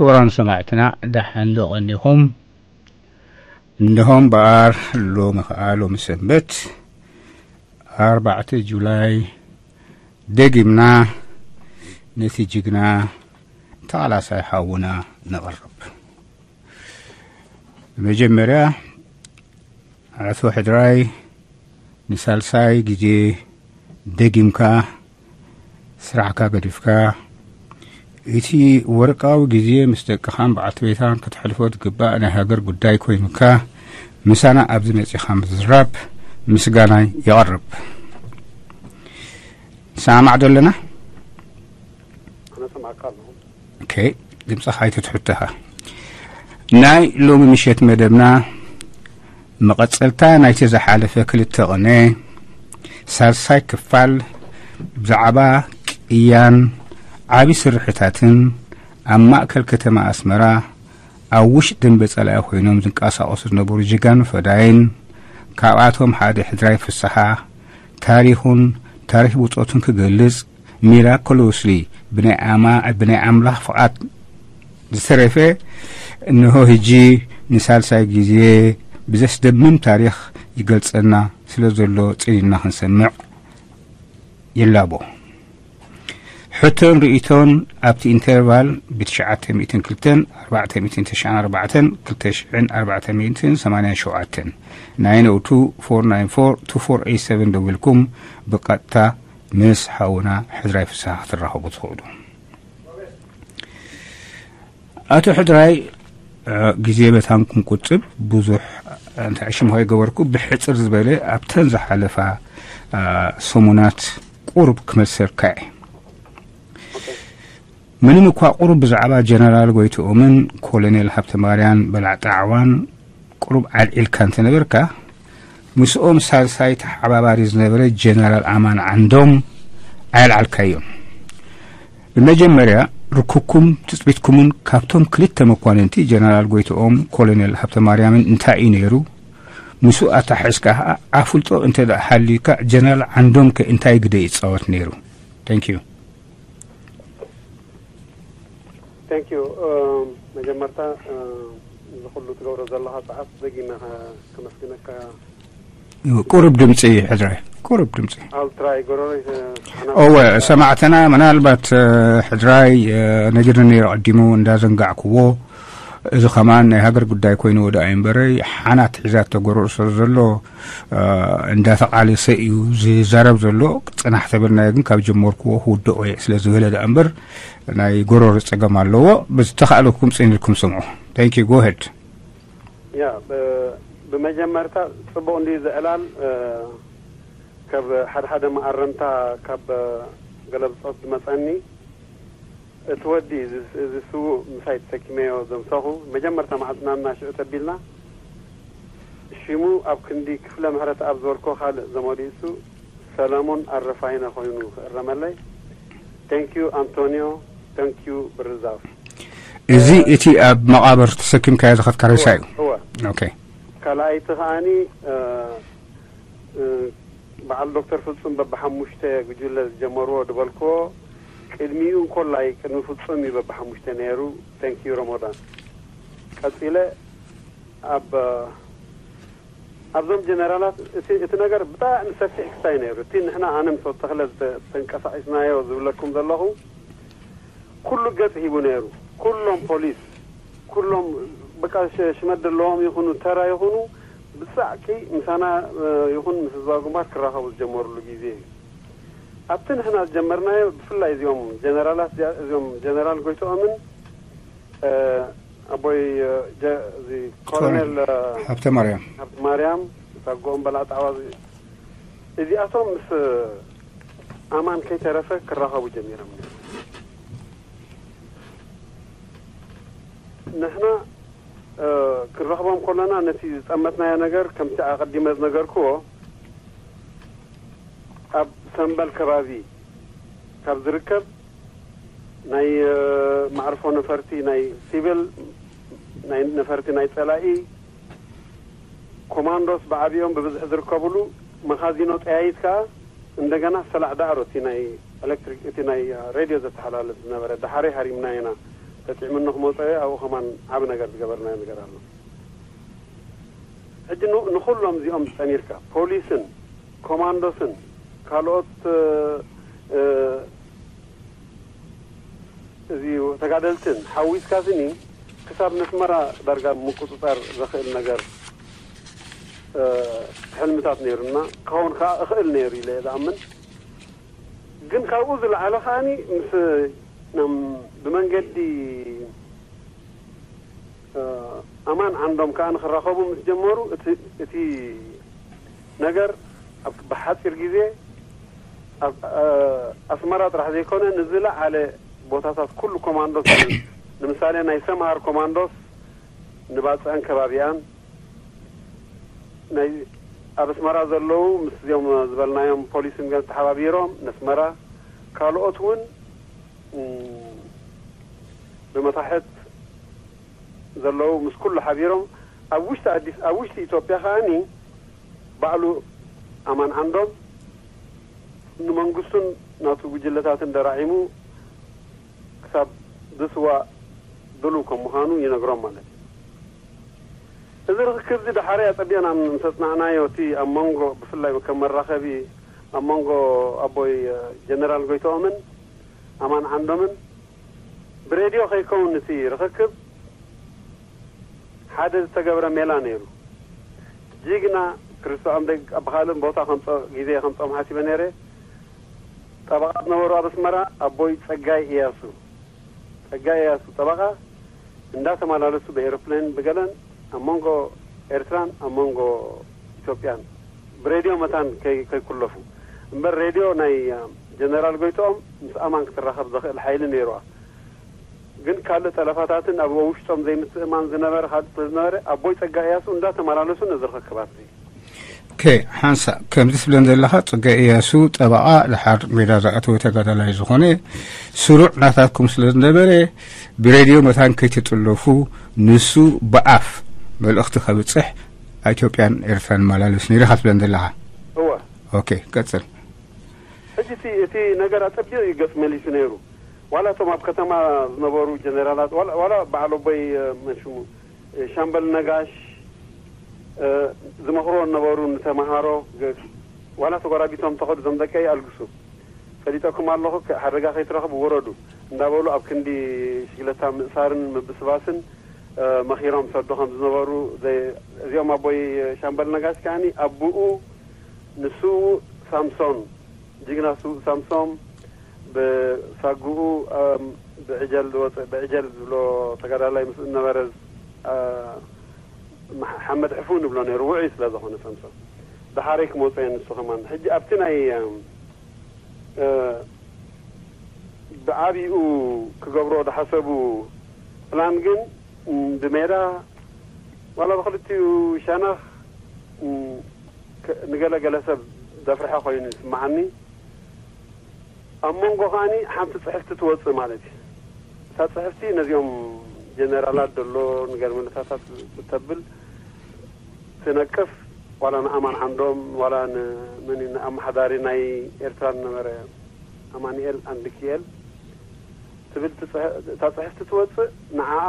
ክቡራን ሰማዕትና፣ ደሓን ዶ ቀኒኹም? እንሆ እምበኣር፣ ሎሚ ኸኣ፣ ሎሚ ሰንበት፣ ኣርባዕተ ጁላይ፣ ደጊምና ነቲ ጅግና ተቓላሳይ ሓውና ነቕርብ። መጀመርያ፣ ኣቶ ሕድራይ፣ ንሳልሳይ ግዜ ደጊምካ ስራሕካ ገዲፍካ፣ እቲ ወርቃዊ ግዜ ምስ ደቅኻን በዓልቲ ቤትካን ከተሕልፎ ዝግባእ ናይ ሃገር ጉዳይ ኮይኑካ፣ ምሳና ኣብዚ መጺኻ ምዝራብ ምስጋናይ የቕርብ። ንሰማማዕ ዶ ኣለና? ኣነ ሰማዕካ ኣለኹ። ኦኬ፣ ድምፅኻ ኣይትትሕተኻ። ናይ ሎሚ ምሸት መደብና መቐጸልታ ናይቲ ዝሓለፈ ክልተ ቕነ፣ ሳልሳይ ክፋል፣ ብዛዕባ ቅያን ዓቢ ስርሕታትን ኣብ ማእከል ከተማ ኣስመራ ኣብ ውሽጢ ደንበ ጸላኢ ኮይኖም ዝንቀሳቐሱ ዝነበሩ ጀጋኑ ፈዳይን፣ ካብኣቶም ሓደ ሕድራይ ፍስሓ፣ ታሪኹን ታሪኽ ብጾቱን ክገልጽ፣ ሚራክሎስሊ ብናይ ኣማ-፣ ብናይ ኣምላኽ ፍቓድ ዝተረፈ፣ እንሆ ሕጂ ንሳልሳይ ግዜ ብዘስደምም ታሪኽ ይገልጸና ስለ ዘሎ ጽኒና ክንሰምዕ ይላቦ። ሕቶን ርእይቶን ኣብቲ ኢንተርቫል ብትሽዓተ ሚእትን ክልተን ኣርባዕተ ሚእትን ትሽዓን ኣርባዕተን ክልተ ሽሕን ኣርባዕተ ሚእትን ሰማንያን ሸውዓተን፣ ናይን ኦ ቱ ፎር ናይን ፎር ቱ ፎር ኤይት ሰቨን ደዊልኩም ብቐጥታ ምስ ሓውና ሕድራይ ፍስሃ ክትራኸቡ ትኽእሉ። ኣቶ ሕድራይ፣ እ፣ ግዜ መታን ክንቁጽብ ብዙሕ፣ እ፣ እንታይ ዕሽም ከይገበርኩ ብሕጽር ዝበለ ኣብተን ዝሓለፋ፣ እ፣ ሰሙናት ቁሩብ ክመልሰልካ እየ። ምንም እኳ ቁሩብ ብዛዕባ ጀነራል ጎይትኦምን ኮሎኔል ሃብተማርያን በላዕ ጣዕዋን ቁሩብ ዓልዒልካ እንተነበርካ፣ ምስኦም ሳልሳይ ተሓባባሪ ዝነበረ ጀነራል ኣማን ዓንዶም ኣየልዓልካዮን። ብመጀመርያ፣ ርክብኩም ትጽቢትኩምን ካብቶም ክልተ መኳንንቲ ጀነራል ጎይትኦም ኮሎኔል ሃብተማርያምን እንታይ እዩ ነይሩ? ምስኡ ኣተሓሒዝካ ኸኣ ኣፍልጦ እንተ ደኣ ሃልዩካ፣ ጀነራል ዓንዶም ከ እንታይ ግደ ይጻወት ነይሩ? Thank you። Thank you። መጀመርታ፣ እዚ ኩሉ ትገብሮ ዘለኻ ጸዓት ደጊመ ከመስግነካ። ቁሩብ ድምፂ ሕድራይ፣ ቁሩብ ድምፂ። I'll try። ጎረሮይ እወ፣ ሰማዕትና ምናልባት ሕድራይ ነጊርኒ ነይሩ ቀዲሙ እንዳዘንጋዕክዎ። እዚ ከማን ናይ ሃገር ጉዳይ ኮይኑ ወደ ኣይንበረይ ሓናት ሒዛቶ ጎረሮ ስለ ዘሎ እንዳተቓለሰ እዩ ዝዛረብ ዘሎ። ጽናሕ ተበልናዮ ግን ካብ ጀመርክዎ ክውድኦ እየ ስለ ዝበለ ደኣ እምበር ናይ ጎረሮ ጸገም ኣለዎ። ብዝተኻእለኩም ጽን ኢልኩም ስምዑ። Thank you። Go ahead። ያ፣ ብመጀመርታ ጽቡቕ እንድዩ ዝዕላል። ካብ ሓደ ሓደ መኣረምታ ካብ ገለ ብጾት ዝመጸኒ፣ እቲ ወዲ እዚ ስዉእ ምሳይ ተሰኪመዮ ዘምሰኹ፣ መጀመርታ መዓልቲ ናና ሽዑ ተቢልና፣ ሽሙ ኣብ ክንዲ ክፍለ ምሕረተኣብ ዝበልክዎ ካልእ ዘመዱ እሱ ሰለሙን ኣረፋይነ ኮይኑ ክእረመለይ። Thank you ኣንቶንዮ፣ thank you ብርዛፍ። እዚ እቲ ኣብ መቓብር ተሰኪምካዮ ዝኸድካ ሬሳ እዩ። እወ። ኦኬ። ካልኣይቲ ከኣኒ በዓል ዶክተር ፍጹም በብሓሙሽተ ጉጅለ ዝጀመርዎ ዝበልክዎ ቅድሚኡ እንኮላይ ቅድሚ ፍጹም እዩ በብሓሙሽተ ነይሩ። Thank you ረሞዳን። ቀጺለ ኣብ ኣብዞም ጀነራላት እቲ ነገር ብጣዕሚ ሰፊሕ ክስታይ ነይሩ። እቲ ንሕና ኣነ ምስ ተኽለ ተንቀሳቒስናዮ ዝብለኩም ዘለኹ ኩሉ ገጽ ሂቡ ነይሩ። ኩሎም ፖሊስ፣ ኩሎም በቃ ሽመት ዘለዎም ይኹኑ ተራ ይኹኑ ብጻዕቂ ምሳና ይኹን ምስ ህዝባዊ ግንባር ክራኸቡ ዝጀመሩሉ ግዜ እዩ። ኣብቲ ንሕና ዝጀመርናዮ ብፍላይ እዚኦም ጀነራላት እዚኦም ጀነራል ጎይትኦምን ኣቦይ እዚ ኮሎኔል ሃብተ ማርያም። ሃብተ ማርያም ሳጎኦም በላዕ ጣዕዋ እዚኣቶም ምስ ኣማን ከይተረፈ ክራኸቡ ጀሚሮም ነይሮም። ንሕና ክንረኽቦም ከለና ነቲ ዝጠመትናዮ ነገር ከምቲ ኣቐዲመ ዝነገርክዎ ኣብ ሰምበል ከባቢ ካብ ዝርከብ ናይ መዕርፎ ነፈርቲ ናይ ሲቪል ናይ ነፈርቲ ናይ ጸላኢ ኮማንዶስ ብዓቢኦም ብብዝሒ ዝርከብሉ መኻዚኖ ጠያይት ከኣ እንደገና ሰላዕ ዳዕሮ እቲ ናይ ኤሌክትሪክ እቲ ናይ ሬድዮ ዘተሓላልፍ ዝነበረ ዳሓረይ ሃሪምና ኢና። ተጥዕምኒ ክመፀ ኣብኡ ከማን ዓብ ነገር ዝገበርናዮ ነገር ኣሎ። ሕጂ ንኩሎም እዚኦም ዝፀሚርካ ፖሊስን ኮማንዶስን ካልኦት እዚ ተጋደልትን ሓዊስካ ስኒ ክሳብ ነስመራ ዳርጋ ምቁፅፃር ዘኽእል ነገር ሕልምታት ነይሩና ክኸውን ከዓ እኽእል ነይሩ ኢለ ዝኣምን። ግን ካብኡ ዝለዓለ ከዓኒ ምስ ብመንገዲ ኣማን ዓንዶም ከዓ ንክራኸቡ ምስ ጀመሩ እቲ ነገር ብሓፂር ግዜ ኣብ ኣስመራ ጥራሕ ዘይኮነ ንዝለዓለ ቦታታት ኩሉ ኮማንዶስ ንምሳሌ ናይ ሰምሃር ኮማንዶስ ንባፅዕን ከባቢኣን ናይ ኣብ ኣስመራ ዘለዉ ምስ እዚኦም ዝበልናዮም ፖሊስን ገ ተሓባቢሮም ነስመራ ካልኦት እውን ብመታሕት ዘለዉ ምስ ኩሉ ሓቢሮም ኣብ ውሽጢ ኣዲስ ኣብ ውሽጢ ኢትዮጵያ ከዓኒ ባዕሉ ኣማን ዓንዶም ንመንግስቱን ናቱ ጉጅለታትን ደራዒሙ ክሳብ ዝስዋእ ድሉው ከም ምዃኑ ይነግሮም ማለት እዩ። እዚ ርክክብ እዚ ደሓረይ ኣጸቢቕና ምስ ኣጽናዕናዮ እቲ ኣብ መንጎ ብፍላይ ከም መራኸቢ ኣብ መንጎ ኣቦይ ጀነራል ጎይትኦምን ኣማን ዓንዶምን ብሬድዮ ከይከውን እቲ ርኽክብ ሓደ ዝተገብረ ሜላ ነይሩ። ጅግና ክርስቶ ኣምደግ ኣብ ካልእ ቦታ ከምጾ ግዜ ከምጾም ሓሲበ ነይረ። ጠበቓ ዝነበሩ ኣብ ኣስመራ ኣቦይ ጸጋይ እያሱ ጸጋይ እያሱ ጠበቓ እንዳተመላለሱ ብኤሮፕሌን ብገለን ኣብ መንጎ ኤርትራን ኣብ መንጎ ኢትዮጵያን ብሬድዮ መታን ከይኩለፉ እምበር ሬድዮ ናይ ጀነራል ጎይትኦም ምስ ኣማን ክትራኸብ ዘኽእል ሓይሊ ነይርዋ። ግን ካልእ ጠለፋታትን ኣብ ውሽጦም ዘይምትእማን ዝነበረ ካልእ ስለ ዝነበረ ኣቦይ ጸጋ እያሱ እንዳተመላለሱ ነዚ ርኽክባት እዚ ኦኬ ሓንሳ ከምዚ ትብለን ዘለኻ ጸጋ እያሱ ጠበቓ ድሓር ሜዳ ዝኣተወ ተጋዳላይ ዝኾነ ስሩዕ ናታኩም ስለ ዝነበረ ብሬድዮ መታን ከይትጥለፉ ንሱ ብኣፍ መልእኽቲ ከብጽሕ ኢትዮጵያን ኤርትራን መላለስ ነይሩ ኢኻ ትብለን ዘለኻ። እወ። ኦኬ ቀጽል። ሕጂ እቲ እቲ ነገር ኣጸቢቑ እዩ ገጽ መሊሱ ነይሩ። ዋላ እቶም ኣብ ከተማ ዝነበሩ ጀነራላት ዋላ ዋላ በዓል ኣቦይ መን ሽሙ ሻምበል ነጋሽ ዝመኽርዎ ዝነበሩ ንተምሃሮ ዋላ ተጎራቢቶም ተኸዱ እዞም ደቀይ ኣልግሱ ፈሊጠኩም ኣለኹ ሓደጋ ከይትረኽቡ ውረዱ እንዳበሉ ኣብ ክንዲ ሽግለታ ምእሳርን ምብስባስን መኺሮም ሰዱ ከም ዝነበሩ እዚኦም ኣቦይ ሻምበል ነጋሽ ከዓኒ ኣቦኡ ንስውእ ሳምሶን ጅግና ስውእ ሳምሶን ብሳጉኡ ብዕጀል ዝወፀ ብዕጀል ዝብሎ ተጋዳላይ ምስ ነበረ ሓመድ ሕፉ ንብሎ ነይሩ ውዑይ ስለ ዝኾነ ሳምሶን ደሓረይ ክመፁ እየ ንሱ ከማን ሕጂ ኣብቲ ናይ ብዓቢኡ ክገብሮ ዝሓሰቡ ፕላን ግን ብሜዳ ዋላ ብክልቲኡ ሸነኽ ንገለገለ ሰብ ዘፍርሐ ኮይኑ ይስምዓኒ። ኣብ መንጎ ከዓኒ ሓንቲ ፅሕፍቲ ትወፅእ ማለት እዩ። እታ ፅሕፍቲ ነዚኦም ጀነራላት ዘሎ ንገርመልታታት ተብል ትነቅፍ ዋላ ንኣማን ዓንዶም ዋላ ንመን ንኣመሓዳሪ ናይ ኤርትራ ዝነበረ ኣማኑኤል ኣንድኪኤል ትብል እታ ፅሕፍቲ ትወፅእ ንዓኣ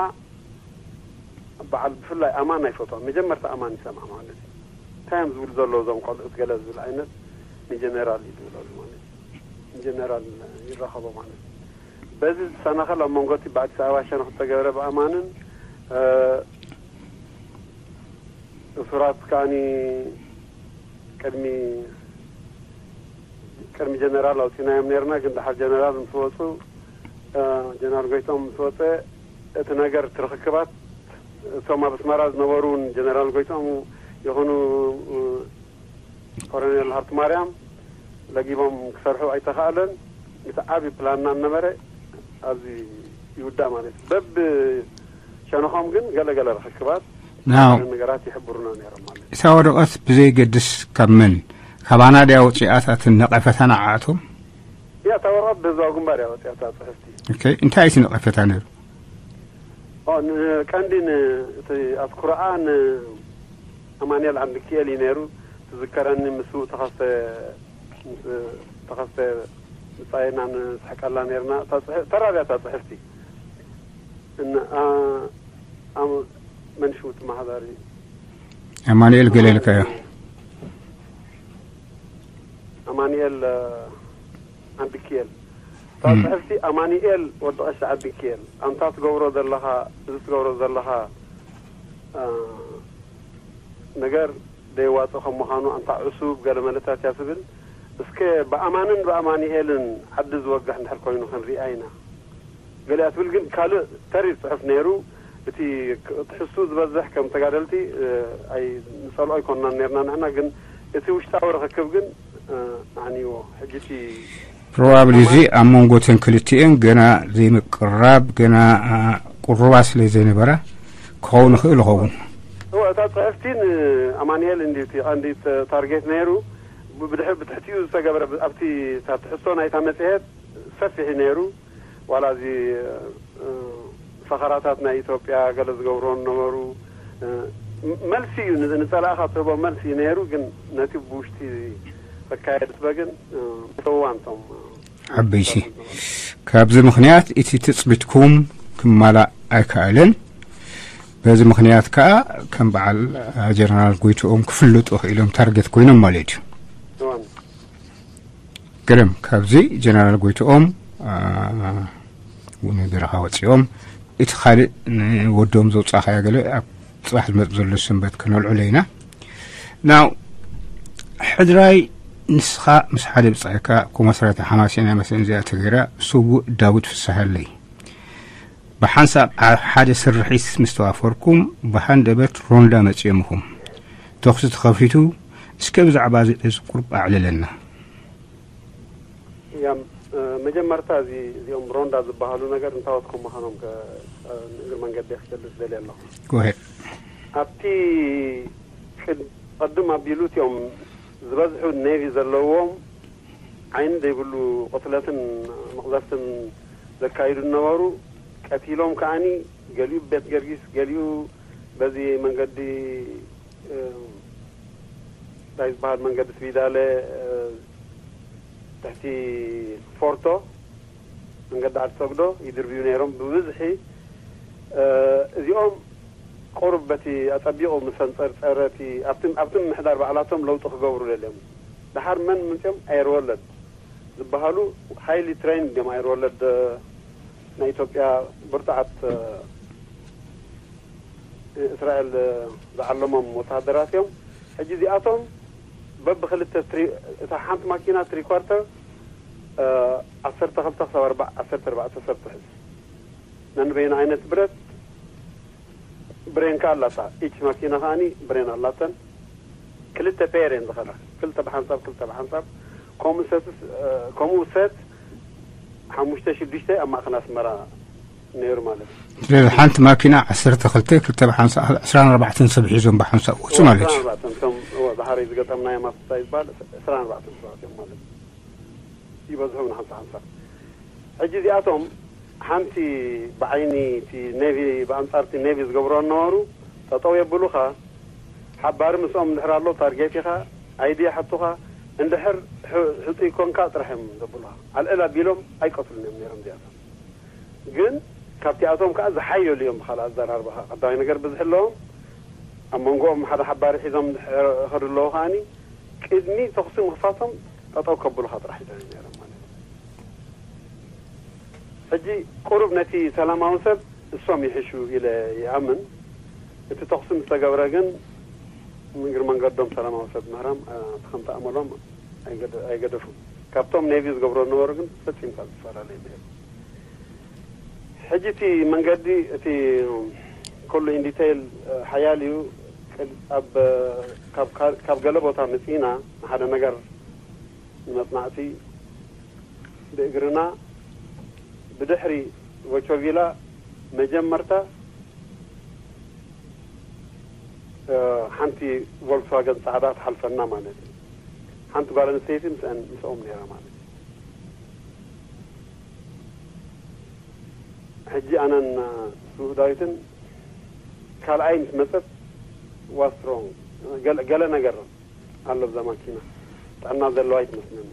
በዓል ብፍላይ ኣማን ኣይፈትዋ መጀመርታ ኣማን ይሰምዓ ማለት እዩ። እንታይ እዮም ዝብሉ ዘለዉ እዞም ቆልዑት ገለ ዝብል ዓይነት ንጀነራል እዩ ዝብለሉ ማለት እዩ። ንጀነራል ይራኸቦ ማለት እዩ። በዚ ዝሰናኸል ኣብ መንጎ እቲ ብኣዲስ ኣበባ ሸነኽ ዝተገብረ ብኣማንን እሱራት ከዓኒ ቅድሚ ቅድሚ ጀነራል ኣውፂናዮም ነርና ግን ድሓር ጀነራል ምስ ወፁ ጀነራል ጎይቶም ምስ ወፀ እቲ ነገር ትርኽክባት እቶም ኣብ ኣስመራ ዝነበሩ እውን ጀነራል ጎይቶም ይኹኑ ኮሎኔል ሃብቲ ማርያም ለጊቦም ክሰርሑ ኣይተኻእለን። እቲ ዓብዪ ፕላንና ነበረ ኣብዚ ይውዳእ ማለት እዩ። በብ ሸነኾም ግን ገለገለ ርኽክባት ናው ነገራት ይሕብሩና ነይሮም ማለት እዩ። እታ ወረቐት ብዘይገድስ ካብ መን ካባና ድያ ወፂኣታትን ነቐፈታ ንዓኣቶም? እያ እታ ወረቐት ብህዝባዊ ግንባር እያ ወፂኣታ ፅሕፍቲ። ኦኬ እንታይ እቲ ነቐፈታ ነይሩ? ኦ ንቀንዲ ን- እቲ ኣትኩረኣ ንኣማኑኤል ዓንድኪኤል እዩ ነይሩ። ትዝከረኒ ምስ ተኸስተ ምስ ተኸስተ ምጻየና ንስሕቀላ ነርና። እታ ጽሕ- ተራብያ እታ ጽሕፍቲ እነ-፣ ኣ-፣ ኣም-፣ መን ሽሙ እቲ መሓዳሪ? ኣማኑኤል ገለ ኢልካዮ። ኣማኑኤል፣ እ፣ ዓንድኪኤል። እታ እም። ጽሕፍቲ ኣማኑኤል ወዲ ቀሺ ዓንድኪኤል፣ ኣንታ ትገብሮ ዘለኻ፣ እዚ ትገብሮ ዘለኻ፣ እ፣ ነገር ደየዋጽእ ከም ምዃኑ፣ ኣንታ ዕሱብ ገለ መለታት እያ ትብል። እስከ ብኣማንን ብኣማኑኤልን ዓዲ ዝወግሕ እንድሕር ኮይኑ ክንሪኣ ኢና። ገሊኣ ትብል ግን ካልእ ተሪር ጽሑፍ ነይሩ። እቲ ክ-፣ ትሕዝቱ ዝበዝሕ ከም ተጋደልቲ፣ እ፣ ኣይ-፣ ንጸልኦ ኣይኮንናን ነርና ንሕና፣ ግን እቲ ውሽጣዊ ርኽክብ ግን፣ እ፣ ኣዕንይዎ። ሕጂ እቲ ፕሮባብሊ እዚ ኣብ መንጎ እተን ክልቲኤን ገና ዘይምቅርራብ፣ ገና፣ ኣ፣ ቁሩባት ስለ ዘይነበራ ክኸውን ይኽእል ይኸውን። እወ፣ እታ ጽሕፍቲ ንኣማኑኤል እንድዩ እቲ ቀንዲ ተ-፣ ታርጌት ነይሩ። ብ-፣ ብድሕሪ ብትሕቲኡ ዝተገብረ ብ-፣ ኣብቲ እታ ትሕዝቶ ናይታ መጽሔት ሰፊሕ እዩ ነይሩ። ዋላ እዚ፣ እ፣ ፈኸራታት ናይ ኢትዮጵያ ገለ ዝገብርዎ ነበሩ። እ፣ ም-፣ መልሲ እዩ፣ ን-፣ ንጸላእኻ ትህቦ መልሲ እዩ ነይሩ፣ ግን ነቲ ብውሽጢ ክካየድ ስበ ግን፣ እ፣ እዋን እቶም፣ እ፣ ዓበይቲ። ካብዚ ምኽንያት እቲ ትጽቢትኩም ክማላእ ኣይከኣለን። በዚ ምኽንያት ከኣ ከም በዓል ጀነራል ጎይትኦም ክፍለጡ ክኢሎም ታርጌት ኮይኖም ማለት እዩ። እዋን። ገለም ካብዚ ጀነራል ጎይትኦም፣ አ፣ እውን በረኻ ወጺኦም እቲ ካልእ ንወዶም ዘውጻእኻዮ ገለ ኣብ ጽባሕ ዝመጽእ ዘሎ ሰንበት ከነልዕሎ ኢና። ናው ሕድራይ ንስኻ ምስ ሓደ ብጻይካ ኮማስራተ ሓማሴን እያ መሰለኒ እዚኣ ተገይራ፣ ስዉእ ዳዊት ፍስሃለይ። ብሓንሳብ ኣብ ሓደ ስርሒት ምስ ተዋፈርኩም ብሃንደበት ሮንዳ መጺኦምኹም። ተኹሲ ተኸፊቱ። እስከ ብዛዕባ እዚ ዕዙብ ቁሩብ ኣዕልለና። ያም፣ እ፣ መጀመርታ እዚ፣ እዚኦም ሮንዳ ዝበሃሉ ነገር እንታዎት ከም ምዃኖም ከ-፣ እ፣ ንእግሪ መንገዲ ክገልጽ ደልየ ኣለኹ። ጎሄድ። ኣብቲ ቅድ-፣ ቅድም ኣቢሉ እቲኦም ዝበዝሑ ኔቪ ዘለዎም ዓይኒ ዘይብሉ ቅትለትን መቕዘፍትን ዘካይዱ ነበሩ። ቀቲሎም ከኣኒ ገሊኡ ቤት ገርጊስ፣ ገሊኡ በዚ መንገዲ፣ እ፣ እንታይ ዝበሃል መንገዲ ስቢዳለ፣ እ፣ ትሕቲ ፎርቶ መንገዲ ዓዲ ሰግዶ ይድርብዩ ነይሮም ብብዝሒ። እ፣ እዚኦም ቁሩብ በቲ ኣጸቢቑ ምስ ኣንጸርጸረ እቲ ኣብቲ፣ ኣብቲ ምምሕዳር ባዕላቶም ለውጢ ክገብሩ ደልዮም። ደሓር መን ምንጽኦም? ኣየር ወለድ ዝበሃሉ ሃይሊ ትሬይንድ እዮም። ኣየር ወለድ፣ እ፣ ናይ ኢትዮጵያ ብርቱዓት፣ እ፣ እስራኤል፣ እ፣ ዝዓለሞም ወተሃደራት እዮም። ሕጂ እዚኣቶም በብክልተ ትሪ-፣ እታ ሓንቲ ማኪና ትሪ ኳርተር፣ እ፣ ዓሰርተ ክልተ ክሳብ ኣርባ-፣ ዓሰርተ ኣርባዕተ ሰብ ትሕዝ። ነንበይኑ ዓይነት ብረት ብሬን ከኣ ኣላታ። ኢች ማኪና ከኣኒ ብሬን ኣላተን። ክልተ ፔር እየን ዝኸዳ። ክልተ ብሓንሳብ፣ ክልተ ብሓንሳብ። ከምኡ ሰትስ-፣ እ፣ ከምኡ ሰት ሓሙሽተ ሽዱሽተ ኣብ ማእከል ኣስመራ ነይሩ ማለት እዩ። ስለዚ ሓንቲ ማኪና ዓሰርተ ክልተ፣ ክልተ ብሓንሳብ፣ ዕስራን ኣርባዕተን ሰብ ሒዞም ብሓንሳብ ወጹ ማለት እዩ። ዕስራን ኣርባዕተን እቶም፣ እወ፣ ዝሓረይ ዝገጠምናዮም ኣብቲ እንታይ ዝበሃል ዕስራን ኣርባዕተን ሰባት እዮም ማለት እዩ። ይበዝሑ ውን ሓንሳብ ሓንሳብ። ሕጂ እዚኣቶም ሓንቲ ብዓይኒ እቲ ኔቪ፣ ብኣንጻር እቲ ኔቪ ዝገብሮ ነበሩ፣ ጠጠው የብሉኻ፣ ሓባሪ ምስኦም እንድሕር ኣሎ ታርጌት ኢኻ፣ ኣይዲ ይሓቱኻ፣ እንድሕር ሕ-፣ ሕጡይ ኮንካ ጥራሕ እዮም ዘብሉኻ። ኣልዕል ኣቢሎም ኣይቀትሉን እዮም ነይሮም እዚኣቶም። ግን ካብቲኣቶም ከኣ ዝሓየሉ እዮም ብኻልእ ኣዘራርባ ከኣ። ቀዳማይ ነገር ብዝሒ ኣለዎም። ኣብ መንጎኦም ሓደ ሓባሪ ሒዞም እንድሕር ይኸዱ ኣለዉ ከኣኒ ቅድሚ ተኹሲ ምኽፋቶም ጠጠው ከብሉኻ ጥራሕ እዮም ነይሮም ማለት እዩ። ሕጂ ቁሩብ ነቲ ሰላማዊ ሰብ እሶም ይሕሹ ኢለ ይኣምን። እቲ ተኹሲ ምስ ተገብረ ግን እግሪ መንገዶም ሰላማዊ ሰብ ምህራም፣ እ፣ እቲ ከምቲ ኣመሎም ኣይገደ-፣ ኣይገደፉን። ካብቶም ኔቪ ዝገብሮ ዝነበሩ ግን ፈጺምካ ዝፈላለዩ ነይሩ። ሕጂ እቲ መንገዲ፣ እቲ ኩሉ ኢን ዲቴይል፣ እ፣ ሓያል እዩ። ቅድ-፣ ኣብ፣ ካብ፣ ካብ፣ ካብ ገለ ቦታ መጺእና ንሓደ ነገር ንመጽናዕቲ ብእግርና ብድሕሪ ቮቾቪላ መጀመርታ፣ እ፣ ሓንቲ ቮልክስዋገን ጻዕዳ ትሓልፈና ማለት እዩ። ሓንቲ ጓል ኣንስተይቲ ምስአን፣ ምስኦም ነይራ ማለት እዩ። ሕጂ ኣነን፣ እ፣ ስዉእ ዳዊትን ካልኣይ ምስ መጸት ዋስ ሮንግ ገለ፣ ገለ ነገር ኣሎ ኣብዛ ማኪና። ጥዕና ዘለዋ ኣይትመስለኒ።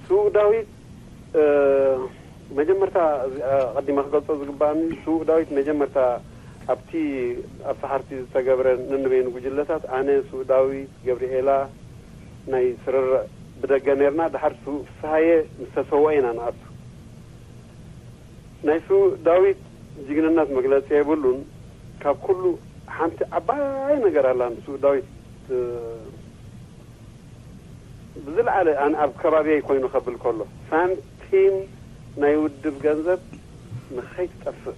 ስዉእ ዳዊት፣ እ፣ መጀመርታ፣ እዚ፣ አ፣ ቀዲመ ክገልጾ ዝግባኣኒ፣ ስዉእ ዳዊት መጀመርታ ኣብቲ፣ ኣብ ሰሓርቲ ዝተገብረ ነንበይኑ ጉጅለታት፣ ኣነ፣ ስዉእ ዳዊት፣ ገብርኤላ፣ ናይ ስርርዕ ብደገ ነርና። ድሓር ስዉእ ፍስሃየ ምስ ተሰውአ ኢና ንኣቱ። ናይ ስዉእ ዳዊት ጅግንነት መግለጺ የብሉን። ካብ ኩሉ ሓንቲ ዓባይ ነገር ኣላ ንስዉእ ዳዊት፣ እ፣ ብዝለዓለ ኣነ ኣብ ከባቢየይ ኮይኑ ከብል ከሎ፣ ሳንቲም ናይ ውድብ ገንዘብ ንኸይትጠፍእ።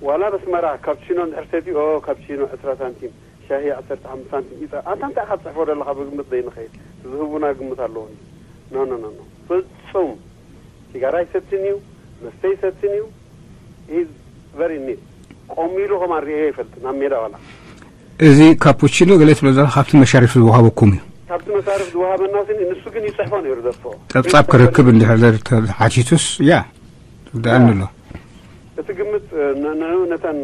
ዋላ በስመራ ካፕቺኖ እንድሕር ሰትዩ፣ ኦ፣ ካፕቺኖ ዕስራ ሳንቲም፣ ሻሂ ዓሰርተ ሓሙሽተ ሳንቲም ይጸ-፣ ኣንታ እንታይ ኢኻ ትጽሕፎ ዘለኻ? ብግምት ዘይንኸይድ፣ ዝህቡና ግምት ኣለዎም። ኖ፣ ኖ፣ ኖ፣ ኖ። ፍጹም ሲጋራ ይሰትን እዩ፣ መስተ ይሰትን እዩ። He's very neat። ቆም ኢሉ ከማን ርእዮ ይፈልጥን ኣብ ሜዳ ዋላ። እዚ ካፑቺኖ ገለ ትብሎ ዘለኻ ካብቲ መሻርፍ ዝወሃበኩም እዩ። ካብቲ መሻርፍ ዝወሃበና ስኒ፣ ንሱ ግን ይጽሕፎ ነይሩ ዘጥፍኦ። ጸብጻብ ክረክብ እንድሕር ተሓቲቱስ፣ ያ፣ ትርድኣኒ ኣሎ። እቲ ግምት፣ እ፣ ን-፣ ንዕኡ ነተን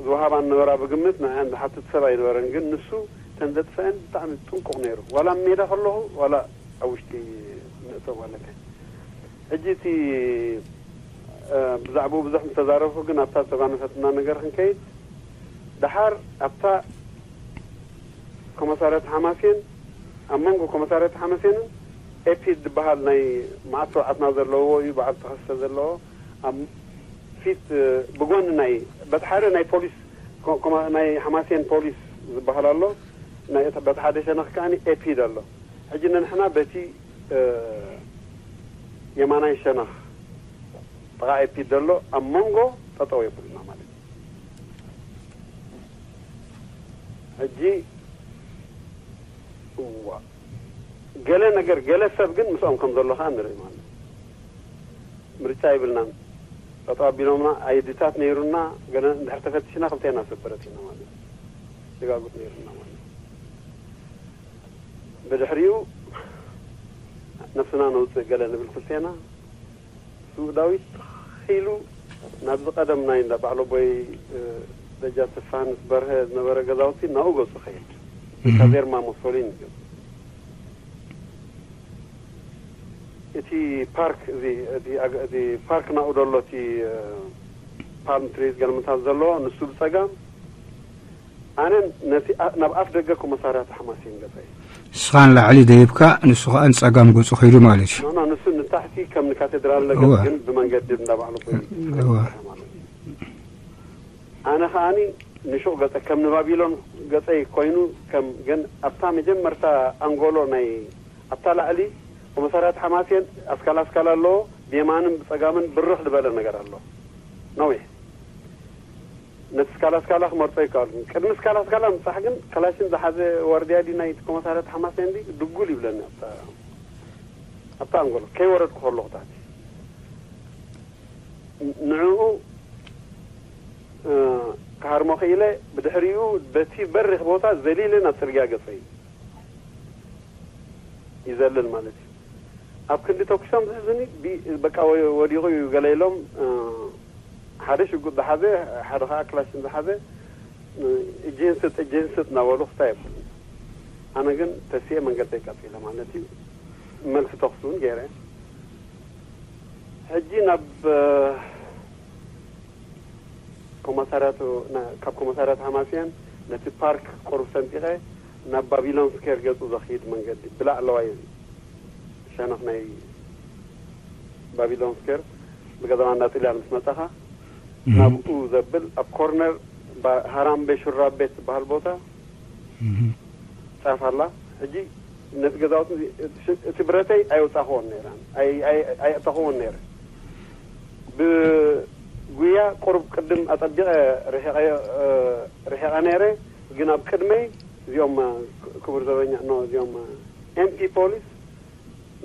ዝወሃባን ነበራ ብግምት ንዕን ዝሓትት ሰብ ኣይነበረን። ግን ንሱ ተን ዘጥፍአን ብጣዕሚ ጥንቁቕ ነይሩ። ዋላ ኣብ ሜዳ ከለኹ፣ ዋላ ኣብ ውሽጢ ንእቶ ማለት እዩ። ሕጂ እቲ፣ እ፣ ብዛዕባኡ ብዙሕ ምስ ተዛረብኩ ግን ኣብታ ዝተጓነፈትና ነገር ክንከይድ፣ ደሓር ኣብታ ኮመሳርያት ሓማሴን፣ ኣብ መንጎ ኮመሳርያት ሓማሴንን ኤፒድ ዝበሃል ናይ መዓት ሰብዓትና ዘለዎ እዩ፣ በዓል ተኸስተ ዘለዎ፣ ኣብ ፊት፣ እ፣ ብጎኒ ናይ፣ በቲ ሓደ ናይ ፖሊስ፣ ኮ-፣ ኮማ-፣ ናይ ሓማሴን ፖሊስ ዝበሃል ኣሎ፣ ናይ፣ በቲ ሓደ ሸነኽ ከኣ ኤፒድ ኣሎ። ሕጂ ንሕና በቲ፣ እ፣ የማናይ ሸነኽ ጥቓ ኤፒድ ዘሎ ኣብ መንጎ ጠጠው የብሉና ማለት እዩ። ሕጂ፣ እዋ፣ ገለ ነገር፣ ገለ ሰብ ግን ምስኦም ከም ዘሎ ከኣ ንርኢ ማለት እዩ። ምርጫ የብልናን። ጠጠው ኣቢሎምና፣ ኣይድታት ነይሩና፣ ገለ እንድሕር ተፈቲሽና ክልቴና ሰበረት ኢና ማለት እዩ። ስጋጉት ነይሩና ማለት እዩ። ብድሕሪኡ ነፍስና ነውፅእ ገለ ንብል ክልቴና። ስዉእ ዳዊት ትኽ ኢሉ ናብዚ ቀደም ናይ እንዳ በዓል ኣቦይ፣ እ፣ ደጃ ተስፋሃንስ በርሀ ዝነበረ ገዛውቲ ናብኡ ገጹ ኸይድ። እህ። ካዜርማ ሞሶሊኒ ገጹ። እቲ ፓርክ፣ እዚ፣ እቲ ኣግ-፣ እቲ ፓርክ ናብኡ ደሎ፣ እቲ፣ እ፣ ፓልም ትሪስ ገለመታት ዘለዎ፣ ንሱ ብጸጋም፣ ኣነ ነቲ ኣ-፣ ናብ ኣፍ ደገ ኮመሳርያት ሓማሴን ገጸይ። ንስኻ ንላዕሊ ደይብካ፣ ንሱ ኸኣ ንጸጋም ገጹ ኸይዱ ማለት እዩ። ኖ፣ ኖ፣ ንሱ ንታሕቲ ከም ንካቴድራል ነገር እወ። ግን ብመንገዲ እንዳ በዓሉ ኮይኑ እወ። ማለት እዩ። ኣነ ኸኣኒ ንሹቕ ገጸ ከም ንባቢሎን ገጸይ ኮይኑ ከም ግን ኣብታ መጀመርታ ኣንጎሎ ናይ ኣብታ ላዕሊ ኮመሳርያት ሓማሴን ኣስካላ ኣስካላ ኣለዎ። ብየማንን ብጸጋምን ብርኽ ዝበለ ነገር ኣሎ። ነዊሕ። ነቲ ስካላ ስካላ ክመርጾ ይከኣል። ቅድሚ ስካላ ስካላ ምብጻሕ ግን፣ ክላሽን ዝሓዘ ዋርድያ ድዩ ናይቲ ኮመሳርያት ሓማሴን ድዩ? ድጉል ይብለኒ ኣብታ፣ ኣብታ ኣንጎሎ። ከይወረድኩ ከለኹ ታሕቲ። ንዕኡ፣ እ፣ ክሃርሞ ክኢለ፣ ብድሕሪኡ በቲ በሪኽ ቦታ ዘሊለ ናብ ጽርግያ ገጸ እዩ። ይዘልል ማለት እዩ። ኣብ ክንዲ ተኩሶም ዝሕዙኒ፣ ቢ-፣ በቃ ወ-፣ ወዲቑ እዩ ገለ ኢሎም፣ እ፣ ሓደ ሽጉጥ ዝሓዘ፣ ሓደ ኸዓ ክላሽን ዝሓዘ፣ እ፣ እጅህን ስጥ፣ እጅህን ስጥ እናበሉ ክስታይ የብሉን። ኣነ ግን ተሲኤ መንገደይ ቀጺለ ማለት እዩ። መልሲ ተኩሲ እውን ገይረ። ሕጂ ናብ፣ እ፣ ኮማሳርያቱ፣ ና-፣ ካብ ኮማሳርያት ሓማስያን ነቲ ፓርክ ቁሩብ ሰንጢቐ ናብ ባቢሎን ስኬር ገጹ ዘኽይድ መንገዲ ብላዕለዋይ ሸነኽ ናይ ባቢሎን ስኬር ብገዛማ እንዳ ጥልያን ምስ መጻኻ እህ። ናብኡ ዘብል ኣብ ኮርነር ባ-፣ ሃራምቤ ሹራብ ቤት ዝበሃል ቦታ እህ። ጫፍ ኣላ። ሕጂ ነቲ ገዛውቲ እዚ፣ እቲ ሽ-፣ እቲ ብረተይ ኣየውጻኽዎን ነይረ። ኣይ-፣ ኣይ-፣ ኣየእተኽዎን ነይረ። ብጉያ ቁሩብ ቅድም ኣጸቢቐ ርሒቐዮ፣ እ፣ ርሒቐ ነይረ። ግን ኣብ ቅድመይ እዚኦም፣ እ፣ ክቡር ዘበኛ፣ ኖ፣ እዚኦም፣ እ፣ ኤምፒ ፖሊስ፣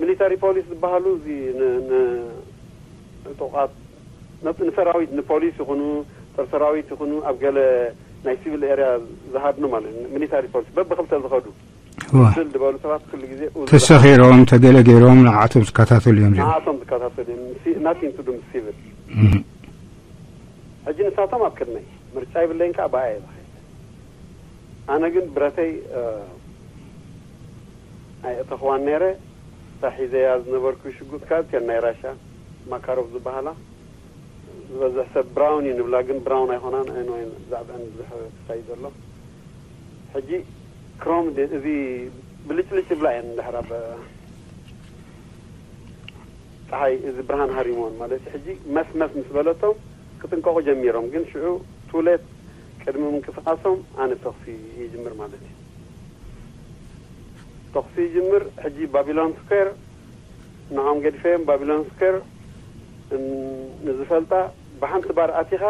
ሚሊታሪ ፖሊስ ዝበሃሉ፣ እዚ ን-፣ ን-፣ ንጡቓት፣ ነት-፣ ንሰራዊት፣ ንፖሊስ ይኹኑ፣ ጦር ሰራዊት ይኹኑ፣ ኣብ ገለ ናይ ሲቪል ኤርያ ዝሃድኑ ማለት እዩ። ሚሊታሪ ፖሊስ በብኽልተ ዝኸዱ እወ። ድል ዝበሉ ሰባት ኩሉ ግዜ ኡ-፣ ተሰኺሮም፣ ተገለ ገይሮም ንዓቶም ዝከታተሉ እዮም እዚኦም። ንዓቶም ዝከታተሉ እዮም። ሲ-፣ nothing to do ምስ ሲቪል። እህ። ሕጂ ንሳቶም ኣብ ቅድመይ ምርጫ ይብለይን ከኣ ብኣየ እየ ዝኸይድ። ኣነ ግን ብረተይ፣ እ፣ ኣይእተኽዋን ነይረ። እታ ሒዘያ ዝነበርኩ ሽጉጥ ከኣ እቲአን ናይ ራሻ። ማካሮቭ ዝበሃላ ዝበዝሕ ሰብ ብራውን እዩ ንብላ፣ ግን ብራውን ኣይኮናን። ኣይንወይን ብዛዕባን ብዙሕ ክሳይ ዘሎ ሕጂ ክሮም ድ- እዚ ብልጭልጭ ይብላ እየን እንድሕር ኣብ ፀሓይ እዚ ብርሃን ሃሪሞን ማለት እዩ። ሕጂ መስ መስ ምስ በለቶም ክጥንቀቑ ጀሚሮም፣ ግን ሽዑ ቱሌት ቅድሚ ምንቅስቃሶም ኣነ ተኽሲ ይጅምር ማለት እዩ። ተኽሲ ይጅምር። ሕጂ ባቢሎን ስኩዌር ንዖም ገዲፈዮም ባቢሎን ስኩዌር ንዝፈልጣ ብሓንቲ ባር ኣቲኻ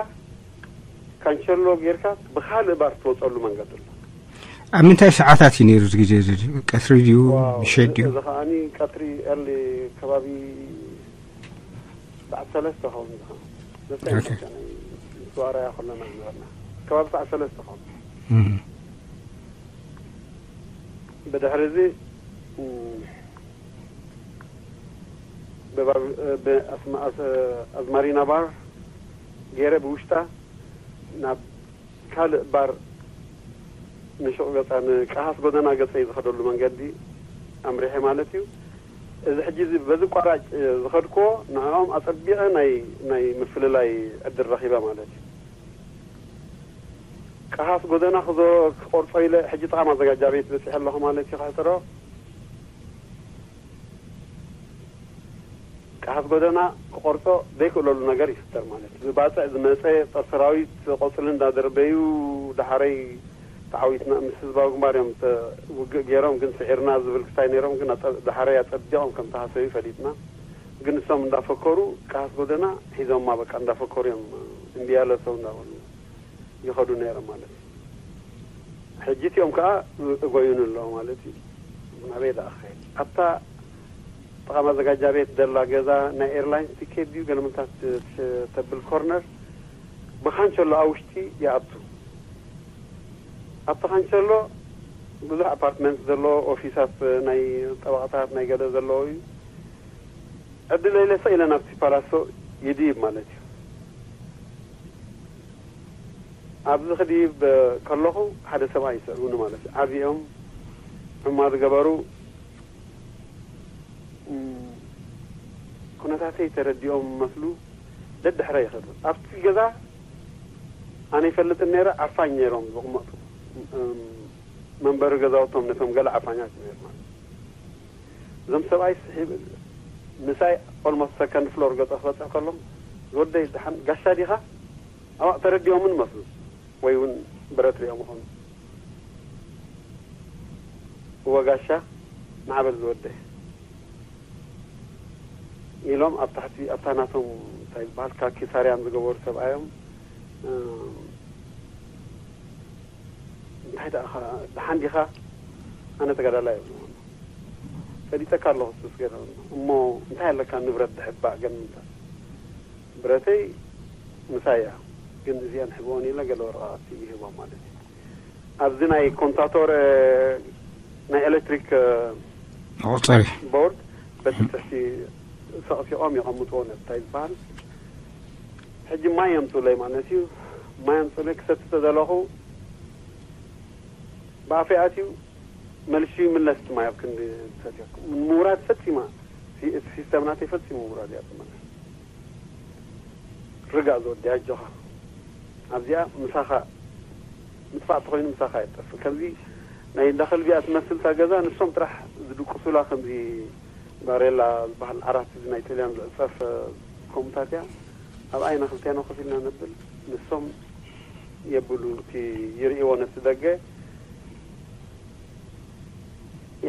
ካንቸሎ ጌርካ ብኻልእ ባር ትወፀሉ መንገዲ ኣሎ። ኣብ ምንታይ ሰዓታት እዩ ነይሩ እዚ ግዜ እዚ? ቀትሪ ድዩ ምሸት ድዩ? እዚ ከዓኒ ቀትሪ ኤርሊ ከባቢ ሰዓት ሰለስተ ኸውን ዝኸውን ዘሳይ ኦኬ። ዝዋራያ ከለና ዝነበርና ከባቢ ሰዓት ሰለስተ ኸውን። እም። ብድሕሪ እዚ እም፣ ብባብ- ብኣስማ- ኣስ- ኣዝማሪና ባር ገይረ ብውሽጣ ናብ ካልእ ባር ንሹቕ ገፃ ንቀሃስ ጎደና ገፀይ ዝኸደሉ መንገዲ ኣምሪሐ ማለት እዩ። እዚ ሕጂ እዚ በዚ ቋራጭ ዝኸድክዎ ንዕኦም ኣፀቢቐ ናይ ናይ ምፍልላይ ዕድል ረኺበ ማለት እዩ። ቀሃስ ጎደና ክዞ ክቆርፆ ኢለ ሕጂ ጥቓ ማዘጋጃ ቤት በፂሐ ኣለኹ ማለት እዩ። ክሕፅሮ ቀሃስ ጎደና ክቆርፆ ዘይክእለሉ ነገር ይፍጠር ማለት እዩ። ብባፅዕ ዝመፀ ጦር ሰራዊት ቆፅሊ እንዳደርበዩ ዳሕረይ ተዓዊትና ምስ ህዝባዊ ግንባር እዮም ተ- ውግእ ገይሮም፣ ግን ስዒርና ዝብል ክሳይ ነይሮም፣ ግን ኣፀ- ዳሕረይ ኣፀቢቖም ከም ተሃሰዩ ፈሊጥና። ግን እሶም እንዳፈከሩ ቀሃስ ጎደና ሒዞማ በቃ እንዳፈከሩ እዮም እምቢ ያለ ሰው እንዳበሉ ይኸዱ ነይሮም ማለት እዩ። ሕጂ እቲኦም ከዓ እጎዩኑ ኣለዉ ማለት እዩ። ናበይ ደኣ ክኸይድ ኣብታ ጥቓ ማዘጋጃ ቤት ደላ ገዛ ናይ ኤርላይንስ ቲኬት ድዩ ገለመንታት ተብል ኮርነር ብካንቸሎ ኣብ ውሽጢ ይኣቱ። ኣብቲ ካንቸሎ ብዙሕ ኣፓርትመንት ዘለዎ ኦፊሳት ናይ ጠበቓታት ናይ ገለ ዘለዎ እዩ። ዕድለይ ኢለ ሰቕ ኢለ ናብቲ ፓላሶ ይድይብ ማለት እዩ። ኣብዚ ክድይብ ከለኹ ሓደ ሰብኣይ ይስዕቡኒ ማለት እዩ። ዓብኦም ዕማ ዝገበሩ እም፣ ኩነታተይ ተረዲኦም መስሉ ደድሕረ ይኸዱ። ኣብቲ ገዛ ኣነ ይፈልጥን ነይረ ዓፋኝ ነይሮም ዝቕመጡ እም፣ መንበሪ ገዛውቶም ነቶም ገለ ዓፋኛት ነይሩ ማለት እዩ። እዞም ሰብኣይ ስሒብ ምሳይ ኦልሞስት ሰከንድ ፍሎር ገፀ ክበፅሕ ከሎም ዝወደይ ደሓን ጋሻ ዲኻ ኣባቕ ተረዲኦምን መስሉ ወይ እውን ብረት ሪኦም ይኾኑ እወ ጋሻ ንዓበል ዝወደይ ኢሎም ኣብ ታሕቲ ኣብታ ናቶም እንታይ ዝበሃል ካኪ ሳርያን ዝገበሩ ሰብኣዮም እንታይ ደኣ ደሓን ዲኻ ኣነ ተጋዳላይ እዮም ፈሊጠካ ኣለኹ ሱስ ገለ እሞ እንታይ ኣለካ ንብረት ድሕባእ ገምንታ ብረተይ ምሳይ እያ ግን እዚኣን ሕብኦን ኢለ ገለ ወረቓቕቲ ይህቦም ማለት እዩ ኣብዚ ናይ ኮንታቶር ናይ ኤሌክትሪክ መቑፀሪ ቦርድ በቲ ትሕቲ ሰቕሲቖም የቐምጥዎ ነብታይ ዝበሃል ሕጂ ማይ የምፅለይ ማለት እዩ ማይ የምፅለይ ክሰቲ ተደለኹ ብኣፈይ ኣትዩ መልሹ ይምለስ እቲ ማይ ኣብ ክንዲ ዝሰትየኩም ምውራድ ፈፂማ እቲ ሲስተም ናተይ ፈፂሙ ምውራድ እያ ትመለስ ርጋእ ዝወዲ ኣጆኻ ኣብዚኣ ምሳኻ ምጥፋእ ተኾይኑ ምሳኻ የጠፍእ ከምዚ ናይ እንዳ ከልቢኣ ትመስል እታ ገዛ ንሶም ጥራሕ ዝድቅሱላ ከምዚ ባሬላ ዝበሃል ዓራት እዚ ናይ ጥልያን ዝዕፀፍ ከምኡታት እያ ኣብ ዓይና ክልቴና ኮፍ ኢልና ነብል ንሶም የብሉ እቲ ይርእዎ ነቲ ደገ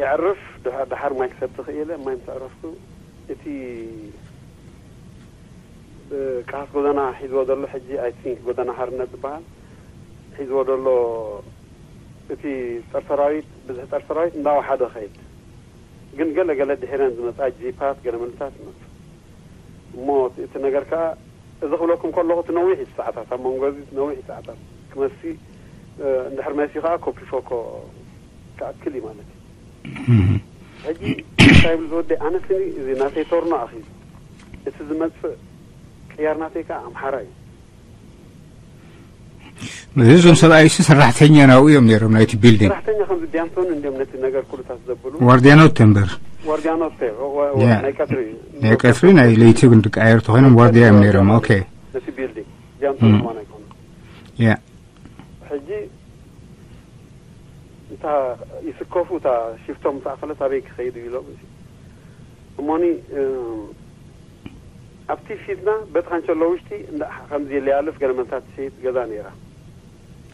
የዕርፍ ድሓር ማይ ክሰቲ ክኢለ ማይ ምስ ኣዕረፍኩ እቲ ቃስ ጎደና ሒዝዎ ዘሎ ሕጂ ኣይ ቲንክ ጎደና ሓርነት ዝበሃል ሒዝዎ ዘሎ እቲ ፀር ሰራዊት ብዝሒ ፀር ሰራዊት እንዳወሓደ ኸይድ ግን ገለ ገለ ድሒረን ዝመፃ ጂፓት ገለ መልታት ይመፁ እሞ እቲ ነገር ከዓ እዚ ክብለኩም ከለኹ እቲ ነዊሕ እዩ ሰዓታት ኣብ መንጎ እዚ ነዊሕ እዩ ሰዓታት ክመሲ እንድሕር መሲ ከዓ ኮፒ ፎኮ ክኣክል እዩ ማለት እዩ ሕጂ እንታይ ይብል ዝወደይ ኣነ ስኒ እዚ ናተይ ቶርኖ ኣኺሉ እቲ ዝመፅእ ቅያር ናተይ ከዓ ኣምሓራ እዩ እዚ እዞም ሰብኣይሲ ሰራሕተኛ ናብኡ እዮም ነይሮም፣ ናይቲ ቢልዲንግ። ሰራሕተኛ ከም ዝዲያንቶን እንዲም ነቲ ነገር ኩሉታት ዘብሉ ዋርድያኖት ተንበር ዋርድያኖት ያ። ናይ ቀትሪ ናይ ለይቲ ግን ድቃየር ተኾይኖም ዋርድያ እዮም ነይሮም። ኦኬ። ነቲ ቢልዲንግ ዲያንቶን እም። ኳን ኣይኮኑ። ያ። ሕጂ እንታ ይስከፉ እታ ሽፍቶም ምስ ኣኸለት ኣበይ ክኸይዱ ኢሎም። እሞኒ እም፣ ኣብቲ ፊትና በቲ ካንቸሎ ውሽጢ እንዳ ከምዚ ሊያልፍ ገለመንታት ትሸይጥ ገዛ ነይራ።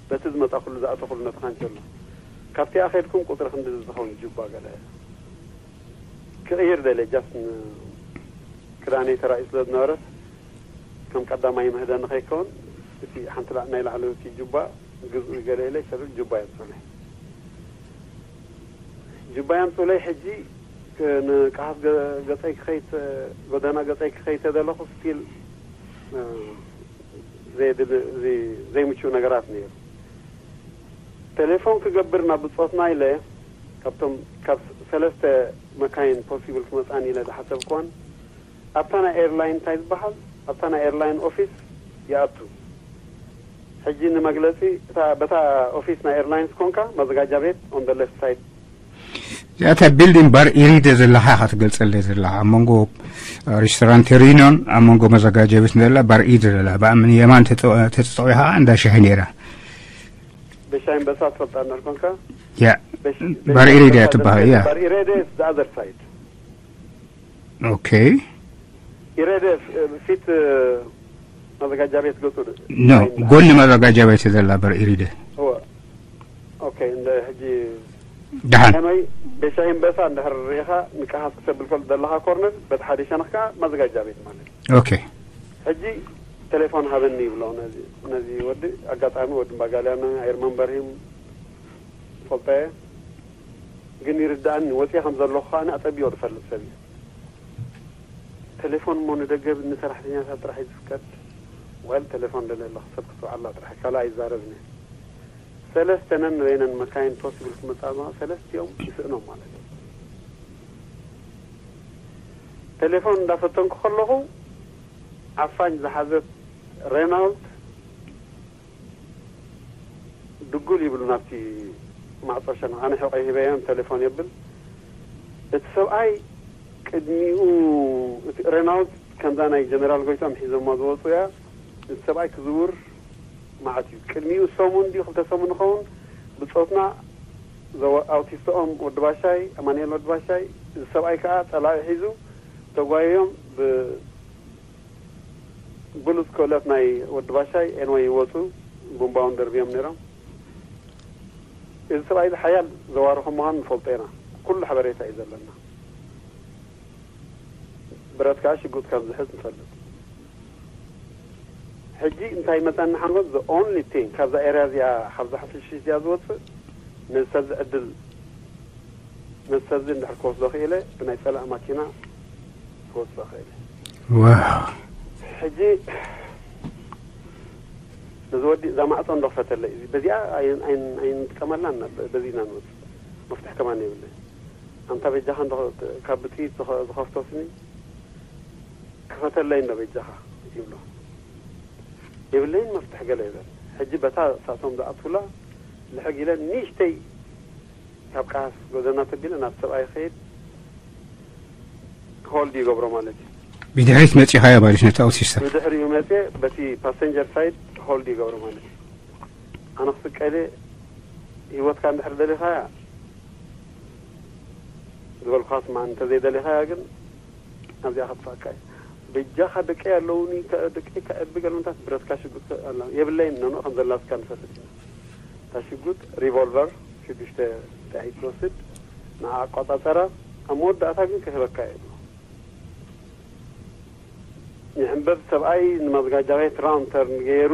በቲ ዝመጣ ኩሉ ዝኣተኹሉ ነቲ ካንቸሎ ካብቲ ኣኸድኩም ቁፅሪ ክንዲ ዝኸውን ጁባ ገለ ክቕይር ደለ ጃስት ክዳነይ ተራእዩ ስለ ዝነበረት ከም ቀዳማይ ምህደኒ ከይከውን እቲ ሓንቲ ላ- ናይ ላዕለወቲ ጁባ ግዝኡ ገለ ኢለ ይሰብል ጁባ የምፅኡለይ። ጁባ የምፅኡለይ። ሕጂ ክ- ንቃሃት ገ- ገፀይ ክኸይት ጎደና ገፀይ ክኸይት ተደለኹ ስቲል ዘይድል- ዘይ- ዘይምችው ነገራት ነይሩ። ቴሌፎን ክገብር ናብ ብፆትና ኢለ ካብቶም ካብ ሰለስተ መካይን ፖሲብል ክመፃን ኢለ ዝሓሰብኳን ኣብታ ናይ ኤርላይን እንታይ ዝበሃል ኣብታ ናይ ኤርላይን ኦፊስ ይኣቱ። ሕጂ ንመግለፂ እታ በታ ኦፊስ ናይ ኤርላይንስ ኮንካ መዘጋጃ ቤት ኦን ደ ሌፍት ሳይድ እዚኣታ ቢልዲንግ ባር ኢሪደ ዘለኻ ኢኻ ትገልጸለይ ዘለኻ ኣብ መንጎ ሬስቶራንት ሪኖን ኣብ መንጎ መዘጋጃ ቤት ዘላ ባር ኢሪደ ዘላ ብኣምን የማን ተፀዊኻ እንዳ ሻሂ ነይራ። በሻይ ኣንበሳ ትፈልጣ እንዳልኮንካ ያ ባር ኢሪደ እያ ትበሃል። ያ ባር ኢሬደ is the other side ኦኬ። ኢሬደ ፊት መዘጋጃ ቤት ገጹ ኖ ጎኒ መዘጋጃ ቤት ዘላ ባር ኢሪደ። እወ ኦኬ። እንደ ሕጂ ደሓን ከመይ በሻሂ ኣንበሳ እንድሕር ርኢኻ ንቀሃስ ክሰብል ከሎ ዘለኻ ኮርነር በቲ ሓደ ሸነኽ ከዓ መዘጋጃ ቤት ማለት እዩ። ኦኬ። ሕጂ ቴሌፎን ሃበኒ ይብሎ ነዚ ነዚ ወዲ። ኣጋጣሚ ወዲ ባጋልያን ኣይርመንበር ሂም ፈልጠየ ግን ይርዳእኒ ወፂአ ከም ዘለኹ ከዓ ኣፀቢቑ ዝፈልጥ ሰብ እዩ። ቴሌፎን እሞ ንደገ ንሰራሕተኛታት ጥራሕ እዩ ዝፍቀድ። ዋይል ቴሌፎን ደለ ኣለኹ ሰብ ክትውዓላ ጥራሕ ካልእ ኣይዛረብን እየ። ሰለስተ ነን ወይነን መካይን ፖሲብል ክመፃ ኣለዋ ሰለስቲኦም ይስእኖም ማለት እዩ። ቴሌፎን እንዳፈተንኩ ከለኹ ዓፋኝ ዝሓዘት ሬናልት ድጉል ይብሉ ናብቲ ማዕጾ ሸነኽ ኣነ ሕቆይ ሂበዮም ቴሌፎን የብል እቲ ሰብኣይ ቅድሚኡ እቲ ሬናልት ከምዛ ናይ ጀነራል ጎይቶም ሒዞሞ ዝወፁ እያ። እቲ ሰብኣይ ክዝውር ማዓት እዩ ቅድሚኡ ሰሙን ድዩ ክልተ ሰሙን ንኸውን ብፆትና ኣውቲስቶኦም ወዲ ባሻይ ኣማንኤል ወዲ ባሻይ እዚ ሰብኣይ ከዓ ፀላኢ ሒዙ ተጓዮም ብ ብሉፅ ክእለት ናይ ወዲ ባሻይ ኤንወይ ይወፁ ቡምባውን ደርብዮም ነይሮም። እዚ ሰብኣይ እዚ ሓያል ዘዋርኹ ምዃኑ ንፈልጦ ኢና። ኩሉ ሓበሬታ እዩ ዘለና። ብረት ከዓ ሽጉጥ ከም ዝሕዝ ንፈልጥ። ሕጂ እንታይ መፀኒ ሓንጎል the only thing ካብዛ ኤርያ እዚኣ ካብዛ ሕፍሽሽ እዚኣ ዝወፅእ ነዚ ሰብ ዝዕድል ነዚ ሰብ እዚ እንድሕር ክወስዶ ክኢለ ብናይ ፀላእ ማኪና ክወስዶ ክኢለ። ዋው ሕጂ ነዚ ወዲ እዛ ማዕፆ እንዶ ክፈተለይ እዚ በዚኣ ኣይን- ኣይን- ኣይንጥቀመላን በዚ ኢና ንወፅእ። መፍትሕ ከማን የብለይ። ኣንታ በጃኻ እንዶ ካብ ብጥይት ዝኸ- ዝኸፍቶ ስኒ ክፈተለይ እንዶ በጃኻ ይብሎ። የብለይን መፍትሕ ገለ ይበል። ሕጂ በታ እሳቶም ዝኣትውላ ልሕግ ኢለ ንእሽተይ ካብ ቃስ ጎደና ተቢለ ናብ ሰብኣይ ኸይድ ሆልድ ይገብሮ ማለት እዩ። ብድሕሪት መፂኻዮ ማለት ነቲ ኣውቲስታ ብድሕሪኡ መፅየ በቲ ፓሰንጀር ሳይድ ሆልድ ይገብሮ ማለት እዩ። ኣነ ክስቀለ ህይወትካ እንድሕር ደሊኻያ ዝበልኳ ስማ እንተዘይደሊኻያ ግን ኣብዚኣ ከጥፋእካ እዩ። በጃኻ ደቀይ ኣለውኒ ከ- ደቀይ ከዕቢ ገለመንታት ብረትካ ሽጉጥ ከ- ኣላ የብለይን ነኖ ከም ዘላትካ ንፈልጥ ኢና። እታ ሽጉጥ ሪቮልቨር ሽዱሽተ ጥዒት ትወስድ ንዓ ኣቆፃፀራ ኣብ መወዳእታ ግን ክህበካ እየ ይብሎ። ይሕንበብ ሰብኣይ ንመዘጋጃ ቤት ራውንድ ተርን ገይሩ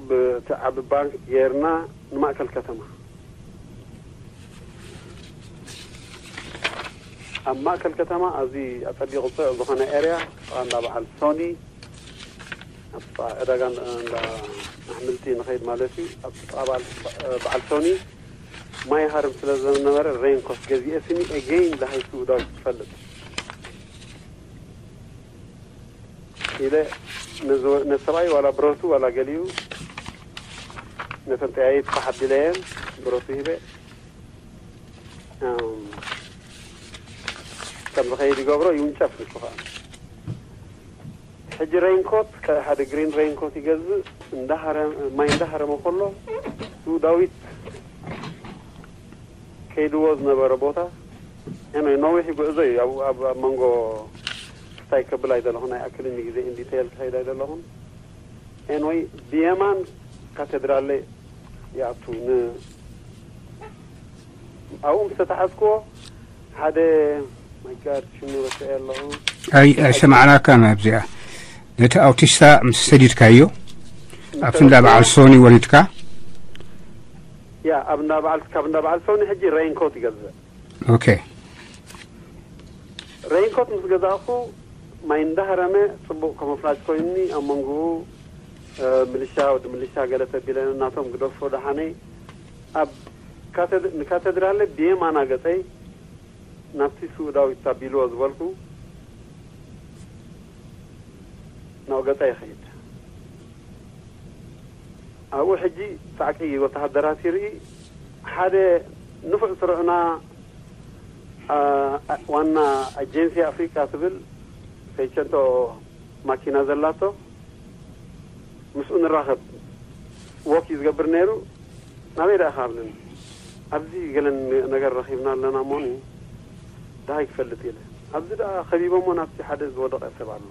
ብቲ ዓቢ ባንክ ገይርና ንማእከል ከተማ ኣብ ማእከል ከተማ ኣዚ ኣጸቢቑ ጽዑቕ ዝኾነ ኤርያ ጥቓ እንዳ በዓል ሶኒ ኣብ ጥቓ ዕዳጋ እንዳ ኣሕምልቲ ንኸይድ ማለት እዩ ኣብ ጥቓ በዓል ሶኒ ማይ ሃርም ስለ ዝነበረ ሬንኮት ገዚኤ ስኒ ኤገይን ዳሃይቱ ዳዊት ትፈልጥ ኢለ ነሰብኣይ ዋላ ብረቱ ዋላ ገሊኡ ነተን ጠያይት ፋሕ ኣቢለየን ብረቱ ሂበ። እም፣ ከም ዝኸይድ ይገብሮ፣ ይውንጨፍ ንሱ ኸኣ። ሕጂ ሬይንኮት፣ ከ-፣ ሓደ ግሪን ሬይንኮት ይገዝእ፣ እንዳሃረ-፣ ማይ እንዳሃረመ ከሎ፣ ዳዊት ከይድዎ ዝነበረ ቦታ፣ ኤንወይ፣ ነዊሕ ይጉዕዞ እዩ። ኣብ፣ ኣብ፣ ኣብ መንጎ ክስታይ ከብል ኣይደለኹን፣ ኣይኣክልን ግዜ ኢን ዲቴይል ክኸይድ ኣይደለኹን። ኤንወይ፣ ብየማን ካቴድራል ይኣቱ። ን-፣ ኣብኡ ምስ ተታሓዝክዎ፣ ሓደ፣ ማይ ጋድ፣ ሽሙ ረስዐ ኣለኹ። ኣይ፣ ኣይሰማዕናካን ኣብዚኣ። ነቲ ኣውቲስታ ምስ ሰዲድካዮ፣ ኣብቲ እንዳ በዓል ሶኒ ወሪድካ? ያ፣ ኣብ እንዳ በዓል፣ ካብ እንዳ በዓል ሶኒ ሕጂ ሬይንኮት ይገዝእ። ኦኬ። ሬይንኮት ምስ ገዛእኹ፣ ማይ እንዳሃረመ ጽቡቕ ካሞፍላጅ ኮይኑኒ፣ ኣብ መንጎኡ፣ እ፣ ምልሻ፣ ወዲ ምልሻ ገለ ተቢለ ናቶም ግደፎ ደሓነይ። ኣብ ካቴድ-፣ ንካቴድራለ ብየማና ገጸይ ናብቲ ስውእ ዳዊት ኣቢልዎ ዝበልኩ ናብኡ ገጸ ይኸይድ። ኣብኡ ሕጂ ጻዕቂ ወተሃደራት ይርኢ። ሓደ ንፉዕ ስሩዕና፣ ኣ፣ ዋና ኣጀንሲ ኣፍሪቃ ትብል ሰይቸንቶ ማኪና ዘላቶ፣ ምስኡ ንራኸብ። ወክ እዩ ዝገብር ነይሩ። ናበይ ደኣ ኢኻ ኣብለኒ። ኣብዚ ገለን ነገር ረኺብና ኣለና እሞኒ፣ ደሃይ ክፈልጥ ኢለ። ኣብዚ ደኣ ከቢቦሞ ናብቲ ሓደ ዝወደቐ ሰብ ኣሎ።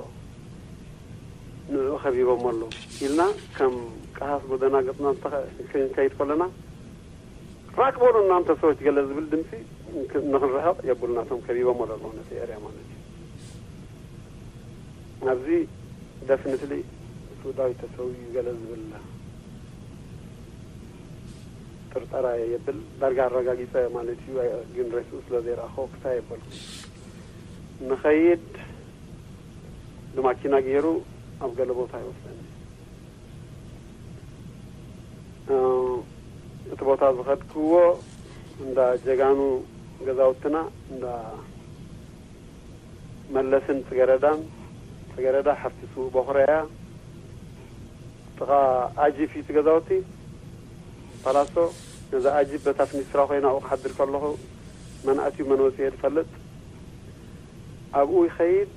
ንዕኡ ከቢቦሞ ኣሎ ኢልና ከም ቀሃስ ጎደና ገጽና እንተኸ-፣ ክንከይድ ከለና፣ ራቅ በሉ እናንተ ሰዎች ገለ ዝብል ድምፂ ንክ-፣ ንክንርሕቕ የብሉና። እቶም ከቢቦሞ ዘለዉ ነቲ ኤርያ ማለት እዩ። ኣብዚ ደፍኒትሊ እሱ ዳዊት ተሰውዩ ገለ ዝብል ጥርጠራ የብል። ዳርጋ ኣረጋጊጸ ማለት እዩ። ኣይ-፣ ግን ሬስኡ ስለ ዘይረኣኹ ክታይ የበልኩ። ንኸይድ ብማኪና ገይሩ ኣብ ገለ ቦታ ይወስደኒ። እ፣ እቲ ቦታ ዝኸድክዎ እንዳ ጀጋኑ ገዛውትና፣ እንዳ መለስን ጽገረዳን፣ ጽገረዳ ሓፍቲ ስዉእ በኹረያ፣ ጥቓ ኣጂፕ እዩ እቲ ገዛውቲ፣ ፓላሶ። ነዛ ኣጂፕ በታ ፍኒስትራ ኮይና ኣብኡ ክሓድር ከለኹ መን ኣትዩ መን ወጽኡ እየ ዝፈልጥ። ኣብኡ ይኸይድ።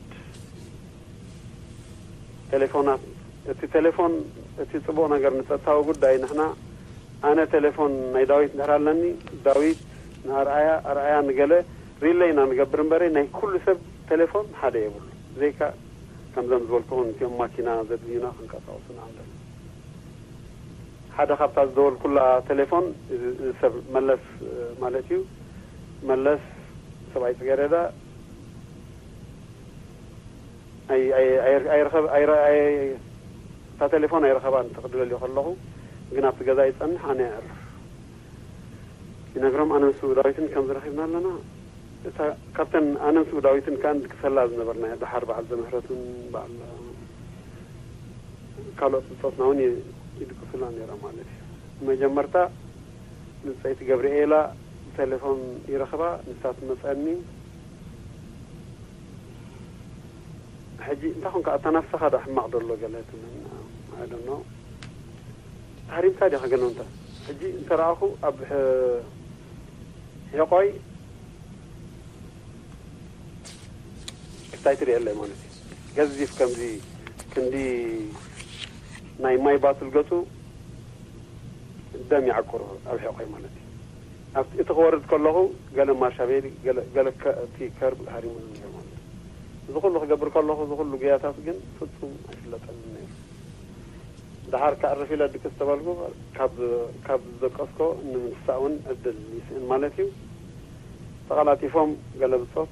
ቴሌፎናት፣ እቲ ቴሌፎን፣ እቲ ጽቡቕ ነገር ንጸጥታዊ ጉዳይ፣ ንሕና፣ ኣነ ቴሌፎን ናይ ዳዊት እንድሕር ኣለኒ፣ ዳዊት ንኣርኣያ፣ ኣርኣያ ንገለ ሪለይ ኢና ንገብር እምበረ፣ ናይ ኩሉ ሰብ ቴሌፎን ሓደ የብሉ። ብዘይካ ከምዘም ዝበልኩኹም እቲኦም ማኪና ዘድልዩና ክንቀሳቀሱና እንደ ሓደ ካብታ ዝደወልኩላ ቴሌፎን እዚ፣ እዚ ሰብ መለስ፣ እ፣ ማለት እዩ። መለስ ሰብኣይ ጽጌረዳ ኣይ-፣ ኣይ-፣ ኣይ-፣ ኣይርኸብ-፣ ኣይረ-፣ ኣይ-፣ እታ ቴሌፎን ኣይረኸባን፣ ተኽድለልዮ ከለኹ ግን ኣብቲ ገዛ ይጸንሕ፣ ኣነ የዕርፍ። ይነግሮም፣ ኣነ ምስ ዳዊትን ከም ዝረኺብና ኣለና። እታ፣ ካብተን ኣነ ምስ ዳዊትን ከኣ ንድቅሰላ ዝነበርና፣ ደሓር በዓል ዘምህረትን በዓል ካልኦት ብጾትና እውን ይ-፣ ይድቅሱላ ነይሮም ማለት እዩ። መጀመርታ ንጸይቲ ገብርኤላ ብቴሌፎን ይረኽባ፣ ንሳ ትመጸኒ። ሕጂ እንታይ ኮንካ፣ ኣታ ናፍስኻ ዶ ሕማቕ ዶ ኣሎ ገለ ትብለኒ። I don't know። ተሃሪምካ ዲኻ ገለ እንተ፣ ሕጂ እንተ ረኣኹ ኣብ ሕ-፣ ሒቖይ ክታይ ትርእየለይ ማለት እዩ። ገዚፍ ከምዚ ክንዲ ናይ ማይ ባትል ገጹ ደም ይዓቁር ኣብ ሕቖይ ማለት እዩ። ኣብቲ፣ እቲ ክወርድ ከለኹ ገለ ማርሻቤሊ፣ ገለ፣ ገለ ከ-፣ እቲ ከርብ ሃሪሙ ነይሩ ማለት እዩ። እዚ ኩሉ ክገብር ከለኹ፣ እዚ ኩሉ ጉያታት ግን ፍጹም ኣይፍለጠንን ነይሩ። ደሓር ከዕርፍ ኢለ ድቅስ ተበልኩ፣ ካብ፣ ካብ ዝደቀስኮ ንምንሳእ እውን ዕድል ይስእን ማለት እዩ። ተቐላጢፎም ገለ ብጾት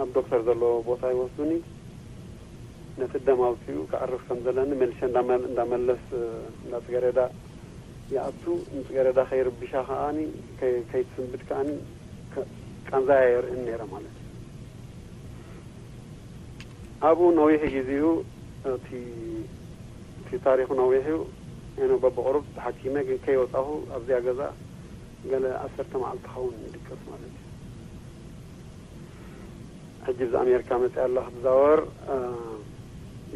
ኣብ ዶክተር ዘለዎ ቦታ ይወስዱኒ። ነቲ ደም ኣውጺኡ ከዕርፍ ከም ዘለኒ መልሸ እንዳመል-፣ እንዳመለስ፣ እንዳ ጽገረዳ ይኣቱ። ንጽገረዳ ከይርብሻ ከኣኒ፣ ከይ-፣ ከይትስንብድ ከኣኒ ከ-፣ ቃንዛያ የርእን ነይረ ማለት እዩ። ኣብኡ ነዊሕ ግዜኡ፣ እቲ፣ እቲ ታሪኹ ነዊሕ እዩ። ኣነ በብቑሩብ ተሓኪመ፣ ግን ከይወጻኹ ኣብዚኣ ገዛ ገለ ዓሰርተ መዓልቲ ክኸውን ይድቅስ ማለት እዩ። ሕጂ ብዛ ኣሜሪካ መጽኣ ኣለኹ ክዛወር፣ እ፣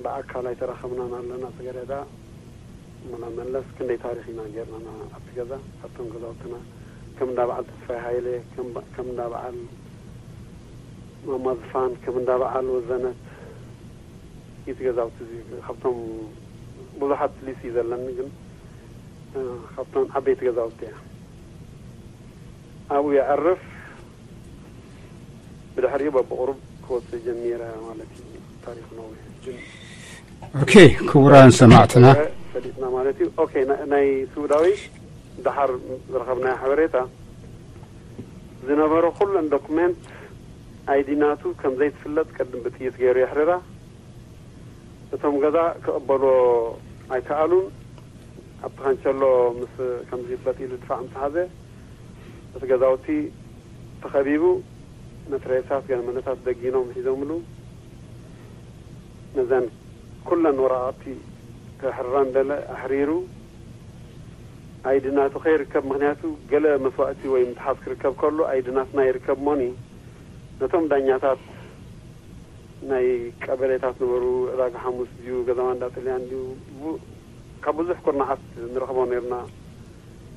ብኣካል ኣይተራኸብናን ኣለና። ጽገረዳ መላ መለስ ክንደይ ታሪኽ ኢና ጌርና ኣብቲ ገዛ ኣብቶም ገዛውትና ከም እንዳ በዓል ተስፋይ ሃይለ ከም እንዳ በዓል ማማ ዝፋን ከም እንዳ በዓል ወዘነት እቲ ገዛውቲ እዚ ካብቶም ብዙሓት ሊስ እዩ ዘለኒ ግን ካብቶም ዓበይቲ ገዛውቲ እያ ኣብኡ የዕርፍ ብድሕሪኡ በብቑሩብ ክወፅእ ጀሚረ ማለት እዩ ታሪክ ነዊሕ ግን ኦኬ ክቡራን ሰማዕትና ፈሊጥና ማለት እዩ ኦኬ ናይ ስውዳዊ ደሓር ዝረኸብናዮ ሓበሬታ ዝነበረ ኩለን ዶክመንት ኣይዲ ናቱ ከም ዘይትፍለጥ ቅድም ብጥይት ገይሩ የሕርራ እቶም ገዛ ክቕበሎ ኣይከኣሉን ኣብቲ ካንቸሎ ምስ ከምዚ ይፍለጥ ኢሉ ድፋዕ ምስ ሓዘ እቲ ገዛውቲ ተኸቢቡ መትረየሳት ገለመለታት ደጊኖም ሒዞምሉ ነዘን ኩለን ወረቓቕቲ ከሕርራ እንደለ ኣሕሪሩ ኣይዲ ናቱ ከይርከብ ምክንያቱ ገለ መስዋእቲ ወይ ምትሓዝ ክርከብ ከሎ ኣይዲ ናትና ይርከብ ሞኒ ነቶም ዳኛታት ናይ ቀበሌታት ነበሩ ዕዳጋ ሓሙስ ድዩ ገዛማ እንዳ ጥልያን ድዩ ካብ ብዙሕ ኩርናዓት ንረኽቦ ነርና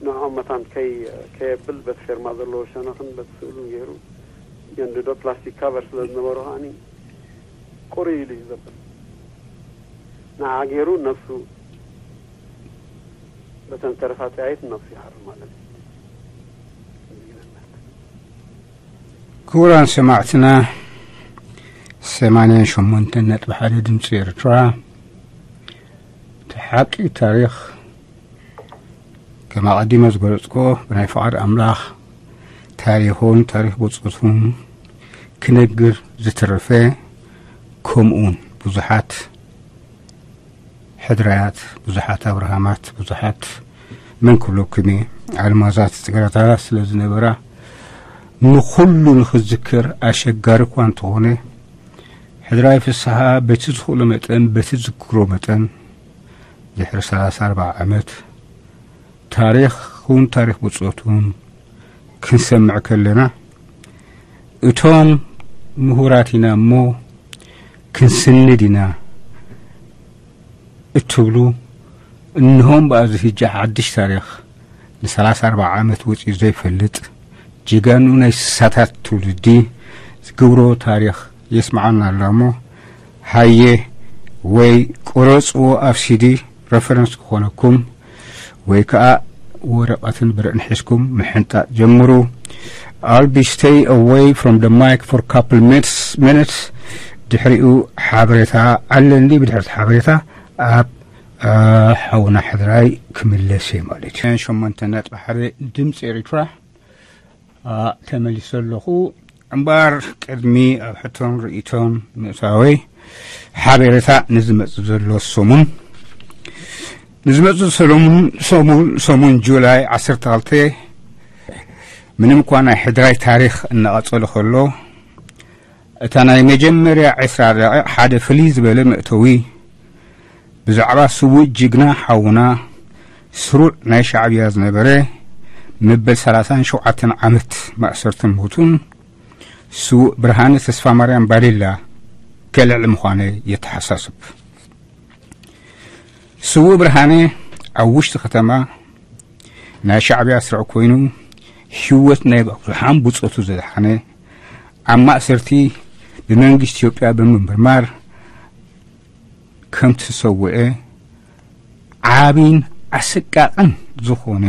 ንዕኦም መታን ከይ ከየብል በቲ ፌርማ ዘለዎ ሸነኽን በቲ ስእሉን ገይሩ የንድዶ ፕላስቲክ ካቨር ስለ ዝነበሮ ከዓኒ ቁሪ ኢሉ እዩ ዘብል ንዓ ገይሩ ነፍሱ በተን ተረፋ ጸያይት ነፍሱ ይሃር ማለት እዩ ክቡራን ሰማዕትና ሰማንያን ሸሞንተን ነጥቢ ሓደ ድምፂ ኤርትራ እቲ ሓቂ ታሪክ ከም ኣቐዲመ ዝገለፅኮ ብናይ ፍቓድ ኣምላኽ ታሪኹን ታሪክ ብፁቱን ክነግር ዝተረፈ ከምኡውን ብዙሓት ሕድራያት ብዙሓት ኣብርሃማት ብዙሓት መን ክብለኩም እየ ኣልማዛት ፅግረታታት ስለ ዝነበራ ንኩሉ ንክዝክር ኣሸጋሪ እኳ እንተኾነ ሕድራይ ፍስሓ በቲ ዝኽእሎ መጠን በቲ ዝክሮ መጠን ድሕሪ ሰላሳ ኣርባዓ ዓመት ታሪኽ እውን ታሪኽ ብፆቱን ክንሰምዕ ከለና እቶም ምሁራት ኢና እሞ ክንስንድ ኢና እትብሉ እንሆም በኣዚ ህጂ ሓድሽ ታሪኽ ንሰላሳ ኣርባዓ ዓመት ወፂኡ ዘይፈልጥ ጀጋኑ ናይ ስሳታት ትውልዲ ዝግብሮ ታሪኽ የስምዓና ኣሎ እሞ ሃየ ወይ ቁረፅዎ ኣብ ሲዲ ረፈረንስ ክኾነኩም ወይ ከዓ ወረቐትን ብርዕን ሒዝኩም ምሕንጣጥ ጀምሩ። I'll be stay away from the mic for couple minutes, minutes. ድሕሪኡ ሓበሬታ ኣለኒ ብድሕርቲ ሓበሬታ ኣብ ሓውና ሕድራይ ክምለስ እየ ማለት እዩ። ሸሞንተ ነጥቢ ሓደ ድምፂ ኤሪትራ ተመሊሰ ኣለኹ። እምበኣር ቅድሚ ኣብ ሕቶን ርእይቶን ምእታወይ ሓቤረታ ንዝመጽእ ዘሎ ሰሙን ንዝመጽእ ሰሙን ሰሙን ጁላይ ዓሰርተ ክልተ ምንም እኳ ናይ ሕድራይ ታሪኽ እናቐጸለ ከሎ እታ ናይ መጀመርያ ዕስራ ደቂቕ ሓደ ፍልይ ዝበለ መእተዊ ብዛዕባ ስዉእ ጅግና ሓውና ስሩዕ ናይ ሻዕብያ ዝነበረ መበል ሰላሳን ሸውዓተን ዓመት ማእሰርትን ሞቱን ስዉእ ብርሃነ ተስፋማርያም ባዴላ ከልዕል ምዃነ የተሓሳስብ። ስዉእ ብርሃነ ኣብ ውሽጢ ከተማ ናይ ሻዕብያ ስርዕ ኮይኑ ህይወት ናይ ብዙሓን ብጾቱ ዘድሓነ ኣብ ማእሰርቲ ብመንግስቲ ኢትዮጵያ ብምምርማር ከም ዝተሰውአ ዓቢን ኣሰቃቕን ዝኾነ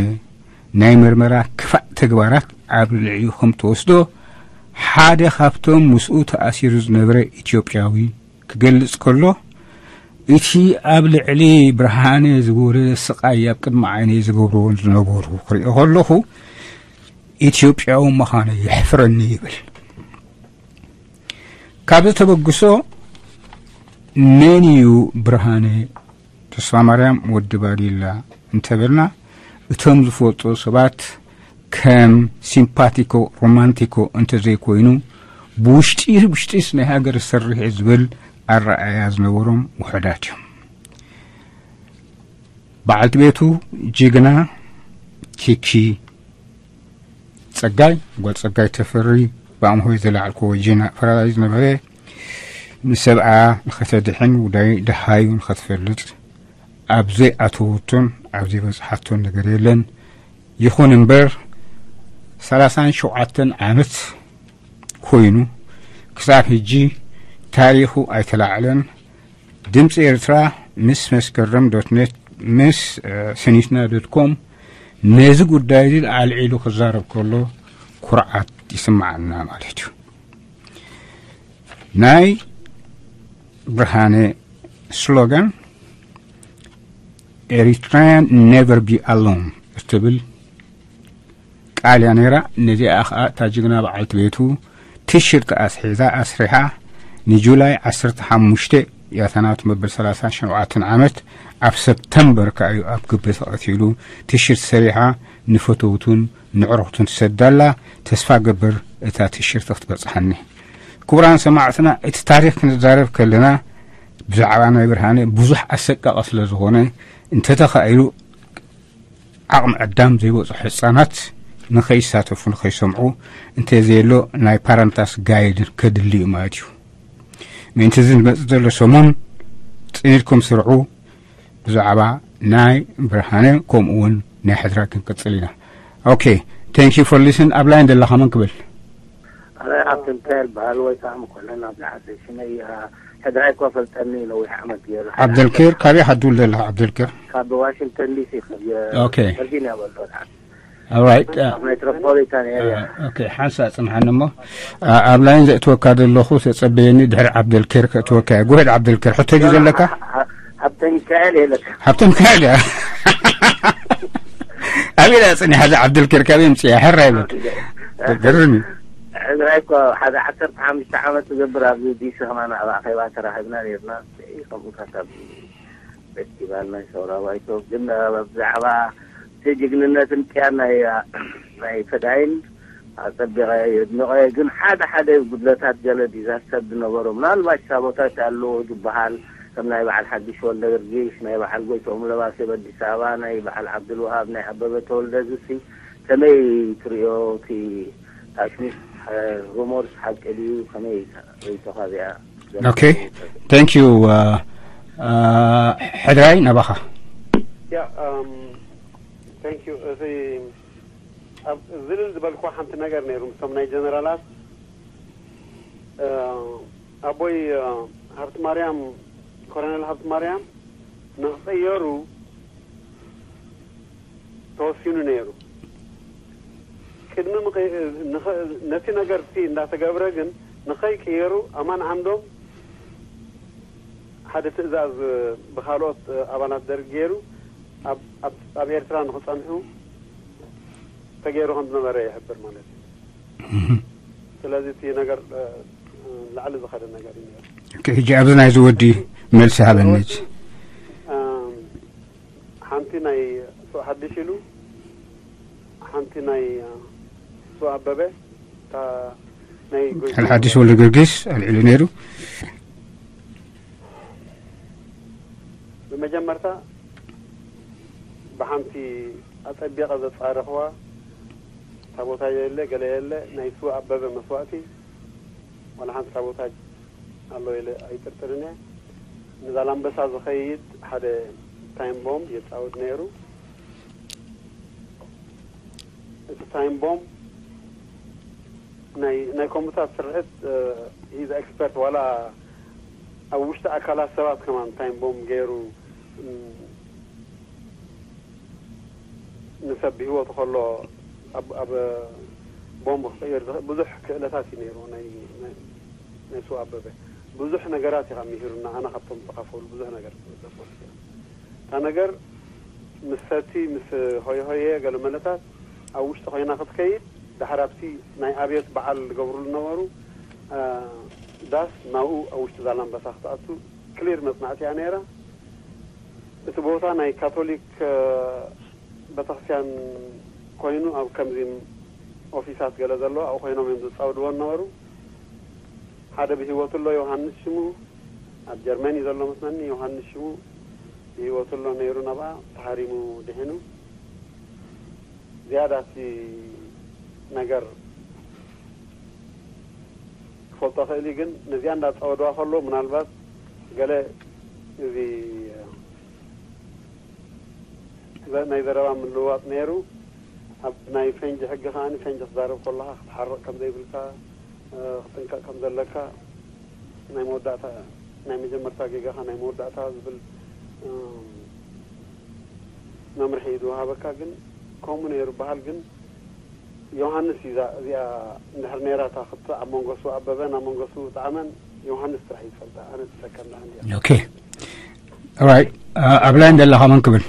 ናይ መርመራ ክፋእ ተግባራት ኣብ ልዕሊኡ ከም ተወስዶ ሓደ ካብቶም ምስኡ ተኣሲሩ ዝነበረ ኢትዮጵያዊ ክገልጽ ከሎ እቲ ኣብ ልዕሊ ብርሃነ ዝወረደ ስቓይ ኣብ ቅድሚ ዓይነይ ዝገብርዎን ዝነበሩ ክሪኦ ከለኹ ኢትዮጵያዊ ምዃነ የሕፍረኒ ይብል። ካብዚ ተበግሶ መን እዩ ብርሃነ ተስፋማርያም ወዲ ባዴላ እንተበልና እቶም ዝፈልጦ ሰባት ከም ሲምፓቲኮ ሮማንቲኮ እንተዘይኮይኑ ብውሽጢ ውሽጢስ ናይ ሃገር ዝሰርሕ ዝብል ኣረኣያ ዝነበሮም ውሑዳት እዮም። በዓልቲ ቤቱ ጅግና ኪኪ ጸጋይ ጓል ጸጋይ ተፈሪ ብኣምሆይ ዘለዓልኮ ጅና ፈራዳይ ዝነበረ ንሰብኣ ንኸተድሕን ውዳይ ደሃዩ ንኸትፈልጥ ኣብ ዘይኣተወቶን ኣብ ዘይበጽሓቶን ነገር የለን። ይኹን እምበር ሰላሳን ሸውዓተን ዓመት ኮይኑ ክሳብ ሕጂ ታሪኹ ኣይተላዕለን። ድምፂ ኤርትራ ምስ መስከረም ዶት ኔት ምስ ሲኒትና ዶት ኮም ነዚ ጉዳይ እዚ ኣልዒሉ ክዛረብ ከሎ ኩርዓት ይስምዓና ማለት እዩ። ናይ ብርሃነ ስሎጋን Eritrean never be alone እትብል ቃል እያ ነይራ። ነዚኣ ኸዓ እታ ጅግና በዓልቲ ቤቱ ቲሽርት ኣስሒዛ ኣስሪሓ ንጁላይ ዓሰርተ ሓሙሽተ ያተናቱ መበል ሰላሳ ሸውዓተን ዓመት ኣብ ሰፕተምበር ከኣ እዩ ኣብ ግቢ ተቐቲሉ። ቲሽርት ሰሪሓ ንፈተውቱን ንዕሩኽቱን ትሰዳላ። ተስፋ ገብር እታ ቲሽርት ክትበጽሓኒ። ክቡራን ሰማዕትና፣ እቲ ታሪኽ ክንዛረብ ከለና ብዛዕባ ናይ ብርሃነ ብዙሕ ኣሰቃቂ ስለ ዝኾነ እንተተኻኢሉ ዓቕሚ ኣዳም ዘይበፅሑ ህፃናት ንኸይሳተፉ ንኸይሰምዑ እንተዘየሎ ናይ ፓረንታስ ጋይድ ከድሊ እዩ ማለት እዩ። ምእንቲ እዚ ዝመፅእ ዘሎ ሰሙን ፅን ኢልኩም ስርዑ። ብዛዕባ ናይ ብርሃነ ከምኡ እውን ናይ ሕድራ ክንቅፅል ኢና። Okay, thank you for listen. ኣብ ላይን ዘለኻ መን ክብል? ኣነ ሃብተምካኤል በሃል ወይ ከዓ መኮነን ኣብ ዝሓሰ ሽመይ ሕድራይ እኳ ፈልጠኒ ነዊሕ ዓመት ገይሩ። ዓብደልኪር ካበይ ዓዲ ትውለድ ዘለኻ? ዓብደልኪር ካብ ዋሽንግተን ዲሲ Okay. ቨርጂኒያ በሎ። Alright. ኣብ ሜትሮፖሊታን ኤሪያ። Okay, ሓንሳ ጽንሓኒ እሞ ኣብ ላይን ዘእትወካ ዘለኹ ተጸበየኒ። ድሕሪ ዓብደልኪር ከእትወካ እየ። ጉህድ ዓብደልኪር ሕቶ እዩ ዘለካ? ሃብተምካኤል የለካ። ሃብተምካኤል እያ። ኣበይ እያ ጽኒሓ እዛ ዓብደልኪር? ካበይ ምጽያ? ሕራይ በል። ገርም እዩ። ሕድራይ እኮ ሓደ ዓሰርተ ሓሙሽተ ዓመት ዝገብር ኣብዚ ዲሲ ከማን ኣብ ኣኼባ ተራኺብና ነርና። ከምኡታት ኣብ ፌስቲቫል ናይ ሰውራ ባይቶ ግን ብዛዕባ እቲ ጅግንነትን ቅያን ናይ ናይ ፈዳይን ኣጸቢቐ የድንቐ። ግን ሓደ ሓደ ጉድለታት ገለ ዲዛስተር ዝነበሮ ምናልባት ሳቦታጅ ኣለዎ ዝበሃል ከም ናይ በዓል ሓድሽ ወልደ ገርጊስ፣ ናይ በዓል ጎይትኦም ለባሴ ኣብ ኣዲስ ኣበባ፣ ናይ በዓል ዓብዱልወሃብ፣ ናይ ኣበበ ተወልደ ዝሲ ከመይ ትርእዮ? እቲ ታሽሚት ሩሞርስ ሓቂ ድዩ? ከመይ ርእይቶኻ እዚኣ? Okay, thank you. ሕድራይ ናባኻ። ያ thank you። እዚ ኣብ ዝልል ዝበልኩ ሓንቲ ነገር ነይሩ ምስቶም ናይ ጀነራላት ኣቦይ ሃብቲ ማርያም ኮሎኔል ሃብቲ ማርያም ንክቀየሩ ተወሲኑ ነይሩ። ቅድሚ ምኸ- ንኸ- ነቲ ነገር እቲ እንዳተገብረ ግን ንኸይቅየሩ ኣማን ዓንዶም ሓደ ትእዛዝ ብካልኦት ኣባላት ደርጊ ገይሩ ኣብ- ኣብ- ኣብ ኤርትራ ንክጸንሑ ተገይሩ ከም ዝነበረ ይሕብር ማለት እዩ። ስለዚ እቲ ነገር ላዕሊ ዝኸደ ነገር እዩ ነይሩ። ሕጂ ኣብዚ ናይዚ ወዲ መልሲ ሃበኒ። ሓንቲ ናይ ሱእ ሓድሽ ኢሉ ሓንቲ ናይ ሱእ ኣበበ እታ ናይ ጎይታ ሓድሽ ወልደ ጊዮርጊስ ኣልዒሉ ነይሩ። ብመጀመርታ ብሓንቲ ኣጸቢቐ ዘጻረኽዋ ታቦታ የለ ገለ የለ ናይ ሱእ ኣበበ መስዋእቲ ዋላ ሓንቲ ታቦታ ኣሎ ኢለ ኣይጥርጥርን እየ። ንዛላምበሳ ዝኸይድ ሓደ ታይም ቦምብ የጻውድ ነይሩ። እቲ ታይም ቦምብ ናይ ናይ ኮምፒውተር ስርሕት ሂዝ ኤክስፐርት ዋላ ኣብ ውሽጢ ኣካላት ሰባት ከማን ታይም ቦምብ ገይሩ ንሰብ ብህይወቱ ከሎ ኣብ ኣብ ቦምብ ክቕይር ዝኽእል ብዙሕ ክእለታት እዩ ነይሩ ናይ ናይ ሱእ ኣበበ ብዙሕ ነገራት ኢኻ ምሂሩና ኣነ ካብቶም ዝተኻፈሉ ብዙሕ ነገር ዘፈልጥ እታ ነገር ምስ ሰቲ ምስ ሆየ ሆየ ገለ መለታት ኣብ ውሽጢ ኮይና ክትከይድ ዳሕር ኣብቲ ናይ ኣብዮት በዓል ዝገብሩሉ ነበሩ ዳስ ናብኡ ኣብ ውሽጢ ዛላምበሳ ክትኣቱ ክሊር መጽናዕቲ እያ ነይራ እቲ ቦታ ናይ ካቶሊክ ቤተክርስትያን ኮይኑ ኣብ ከምዚ ኦፊሳት ገለ ዘለዎ ኣብኡ ኮይኖም እዮም ዘጻውድዎ ነበሩ ሓደ ብህይወቱ ኣሎ ዮሃንስ ሽሙ ኣብ ጀርመን እዩ ዘሎ መስለኒ ዮሃንስ ሽሙ ብህይወቱ ኣሎ ነይሩ ናብኣ ተሃሪሙ ድሒኑ ዝያዳ እቲ ነገር ክፈልጦ ክእል ግን ነዚኣ እንዳጻወድዋ ከሎ ምናልባት ገለ እዚ ናይ ዘረባ ምልውዋጥ ነይሩ። ኣብ ናይ ፈንጂ ሕጊ ከኣ ፈንጂ ክዛረብ ከለኻ ክትሓርቕ ከም ዘይብልካ፣ እ፣ ክትጥንቀቕ ከም ዘለካ፣ ናይ መወዳእታ፣ ናይ መጀመርታ ጌጋኻ ናይ መወዳእታ ዝብል፣ እ፣ መምርሒ እዩ ዝወሃበካ። ግን ከምኡ ነይሩ በሃል። ግን ዮሃንስ እዩ እዛ፣ እዚኣ እንድሕር ነይራ እታ ክት-፣ ኣብ መንጎ እሱ ኣበበን ኣብ መንጎ እሱ ጣዕመን ዮሃንስ ጥራሕ እዩ ዝፈልጣ። ኣነ ዝሰከም ደኣ እንድያ። ኦኬ። ኦራይት። ኣ-፣ ኣብ ላይን ዘለኻ መን ክብል?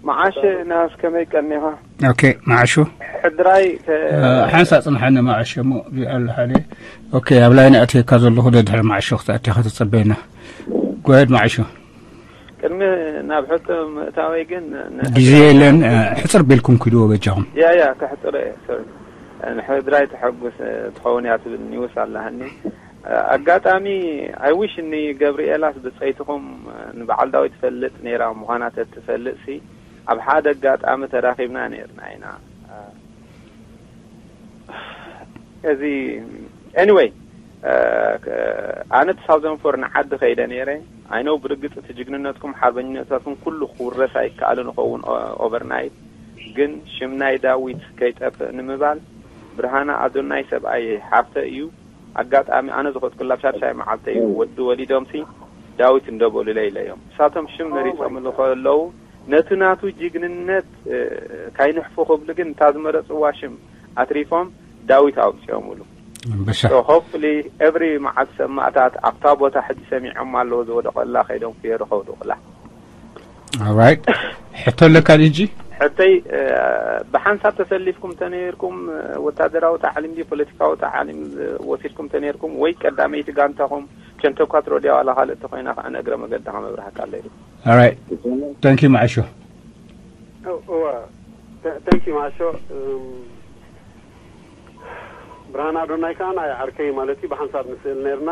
መዓሸ፣ ናስ ከመይ ቀኒኻ? ኦኬ፣ መዓሹ። ሕድራይ ከ- እ፣ ሓንሳ ጽንሓኒ መዓሸ እሞ፣ እዚኣ ኣላ ሓደ። ኦኬ፣ ኣብ ላይን ኣእትየካ ዘለኹ፣ ደድሕሪ መዓሾ ክትኣትየኻ ተጸበየና። ጎየድ መዓሾ። ቅድሚ ናብ ሕቶ ምእታወይ ግን ን-፣ ግዜ የለን፣ እ፣ ሕጽር ቤልኩም ክድዎ በጃኹም። ያ፣ ያ፣ ከሕጽሮ እየ፣ ሶሪ። ንሕድራይ ተሐጉስ፣ እ፣ ትኸውን እያ ትብል ኒውስ ኣላሃኒ። እ፣ ኣጋጣሚ፣ I wish እኒ ገብርኤላስ ብጸይትኹም፣ እ፣ ንበዓል ዳዊት ትፈልጥ ነይራ ምዃና ተትፈልጥ ሲ፣ ኣብ ሓደ ኣጋጣሚ ተራኺብና ነይርና ኢና። እ፣ እዚ፣ ኤኒወይ፣ እ፣ ክ-፣ ኣነ እቲ ሳውዘን ፎር ንዓዲ ከይደ ነይረ። ኣይ ኖው ብርግጽ እቲ ጅግንነትኩም ሓርበኝነታትኩም ኩሉ ክውረስ ኣይከኣልን ይኸውን ኦ-፣ ኦቨርናይት፣ ግን ሽም ናይ ዳዊት ከይጠፍእ ንምባል ብርሃነ ኣዶናይ ሰብኣይ ሓብተ እዩ። ኣጋጣሚ ኣነ ዝኸድኩላ ኣብ ሻድሻይ መዓልተ እዩ ወዲ ወሊዶምሲ ዳዊት እንደበሉለይ ኢለዮም። ንሳቶም ሽም መሪጾምሉ ከለዉ ነቲ ናቱ ጅግንነት፣ እ፣ ካይንሕፉ ክብሉ ግን እታ ዝመረጽዋ ሽም ኣትሪፎም ዳዊት ኣውጺኦምሉ። ኣንበሳ። So hopefully every መዓልቲ ሰማእታት ኣብታ ቦታ ሕጂ ሰሚዖም ኣለዉ ዝወደቐላ ከይዶም ክየሩ ከውድቑላ። ኦራይት። ሕቶ ኣለካ ሕጂ? ሕቶይ፣ እ፣ ብሓንሳብ ተሰሊፍኩም ተነይርኩም፣ እ፣ ወታደራዊ ታዕሊም ድዩ ፖለቲካዊ ታዕሊም፣ እ፣ ወሲድኩም ተነይርኩም ወይ ቀዳመይቲ ጋንታኹም ቸንተኳትሮ ድያ ዋላ ካልእ ተኾይና ከኣ ንእግረ መገድኻ ምብራህካ ኣለይ። ኦራይት። ታንክ ዩ መዓሾ። እወ፣ ተ-፣ ታንክ ዩ መዓሾ። እም፣ ብርሃን ኣዶናይ ከኣ ናይ ዓርከይ ማለት እዩ፣ ብሓንሳብ ንስእል ነይርና።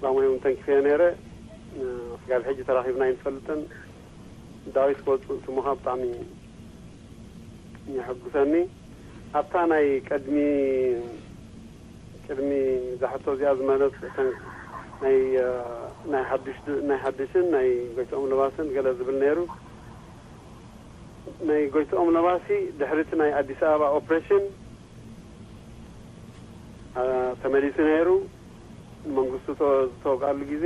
ላሞይ እውን ተንኪፈዮ ነይረ። እ፣ ስጋብ ሕጂ ተራኺብና ኣይንፈልጥን። ዳዊት ክወጽእ ስሙኻ ብጣዕሚ የሐጉሰኒ። ኣብታ ናይ ቅድሚ፣ ቅድሚ እዛ ሕቶ እዚኣ ዝመለስ እተን ናይ፣ እ፣ ናይ ሓድሽ ድ-፣ ናይ ሓድሽን ናይ ጎይትኦም ለባስን ገለ ዝብል ነይሩ። ናይ ጎይትኦም ለባሲ ድሕሪ እቲ ናይ ኣዲስ ኣበባ ኦፕሬሽን፣ እ፣ ተመሊሱ ነይሩ። መንግስቱ ተ-፣ ዝተወግኣሉ ግዜ፣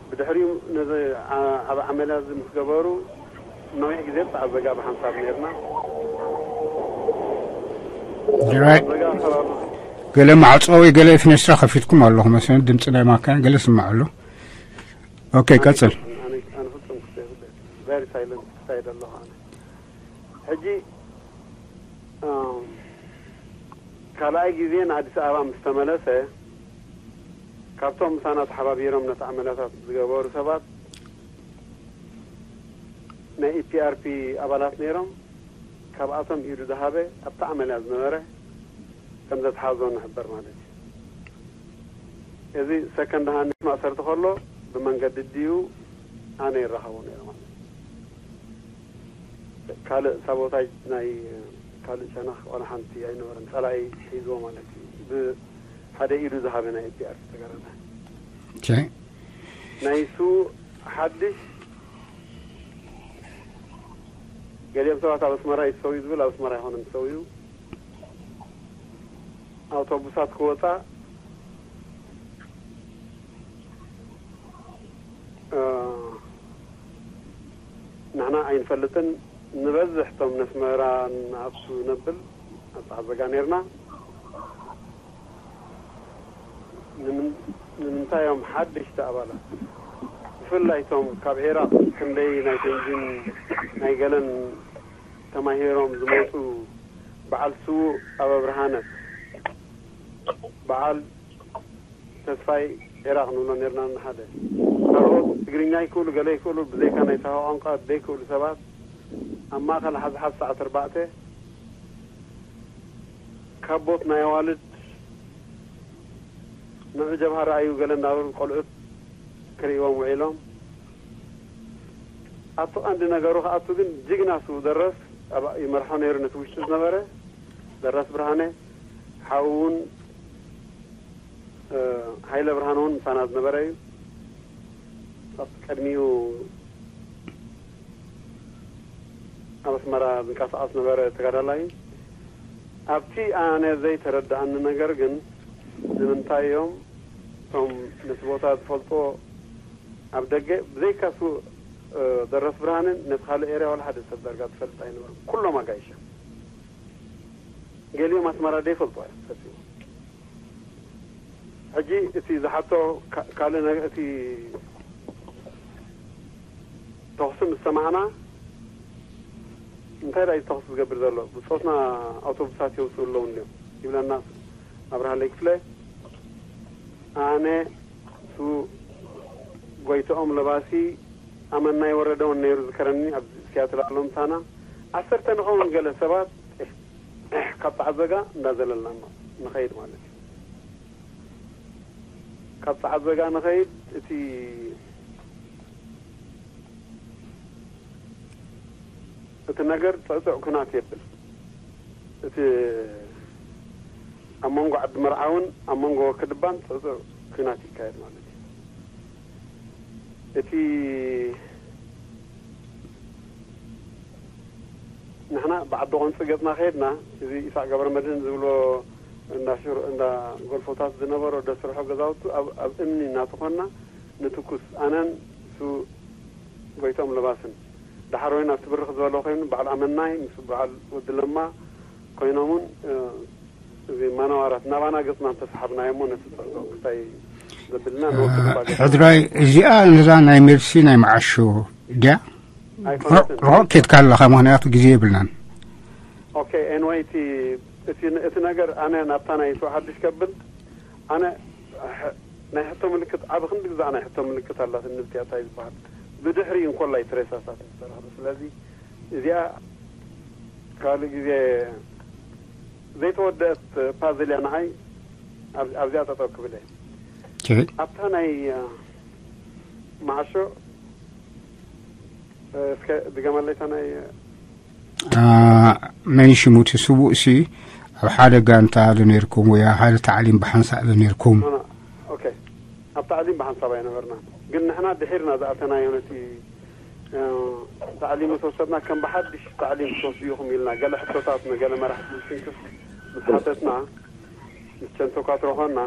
ብድሕሪኡ ነዚ ዓ-፣ ዓቢ ዓመልያ እዚ ምስ ገበሩ፣ ነዊሕ ግዜ ተዓዘጋ ብሓንሳብ ነይርና። ራይት። ተዓዘጋ ከባቢ ገለ ማዕጾ ወይ ገለ ፊነስትራ ከፊትኩም ኣለኹም መሰለኒ፣ ድምጺ ናይ ማካን ገለ ስማዕ ኣሎ። ኦኬ፣ ቀጽል። ኣነ፣ ኣነ ፍጹም ክፍተ ይብለ። ቨሪ ሳይለንት ክሳይድ ኣለኹ ኣነ። ሕጂ፣ እም፣ ካልኣይ ግዜ ንኣዲስ ኣበባ ምስ ተመለሰ፣ ካብቶም ምሳና ተሓባቢሮም ነቲ ዓመልያታት ዝገበሩ ሰባት ናይ ኢ ፒ ኣር ፒ ኣባላት ነይሮም። ካብኣቶም ኢዱ ዝሃበ ኣብቲ ዓመልያ ዝነበረ ከም ዘተሓዞ ንሕበር ማለት እዩ። እዚ ሰከንድ ሃንድ ማእሰርቲ ከሎ ብመንገዲ ድዩ ኣነ ይራኸቦ ነይረ ማለት እዩ። ካልእ ሳቦታጅ ናይ ካልእ ሸነኽ ዋላ ሓንቲ ኣይነበረን። ጸላኢ ሒዝዎ ማለት እዩ። ብሓደ ኢዱ ዝሃበ ናይ ኤ ፒ ኣር ተጋዳላይ። ኦኬ። ናይ እሱ ሓድሽ፣ ገሊኦም ሰባት ኣብ ኣስመራ ይሰውዩ ዝብል፣ ኣብ ኣስመራ ኣይኮነን ዝሰውዩ። ኣውቶቡሳት ክወጻ፣ እ፣ ንሕና ኣይንፈልጥን። ንበዝሕ እቶም ነስመራ ንኣቱ ነብል ኣብ ጻዕዘጋ ነርና። ንምን-፣ ንምንታይ እዮም ሓደሽቲ ኣባላት፣ ብፍላይ እቶም ካብ ዒራቕ ክንደይ ናይ ፈንጂን ናይ ገለን ተማሂሮም ዝመጹ፣ በዓል ስዉእ ኣበብርሃነ፣ በዓል ተስፋይ ዒራቕ ንብሎ ነርና ንሓደ። ካልኦት ትግርኛ ይክእሉ፣ ገለ ይክእሉ፣ ብዘይካ ናይ ሳሆ ቋንቋ ዘይክእሉ ሰባት ኣብ ማእከል ሓዝሓዝ ሰዓት ኣርባዕተ ካቦት ናይ ኣዋልድ ንዑ ጀብሃ ረኣዩ ገለ እንዳበሉ ቆልዑት ክርእይዎም ውዒሎም። ኣብቲ ቀንዲ ነገሩ ክኣቱ ግን ጅግና ስዉእ ደረስ ኣብ ይመርሖ ነይሩ ነቲ ውሽጢ ዝነበረ ደረስ ብርሃነ፣ ሓው እውን፣ እ፣ ሃይለ ብርሃነ እውን ምሳና ዝነበረ እዩ። ኣብ ቅድሚኡ ኣብ ኣስመራ ዝንቀሳቐስ ነበረ ተጋዳላይ። ኣብቲ ኣነ ዘይተረድኣኒ ነገር ግን፣ ንምንታይ እዮም እቶም ነቲ ቦታ ዝፈልጥዎ ኣብ ደገ፣ ብዘይካ እሱ፣ እ፣ ደረስ ብርሃንን ነቲ ካልእ ኤርያ ዋላ ሓደ ሰብ ዳርጋ ዝፈልጥ ኣይነበሮም። ኩሎም ኣጋይሽ እዮም። ገሊኦም ኣስመራ ዘይፈልጡ እዮም ፈጺሞም። ሕጂ እቲ ዝሓቶ ካ-፣ ካልእ ነገር፣ እቲ ተኹሲ ምስ ሰማዕና፣ "እንታይ ደኣ እዩ ተኹሲ ዝገብር ዘሎ? ብጾትና ኣውቶቡሳት የውጽኡ ኣለዉ እንድዮም" ይብለና ኣብርሃለይ ክፍለ። ኣነ፣ እሱ፣ ጎይትኦም ለባሲ፣ ኣመና ይወረደ እውን ነይሩ ዝከረኒ፣ ኣብ ሲያትል ኣሎ ምሳና። ዓሰርተ ንኸውን ገለ ሰባት ካብ ጻዕዘጋ እንዳዘለልና ንኸይድ ማለት እዩ። ካብ ጻዕዘጋ ንኸይድ፣ እቲ፣ እቲ ነገር ጽዕጹዕ ኲናት የብል። እቲ ኣብ መንጎ ዓዲ መርዓውን ኣብ መንጎ ወክድባን ጽዕጹዕ ኲናት ይካየድ ማለት እዩ። እቲ ንሕና ብዓዲ ቆንጺ ገጽና ከይድና፣ እዚ ኢሳቅ ገብረመድህን ዝብሎ እንዳ ሽሮ፣ እንዳ ጎልፎታት ዝነበሮ ደስርሖ ገዛውቱ ኣብ፣ ኣብ እምኒ እናተኾንና ንትኩስ፣ ኣነን እሱ ጎይቶም ለባስን። ዳሕር ወይን ኣብቲ ብርኽ ዝበለ ኮይኑ በዓል ኣመናይ ምስ በዓል ወዲ ለማ ኮይኖምን፣ እ፣ እዚ ማነዋራት ናባና ገጽና እንተሰሓብናዮ እሞ ነቲ ጽዕጽዕ ክታይ ዘብልና ንወክል ባገ ሕድራይ፣ እዚኣ ነዛ ናይ ሜርሲ ናይ መዓሾ ድያ? ኣይኮነትን። ርሑቕ ኬድካ ኣለኻ፣ ምኽንያቱ ግዜ የብልናን። ኦኬ፣ ኤንወይ፣ እቲ፣ እቲ፣ እቲ ነገር ኣነ ናብታ ናይ ይስዋ ሓድሽ ከብል፣ ኣነ ሕ-፣ ናይ ሕቶ ምልክት፣ ዓቢ ክንዲ ግዛዕ ናይ ሕቶ ምልክት ኣላት፣ ንብትያታይ ዝበሃል። ብድሕሪ እንኮላይ ትሬሳሳት ዝሰርሕሉ። ስለዚ እዚኣ ካልእ ግዜ ዘይተወደአት ፓዝል እያ ንዓይ፣ ኣብ-፣ ኣብዚኣ ጠጠው ክብል እየ። ኦኬ። ኣብታ ናይ፣ እ፣ መዓሾ፣ እ፣ እስከ ድገመለይ እታ ናይ፣ እ፣ አ፣ መን ሽሙ እቲ ስዉእ ሲ ኣብ ሓደ ጋንታ ዶ ነርኩም ወይ ኣብ ሓደ ታዕሊም ብሓንሳእ ዶ ነርኩም? ኖ፣ ኖ። ኦኬ። ኣብ ታዕሊም ብሓንሳብ ኣይነበርና። ግን ንሕና ድሒርና ዝኣተናዮ ነቲ፣ እ፣ ታዕሊም ምስ ወሰድና ከም ብሓድሽ ታዕሊም ክትወስዱ ኢኹም ኢልና ገለ ሕቶታት ንገለ መራሕቲ ዝስንክፍ ምስ ሓተትና፣ ምስ ቸንቶካትሮ ኾንና፣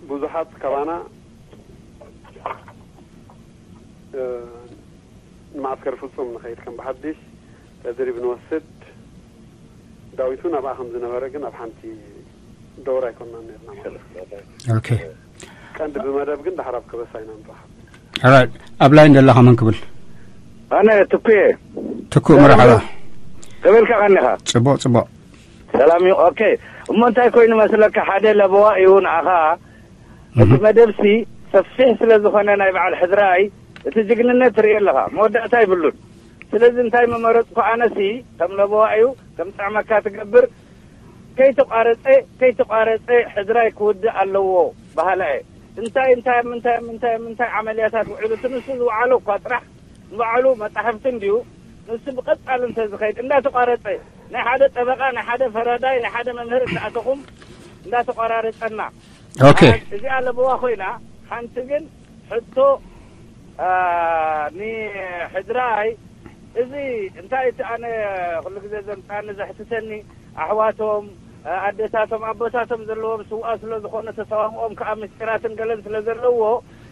ብዙሓት ካባና፣ እ፣ ንማዕስከር ፍጹም ንኸይድ ከም ብሓድሽ ተድሪብ ንወስድ። ዳዊት እውን ኣብኣ ከም ዝነበረ ግን ኣብ ሓንቲ ደወር ኣይኮንናን ነርና ማለት እዩ። ኦኬ። ቀንዲ ብመደብ ግን ዳሕር ኣብ ከበሳ ኢና ንረኻብ። ኦራይት። ኣብ ላይን ዘለኻ መን ክብል? ኣነ ትኩየ። ትኩእ፣ መርሓባ። ከመይ ኢልካ ቀኒኻ? ጽቡቕ፣ ጽቡቕ። ሰላም እዩ። ኦኬ። እሞ እንታይ ኮይኑ መስለካ፣ ሓደ ለበዋ እዩ ንኣኻ። እቲ እህ። መደብሲ ሰፊሕ ስለ ዝኾነ ናይ በዓል ሕድራይ እቲ ጅግንነት ትርኢ ኣለኻ። መወዳእታ ይብሉን። ስለዚ እንታይ መመረጽኩ ኣነሲ፣ ከም ለበዋ እዩ፣ ከም ጥዕመካ ትገብር፣ ከይተቋረጸ፣ ከይተቋረጸ ሕድራይ ክውድእ ኣለዎ በሃላ እየ። እንታይ፣ እንታይ፣ ምንታይ፣ ምንታይ፣ ምንታይ ዓመልያታት ውዒሉ፣ እቲ ንሱ ዝወዓሎ እኳ ጥራሕ ንባዕሉ መጻሕፍቲ እንድዩ፣ ንሱ ብቐጻሊ እንተ ዝኸይድ፣ እንዳተቋረጸ፣ ናይ ሓደ ጠበቓ፣ ናይ ሓደ ፈራዳይ፣ ናይ ሓደ መምህር እንዳኣተኹም እንዳተቋራረጸና። ኦኬ። እዚኣ ለበዋ ኮይና፣ ሓንቲ ግን ሕቶ፣ አ፣ ንሕድራይ፣ እዚ እንታይ እቲ ኣነ ኩሉ ግዜ ዘምጻኒ ዘሕትተኒ፣ ኣሕዋቶም፣ አ፣ ኣደታቶም፣ ኣቦታቶም ዘለዎም ስውኣ ስለ ዝኾነ፣ ተሰዋስኦም ከኣ ምስጢራትን ገለን ስለ ዘለዎ፣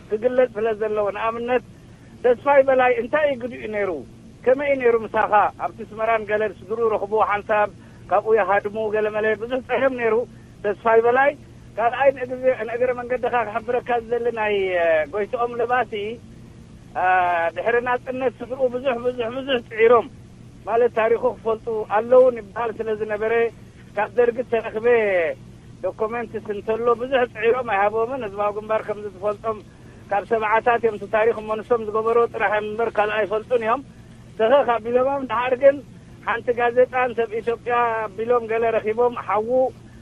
ክግለጽ ስለ ዘለዎ፣ ንኣብነት፣ ተስፋይ በላይ እንታይ እዩ ግዲኡ ነይሩ? ከመይ ነይሩ ምሳኻ? ኣብቲ ስመራን ገለን ስድርኡ ረኽብዎ ሓንሳብ፣ ካብኡ ይሃድሙ፣ ገለመለ ብዙሕ ጸገም ነይሩ። ተስፋይ በላይ፣ ካልኣይ ንእግሪ-፣ ንእግረ መንገድኻ ክሕብረካ ዝደሊ ናይ፣ እ፣ ጎይትኦም ለባሲ፣ እ፣ ድሕሪ ናጽነት ስድርኡ ብዙሕ፣ ብዙሕ፣ ብዙሕ ጽዒሮም። ማለት ታሪኹ ክፈልጡ ኣለውን ይበሃል ስለ ዝነበረ፣ ካብ ደርጊ ዝተረኽበ ዶኮመንትስ እንተሎ ብዙሕ ጽዒሮም ኣይሃብኦምን። ህዝባዊ ግንባር ከም ዝትፈልጦም ካብ ሰብዓታት እዮም እቲ ታሪኽ እሞ ንሶም ዝገበርዎ ጥራሕ እዮም እምበር ካልእ ኣይፈልጡን እዮም። ተኸኽ ኣቢሎሞም። ደሓር ግን ሓንቲ ጋዜጣን ሰብ ኢትዮጵያ ኣቢሎም ገለ ረኺቦም። ሓዉ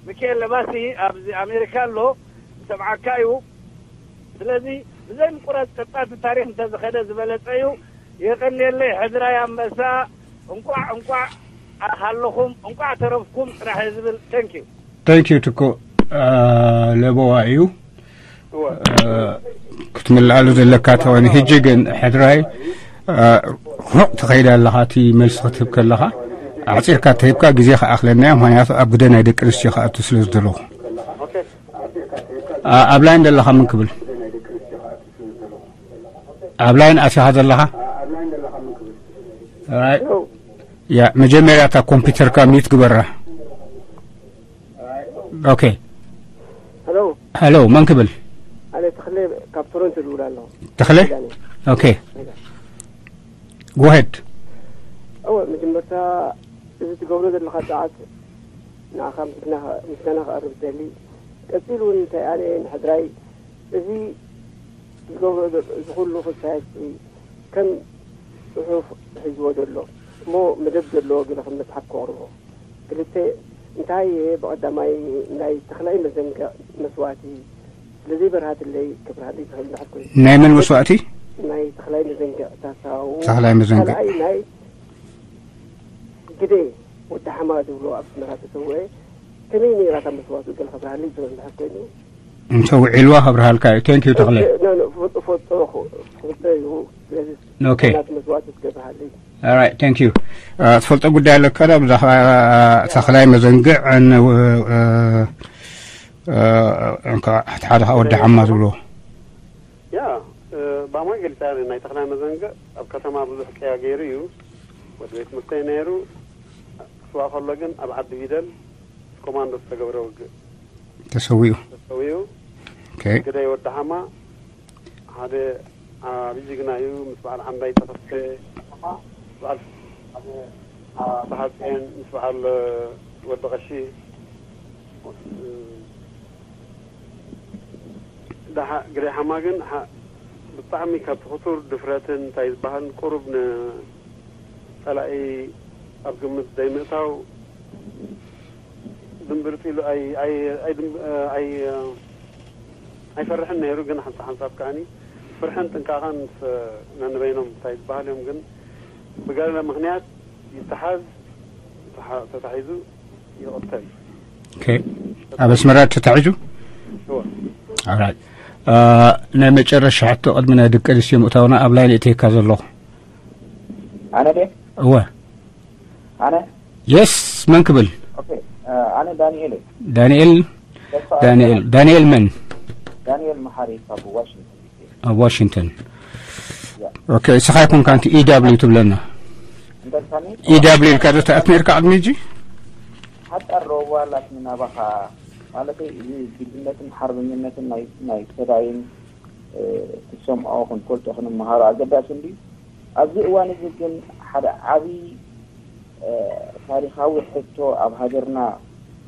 ሚካኤል ለባሲ ኣብዚ ኣሜሪካ ኣሎ፣ ዝሰምዓካ እዩ። ስለዚ ብዘይ ምቁራጽ ቀጻቲ ታሪኽ እንተዝኸደ ዝበለጸ እዩ። የቐንየለይ ሕድራይ ኣንበሳ። እንቋዕ፣ እንቋዕ ሃለኹም፣ እንቋዕ ተረፍኩም ጥራሕ እየ ዝብል። Thank you። Thank you ትኩእ፣ አ፣ ለበዋ እዩ። እወ። አ፣ ክትምልኣሉ ዘለካ ተኾይኑ፣ ሕጂ ግን ሕድራይ፣ አ፣ ርሑቕ ትኸይድ ኣለኻ። እቲ መልሲ ክትህብ ከለኻ ኣዕጺርካ ተሂብካ ግዜ ክኣኽለና እያ። ምኽንያቱ ኣብ ግደ ናይ ደቂ ኣንስትዮ ክኣቱ ስለ ዝደለኹ። ኦኬ። ኣ- ኣብ ላይን ዘለኻ ምን ክብል? ኣብ ላይን ኣቲኻ ዘለኻ? ራይት። ያ መጀመርያ እታ ኮምፒውተርካ ሚት ግበራ። ኦኬ። ሄሎ። ሄሎ፣ መን ክብል? ኣነ ተኽለ ካብ ቶሮንቶ ዝውል ኣለኹ። ተኽለ? ዳኒ። ኦኬ። ጎሄድ። እወ፣ መጀመርታ እዚ ትገብሮ ዘለኻ ጸዓት ንዓኻ ምስጋና ምስጋና ክቐርብ ደሊ። ቀጺሉ እውን እንታይ ኣነ ንሕድራይ እዚ ዝገብሮ ዘሎ እዚ ኩሉ ክሳየት ከም ጽሑፍ ሒዝዎ ዘሎ እሞ መደብ ዘለዎ ገለ ከም መጽሓፍ ከቕርቦ። ክልተ፣ እንታይ እየ ብቐዳማይ ናይ ተኽላይ መዘንግዕ መስዋእቲ ስለ ዘይበርሃትለይ ክብርሃለይ ዝኽእል ድሕር ኮይኑ። ናይ መን መስዋእቲ? ናይ ተኽላይ መዘንግዕ ታሳው ተኽላይ መዘንግዕ። ካልኣይ ናይ ግደ ወዲ ሓማ ዝብሎ ኣብ ኣስመራ ተሰውአ ከመይ ነይራ እታ መስዋእቱ ገለ ክብርሃለይ ዝኽእል ድሕር ኮይኑ። እንተ ውዒልዋ ከብርሃልካ እዩ። ቴንክ ዩ ተኽለ። ኖ፣ ኖ፣ ፎጦ ፎጦ ፎጦ እዩ። ስለዚ ኦኬ። ናት መስዋእቱ ክገብርሃለይ። ኦራይት፣ ቴንክ ዩ። ትፈልጦ ጉዳይ ኣለካ ዶ ብዛዕባ ተኽላይ መዘንግዕ ን- እ- እ- እንካ ሓደ ሓደ ወዲ ሓማ ዝብሎ? ያ እ፣ ባማይ ገሊጻ ናይ ተኽላይ መዘንግዕ ኣብ ከተማ ብዙሕ ቅያ ገይሩ እዩ። ወዲ ቤት ትምህርተይ ነይሩ። ክስዋ ከሎ ግን ኣብ ዓዲ ቢደል ኮማንዶ ዝተገብረ ውግእ ተሰዊኡ። ተሰዊኡ። ኦኬ። ግደይ ወዲ ሓማ ሓደ ዓቢ ጅግና እዩ። ምስ በዓል ዓንዳይ ተኸስተ፣ በዓል በሃጽኤን ምስ በዓል ወዲ ቀሺ። ደሓ ግደይ ሓማ ግን ሓ- ብጣዕሚ ካብ ትኽቱር ድፍረትን እንታይ ዝበሃልን ቁሩብ ንጸላኢ ኣብ ግምት ዘይምእታው ድምብርጥ ኢሉ ኣይ ኣይ ኣይ ድም- ኣይ ኣይፈርሕን ነይሩ። ግን ሓንሳ ሓንሳብ ከዓኒ ፍርሕን ጥንቃቐን ስ- ነንበይኖም እንታይ ዝበሃል እዮም። ግን ብገለ ምኽንያት ይተሓዝ፣ ተሓ- ተታሒዙ ይቕተል። ኦኬ። ኣብ ኣስመራ ተታሒዙ? እወ። ኦራይት። እ፣ ናይ መጨረሻ ሕቶ ቅድሚ ናይ ደቂ ኣንስትዮ ምእታውና ኣብ ላይን እተይካ ዘለኹ። ኣነ ድየ? እወ። ኣነ? የስ፣ መን ክብል? ኦኬ። እ፣ ኣነ ዳንኤል እየ። ዳንኤል? ተስፋ ዳንኤል። ዳንኤል መን? ዳንኤል መሓሪ ካብ ዋሽንግተን ዲሲ። ኣብ ዋሽንግተን። ያ። ኦኬ፣ እስኻ ይኩንካ ኣንቲ ኢ ዳብሊው ትብለና። እንተልካኒ? ኢ ዳብሊው ኢልካ ዶ ተኣት ነርካ ቅድሚ ሕጂ? ሓጻር ረዋ ኣላትኒ ናባኻ። ማለተይ፣ እዚ ጅግንነትን ሓርበኝነትን ናይ፣ ናይ ሰዳይን፣ እ፣ ክትሰምዖ፣ ክንፈልጦ፣ ክንመሃሮ ኣገዳሲ እንድዩ። ኣብዚ እዋን እዚ ግን ሓደ ዓቢ፣ እ፣ ታሪኻዊ ሕቶ ኣብ ሃገርና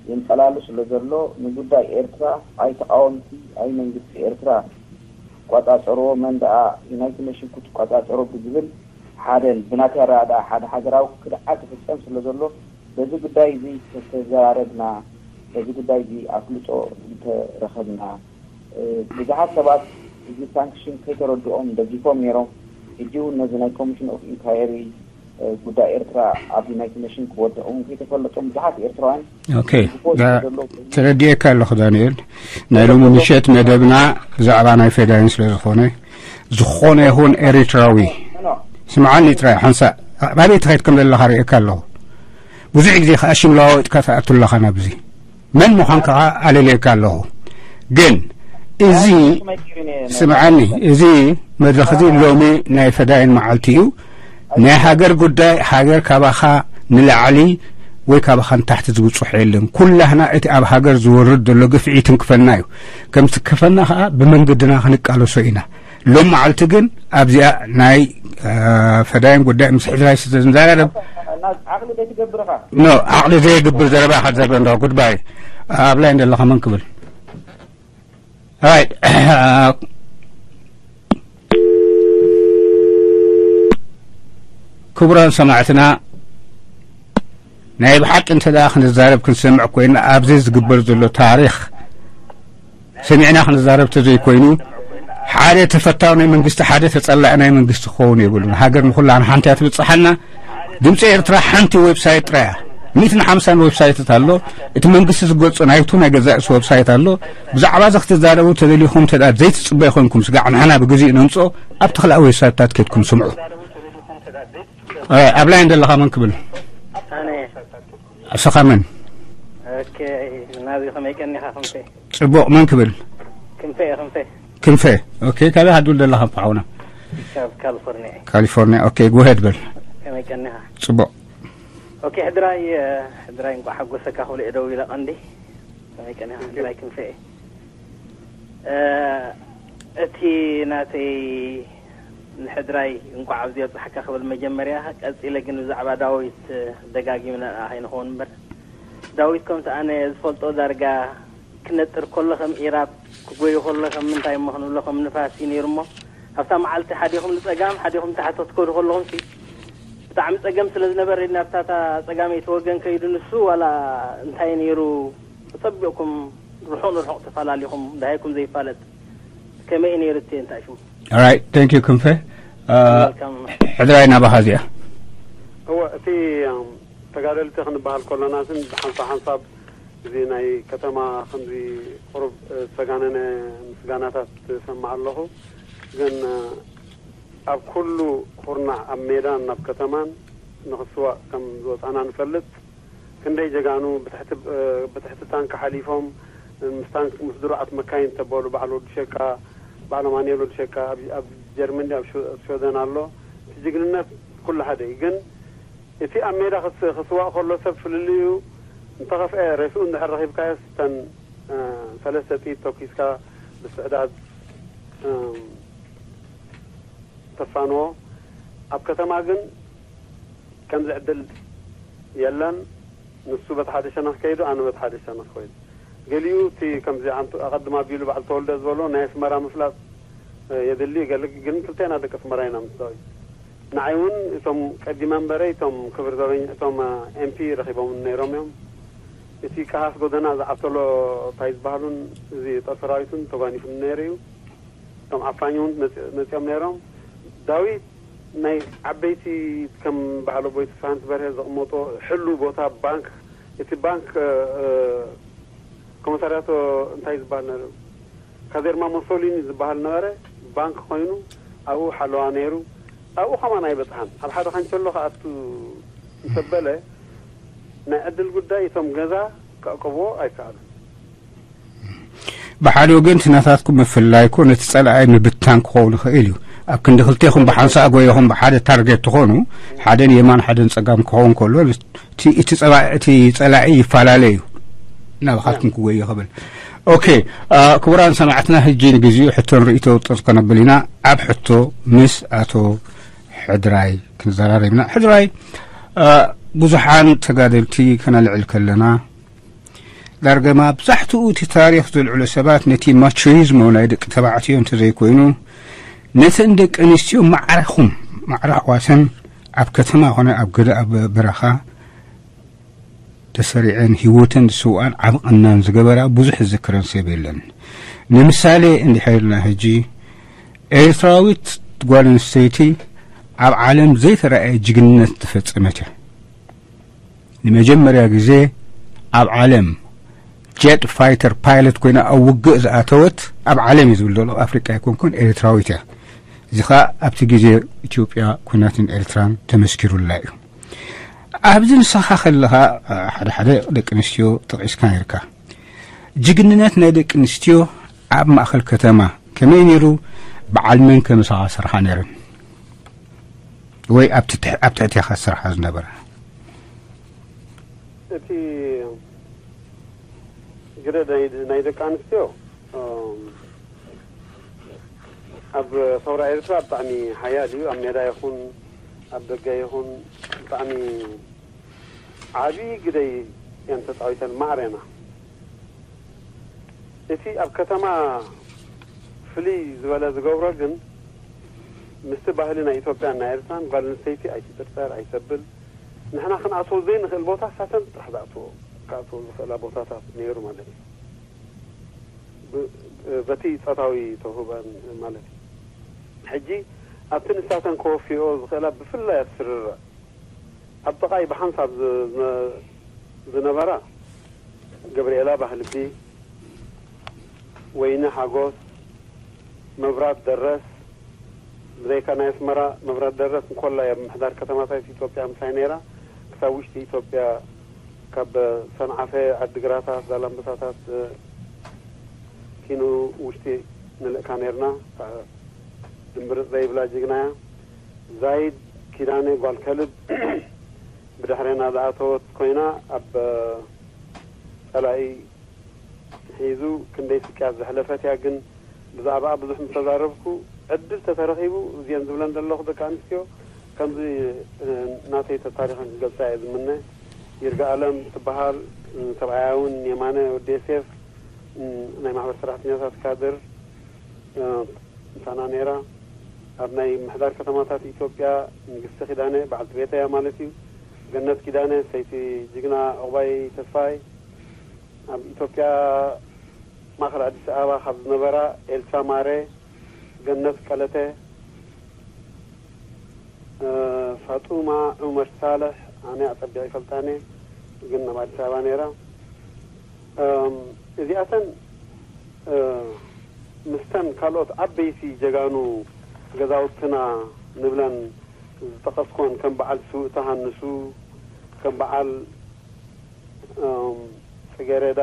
የንጸላሉ ስለ ዘሎ፣ ንጉዳይ ኤርትራ ኣይ ተቓወምቲ ኣይ መንግስቲ ኤርትራ ትቆጻጸርዎ፣ መን ደኣ ዩናይትድ ኔሽን ክትቆጻጸሮ ብዝብል ሓደ፣ ብናተይ ኣረዳድኣ ሓደ ሃገራዊ ክድዓት ይፍጸም ስለ ዘሎ፣ በዚ ጉዳይ እዚ ተተዘራረብና፣ በዚ ጉዳይ እዚ ኣፍልጦ እንተረኸብና፣ እ፣ ብዙሓት ሰባት እዚ ሳንክሽን ከይተረድኦም ደጊፎም ነይሮም። ሕጂ እውን ነዚ ናይ ኮሚሽን ኦፍ ኢንኳየሪ፣ እ፣ ጉዳይ ኤርትራ ኣብ ዩናይትድ ኔሽን ክወድቕ እውን ከይተፈለጦም ብዙሓት ኤርትራውያን ኦኬ። ዳ- ተረዲኤካ ኣለኹ ዳንኤል። ናይ ሎሚ ምሸት መደብና ብዛዕባ ናይ ፌዳይን ስለ ዝኾነ፣ ዝኾነ ይኹን ኤሪትራዊ፣ ስምዓኒ ጥራይ ሓንሳእ፣ ኣበይ ትኸይድ ከም ዘለኻ ርእየካ ኣለኹ። ብዙሕ ግዜ ከኣ ሽም ለዋወጥካ ትኣቱ ኣለኻ ናብዚ። መን ምዃንካ ከኣ ኣለልየካ ኣለኹ። ግን እዚ፣ ስምዓኒ፣ እዚ መድረኽ እዚ ሎሚ ናይ ፈዳይን መዓልቲ እዩ። ናይ ሃገር ጉዳይ፣ ሃገር ካባኻ ንላዕሊ ወይ ካባኻ ንታሕቲ ዝብጽሖ የለን። ኩላህና እቲ ኣብ ሃገር ዝወርድ ዘሎ ግፍዒ ትንክፈና እዩ። ከም ዝትንክፈና ከኣ ብመንገድና ክንቃለሶ ኢና። ሎም መዓልቲ ግን ኣብዚኣ ናይ፣ እ፣ ፈዳይን ጉዳይ ምስ ሕድራይ ዝተንዛረብ ዓቕሊ ዘይትገብርኻ። ኖ፣ ዓቕሊ ዘይግብር ዘረባ ከዘርበ እንዶ ጉድባይ ኣብ ላይ እንደለኻ መን ክብል? ራይት። ክቡራን ሰማዕትና፣ ናይ ብሓቂ እንተ ደኣ ክንዛረብ ክንሰምዕ ኮይና፣ ኣብዚ ዝግበር ዘሎ ታሪኽ ሰሚዕና ክንዛረብ ተዘይኮይኑ፣ ሓደ ተፈታው ናይ መንግስቲ፣ ሓደ ተጸላኢ ናይ መንግስቲ ክኸውን የብሉን። ሃገር ንኹላና ሓንቲ እያ ትብጽሓና። ድምፂ ኤርትራ ሓንቲ ዌብሳይት ጥራይ እያ። ሚእትን ሓምሳን ዌብሳይትታት ኣሎ። እቲ መንግስቲ ዝገጾ ናይቱ ናይ ገዛእ ርእሱ ዌብሳይት ኣሎ። ብዛዕባ እዚ ክትዛረቡ ተደሊኹም እንተ ደኣ ዘይትጽበዩ ኮይንኩም፣ ስጋዕ ንሕና ብግዜኡ ነምጽኦ፣ ኣብቲ ካልእ ዌብሳይትታት ኬድኩም ስምዑ። ኣብ ላይን ዘለኻ መን ክብል? ኣነ እስኻ መን? ኦኬ። ናዚ ከመይ ቀኒኻ? ክንፈ ጽቡቕ። መን ክብል? ክንፈ ክንፈ ክንፈ። ኦኬ። ካበይ ሃዱል ዘለኻ ሓውና? ካብ ካሊፎርኒያ። ካሊፎርኒያ። ኦኬ፣ ጎሄድ በል። ከመይ ቀኒኻ? ጽቡቕ። ኦኬ። ሕድራይ ሕድራይ እንኳዕ ሓጎሰካ ክብሎ እየ ደው ኢለ ቀንዲ። ከመይ ቀኒኻ? ሕድራይ ክንፈ እየ። እቲ ናተይ ንሕድራይ እንኳዕ ኣብዚ ኣብፅሓካ ክብል መጀመርያ፣ ቀፂለ ግን ብዛዕባ ዳዊት ደጋጊምና ኣይንኸውን እምበር፣ ዳዊት ከምቲ ኣነ ዝፈልጦ ዳርጋ ክነጥር ከሎ ከም ኢራብ፣ ክጎዩ ከሎ ከም ምንታይ እሞ ክንብሎ ከም ንፋስ እዩ ነይሩ እሞ፣ ኣብታ መዓልቲ ሓዲኹም ንፀጋም ሓዲኹም ታሕቲ ክትከዱ ከለኹም ሲ ብጣዕሚ ፀገም ስለ ዝነበረ ናብታ እታ ፀጋመይቲ ወገን ከይዱ ንሱ ዋላ እንታይ ነይሩ ተፀቢቕኩም ርሑቕ ንርሑቕ ተፈላለኹም ደሃይኩም ዘይፋለጥ ከመይ እዩ ነይሩ እቲ እንታይ ሽሙ? Alright, thank you ክንፈ። አ፣ Welcome። ሕድራይ ናባኻ እዚኣ። እወ፣ እቲ እም፣ ተጋደልቲ ክንበሃል ከሎና ስን ሓንሳብ ሓንሳብ እዚ ናይ ከተማ ከምዚ ቁሩብ እ፣ ዝተጋነነ ምስጋናታት ትሰማዕ ኣለኹ። ግን እ፣ ኣብ ኩሉ ኩርናዕ ኣብ ሜዳን ኣብ ከተማን ንኽስዋእ ከም ዝወፃና ንፈልጥ። ክንደይ ጀጋኑ ብትሕቲ እ፣ ብትሕቲ ታንክ ሓሊፎም ምስ ታንክ ምስ ድሩዓት መካይን ተበሉ በዓል ወዲ ሸቃ በዓል ኣማኑኤል ወዲ ሸቃ ኣብ ኣብ ጀርመን ድዩ ኣብ ሽወ- ኣብ ሽወደን ኣሎ። እቲ ጅግንነት ኩሉ ሓደ እዩ። ግን እቲ ኣብ ሜዳ ክስ- ክስዋእ ከሎ ሰብ ፍልልዩ እንተኸፍአ ሬስኡ እንድሕር ረኺብካዮስ እተን እ፣ ሰለስተ ጥይት ተኩስካ ብስዕዳት እ፣ ተፋንዎ። ኣብ ከተማ ግን ከምዚ ዕድል የለን። ንሱ በቲ ሓደ ሸነኽ ከይዱ ኣነ በቲ ሓደ ሸነኽ ኮይኑ ገሊኡ እቲ ከምዚ ኣንቱ ኣቐድም ኣቢሉ በዓል ተወልደ ዝበሎ ናይ ኣስመራ ምፍላጥ እ፣ የድሊ ገለ ግን ክልቴና ደቂ ኣስመራ ኢና ምስ ዳዊት። ንዓይ እውን እቶም ቀዲመ እምበረይ እቶም ክብር ዘበኝ እቶም ኤምፒ ረኺቦም ነይሮም እዮም። እቲ ቀሃስ ጎደና ዝዓብተሎ እንታይ ዝበሃሉን እዚ ጦር ሰራዊትን ተጓኒፉ ነይሩ እዩ። እቶም ዓፋኝ እውን መፂ- መፂኦም ነይሮም። ዳዊት ናይ ዓበይቲ ከም በዓል ኣቦይ ተስፋሃንስ በርሀ ዘቕመጦ ሕሉ ቦታ ባንክ እቲ ባንክ እ፣ ኮመሳርያቶ እንታይ ዝበሃል ነይሩ? ካዜርማ ሞሶሊኒ ዝበሃል ነበረ። ባንክ ኮይኑ ኣብኡ ሓለዋ ነይሩ። ኣብኡ ከማን ኣይበፅሓን። ኣብ ሓደ ካንቸሎ ክኣቱ እንተበለ ናይ ዕድል ጉዳይ እቶም ገዛ ከዕቀብዎ ኣይከኣሉን። ብሓደ ወገን እቲ ናታትኩም ምፍልላይ እኮ ነቲ ጸላኣይ ምብታን ክኸውን ይኽእል እዩ። ኣብ ክንዲ ክልቴኹም ብሓንሳእ ጎየኹም ብሓደ ታርጌት ትኾኑ፣ ሓደ ንየማን ሓደ ንጸጋም ክኸውን ከሎ እቲ እቲ ጸባ- እቲ ጸላኢ ይፈላለ እዩ። ናባኻትኩም ክጎየ ክብል። ኦኬ። አ፣ ክቡራን ሰማዕትና፣ ሕጂ ንግዚኡ ሕቶን ርእይቶ ውጥር ከነብል ኢና። ኣብ ሕቶ ምስ ኣቶ ሕድራይ ክንዘራረብ ኢና። ሕድራይ፣ አ፣ ብዙሓን ተጋደልቲ ከነልዕል ከለና ዳርጋ መብዛሕትኡ እቲ ታሪኽ ዘልዕሎ ሰባት ነቲ ማቾይዝሞ ናይ ደቂ ተባዕትዮ እንተዘይኮይኑ ነተን ደቂ ኣንስትዮ ማዕረኹም ማዕረ ኣሕዋተን ኣብ ከተማ ኮነ ኣብ ገደ ኣብ በረኻ ተሰሪዐን ህይወተን ዝስውኣን ዓቢ ቅናን ዝገበራ ብዙሕ ዝዝክረን ሰብ የለን። ንምሳሌ እንድሕር ኢልና ሕጂ ኤርትራዊት ጓል ኣንስተይቲ ኣብ ዓለም ዘይተራእየ ጅግንነት ዝፈጸመት እያ። ንመጀመርያ ግዜ ኣብ ዓለም ጀት ፋይተር ፓይለት ኮይና ኣብ ውግእ ዝኣተወት ኣብ ዓለም እዩ ዝብል ዘሎ፣ ኣፍሪቃ ኣይኮንኩን፣ ኤርትራዊት እያ። እዚ ኸኣ ኣብቲ ግዜ ኢትዮጵያ ኩናትን ኤርትራን ተመስኪሩላ እዩ። ኣብዚ ንስኻ ከለኻ ሓደ ሓደ ደቂ ኣንስትዮ ጠቒስካ ነርካ። ጅግንነት ናይ ደቂ ኣንስትዮ ኣብ ማእኸል ከተማ ከመይ ነይሩ? በዓል መን ከ ምሳኻ ሰርሓ ነይረን? ወይ ኣብ ትትሕ- ኣብ ትሕቴኻ ዝሰርሓ ዝነበራ? እቲ ግደ ናይ ናይ ደቂ ኣንስትዮ እም፣ ኣብ ሰውራ ኤርትራ ብጣዕሚ ሓያል እዩ። ኣብ ሜዳ ይኹን ኣብ ደገ ይኹን ብጣዕሚ ዓቢ ግደ እየን ተጻዊተን ማዕሬና። እቲ ኣብ ከተማ ፍልይ ዝበለ ዝገብሮ ግን ምስቲ ባህሊ ናይ ኢትዮጵያን ናይ ኤርትራን ጓል ኣንስተይቲ ኣይትጥርጠር ኣይተብል። ንሕና ክንኣትዎ ዘይንኽእል ቦታ ሳተን ጥራሕ ዝኣትዎ ክኣትዎ ዝኽእላ ቦታታት ነይሩ ማለት እዩ። ብ- በቲ ፆታዊ ተውህበን ማለት እዩ። ሕጂ ኣብቲ ንሳተን ከወፊኦ ዝኽእላ ብፍላይ ኣብ ስርርዕ ኣብ ጥቓይ ብሓንሳብ ዝ- ዝነ- ዝነበራ ገብርኤላ ባህልቢ፣ ወይኒ ሓጎስ፣ መብራት ደረስ፣ ብዘይካ ናይ ኣስመራ መብራት ደረት እንኮላይ ኣብ ምሕዳር ከተማታት ኢትዮጵያ ምሳይ ነይራ። ክሳብ ውሽጢ ኢትዮጵያ ካብ ሰንዓፈ፣ ዓዲግራታት፣ ዛላምበሳታት፣ እ፣ ኪኑ ውሽጢ ንልእካ ነይርና። ድምብርፅ ዘይብላ ጅግና እያ። ዛይድ ኪዳነ ጓል ከልብ ብድሕሬና ዝኣተወት ኮይና ኣብ ጸላኢ ሒዙ ክንደይ ስቅያት ዘሕለፈት እያ። ግን ብዛዕባኣ ብዙሕ ምስ ተዛረብኩ ዕድል ተተረኺቡ እዚአን ዝብለን ዘለኹ ደቂ ኣንስትዮ ከምዚ፣ እ፣ ናተይ ተታሪኸን ክገልጻ እየ ዝምነ። ይርጋ ኣለም ትበሃል፣ እ፣ ሰብኣያ እውን የማነ ወዲ ዮሴፍ፣ እ፣ ናይ ማሕበር ሰራሕተኛታት ካድር፣ እ፣ ምሳና ነይራ። ኣብ ናይ ምሕዳር ከተማታት ኢትዮጵያ ንግስቲ ኪዳነ በዓልቲ ቤተያ ማለት እዩ። ገነት ኪዳነ ሰይቲ ጅግና ዕቑባይ ተስፋይ፣ ኣብ ኢትዮጵያ ማእኸል ኣዲስ ኣበባ ካብ ዝነበራ ኤልሳ ማረ፣ ገነት ቀለተ፣ እ፣ ፋጡማ ዑመር ሳልሕ፣ ኣነ ኣጸቢቐ ይፈልጣን እየ፣ ግን ኣብ ኣዲስ ኣበባ ነይራ። እም፣ እዚኣተን፣ እ፣ ምስተን ካልኦት ዓበይቲ ጀጋኑ ገዛውትና ንብለን ዝጠቐስኮን ከም በዓል ስውእ ተሃንሱ፣ ከም በዓል፣ እም፣ ጽጌረዳ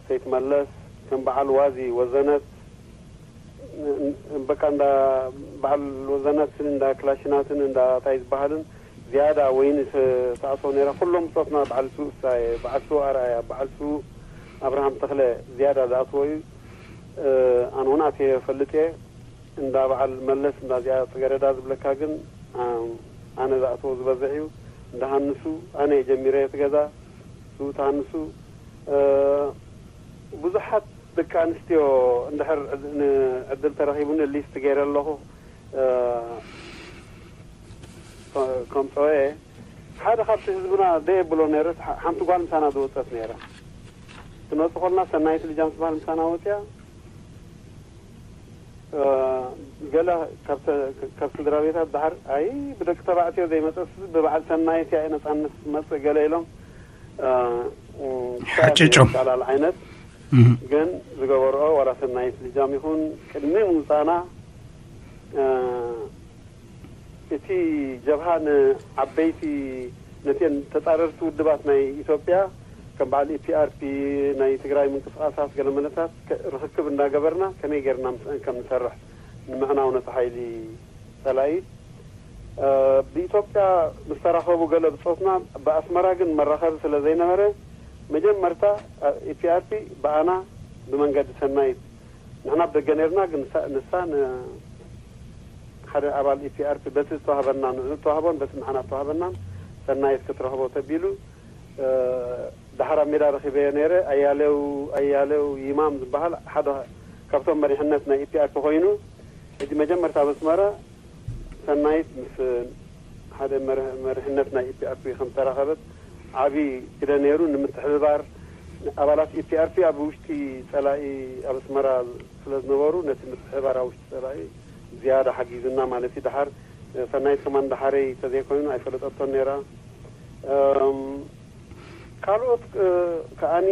ሰይትመለስ፣ ከም በዓል ዋዚ ወዘነት፣ ን-፣ ን-፣ በቃ እንዳ በዓል ወዘነትን እንዳ ክላሽናትን እንዳ ታይ ዝበሃልን ዝያዳ ወይኒ ተ-፣ ተኣትዎ ነይራ። ኩሎም ብጾትና በዓል ስውእ ሳየ፣ በዓል ስውእ ኣርኣያ፣ በዓል ስውእ ኣብርሃም ተኽለ ዝያዳ ዝኣትዎ እዩ። እ፣ ኣነ እውን ኣትየ እፈልጥ እየ። እንዳ በዓል መለስ እንዳ እዚኣ ጽገረዳ ዝብለካ ግን፣ እ፣ ኣነ ዝኣትዎ ዝበዝሕ እዩ። እንዳ ሃንሱ ኣነ እየ ጀሚረ እቲ ገዛ። ስውእ ተሃንሱ፣ እ፣ ብዙሓት ደቂ ኣንስትዮ እንድሕር ዕድ-፣ ን-፣ ዕድል ተረኺቡኒ ሊስት ገይረ ኣለኹ፣ እ፣ ከ-፣ ከምጽኦ እየ። ሓደ ካብቲ ህዝብና ደየብሎ ነይረ፣ ሓ-፣ ሓንቲ ጓል ምሳና ዝወጸት ነይራ። ክንወጽእ ከለና ሰናይት ልጃም ትበሃል ምሳና ወጽያ። እ፣ ገለ ካብ ተ-፣ ካብ ስድራ ቤታት ደሓር፣ ኣይ፣ ብደቂ ተባዕትዮ ዘይመጸስ ብበዓል ሰናይት እያ ነጻነት ትመጽእ ገለ ኢሎም፣ እ፣ እ፣ ሓጭጮም። ቃላል ዓይነት እህ። ግን ዝገበርኦ ዋላ ሰናይት ልጃም ይኹን ቅድሚ ምውጻእና፣ እ፣ እቲ ጀብሃ ንዓበይቲ ነተን ተጻረርቲ ውድባት ናይ ኢትዮጵያ ከም በዓል ኢ ፒ ኣር ፒ፣ ናይ ትግራይ ምንቅስቃሳት ገለ መለታት ከ-፣ ርኽክብ እንዳገበርና ከመይ ጌርና ምስአን ከም ንሰርሕ ንምዕናው ነቲ ሓይሊ ጸላኢ፣ እ፣ ብኢትዮጵያ ምስ ተራኸቡ ገለ ብጾትና፣ ብኣስመራ ግን መራኸቢ ስለ ዘይነበረ መጀመርታ፣ እ፣ ኢ ፒ ኣር ፒ ብኣና ብመንገዲ ሰናይት ንሕና ኣብ ደገ ነርና፣ ግን ንሳ፣ ንሳ ን-፣ ሓደ ኣባል ኢ ፒ ኣር ፒ በቲ ዝተዋህበና፣ ንዕኡ እተዋህቦን በቲ ንዓና እተዋህበናን ሰናይት ክትረኽቦ ተቢሉ፣ እ፣ ደሓር ኣብ ሜዳ ረኺበዮ ነይረ። ኣያሌው፣ ኣያሌው ይማም ዝበሃል ሓደ ካብቶም መሪሕነት ናይ ኢ ፒ ኣር ፒ ኮይኑ፣ ሕጂ መጀመርታ ኣብ ኣስመራ ሰናይት ምስ ሓደ መርህ-፣ መርሕነት ናይ ኢ ፒ ኣር ፒ ከም ተራኸበት ዓቢ ግደ ነይሩ። ንምትሕብባር ኣባላት ኢ ፒ ኣር ፒ ኣብ ውሽጢ ጸላኢ ኣብ ኣስመራ ስለ ዝነበሩ ነቲ ምትሕብባር ኣብ ውሽጢ ጸላኢ ዝያዳ ሓጊዙና ማለት እዩ። ደሓር ሰናይት ከማን ደሓረይ ተዘይኮይኑ ኣይፈለጠቶን ነይራ። እም፣ ካልኦት፣ እ፣ ከኣኒ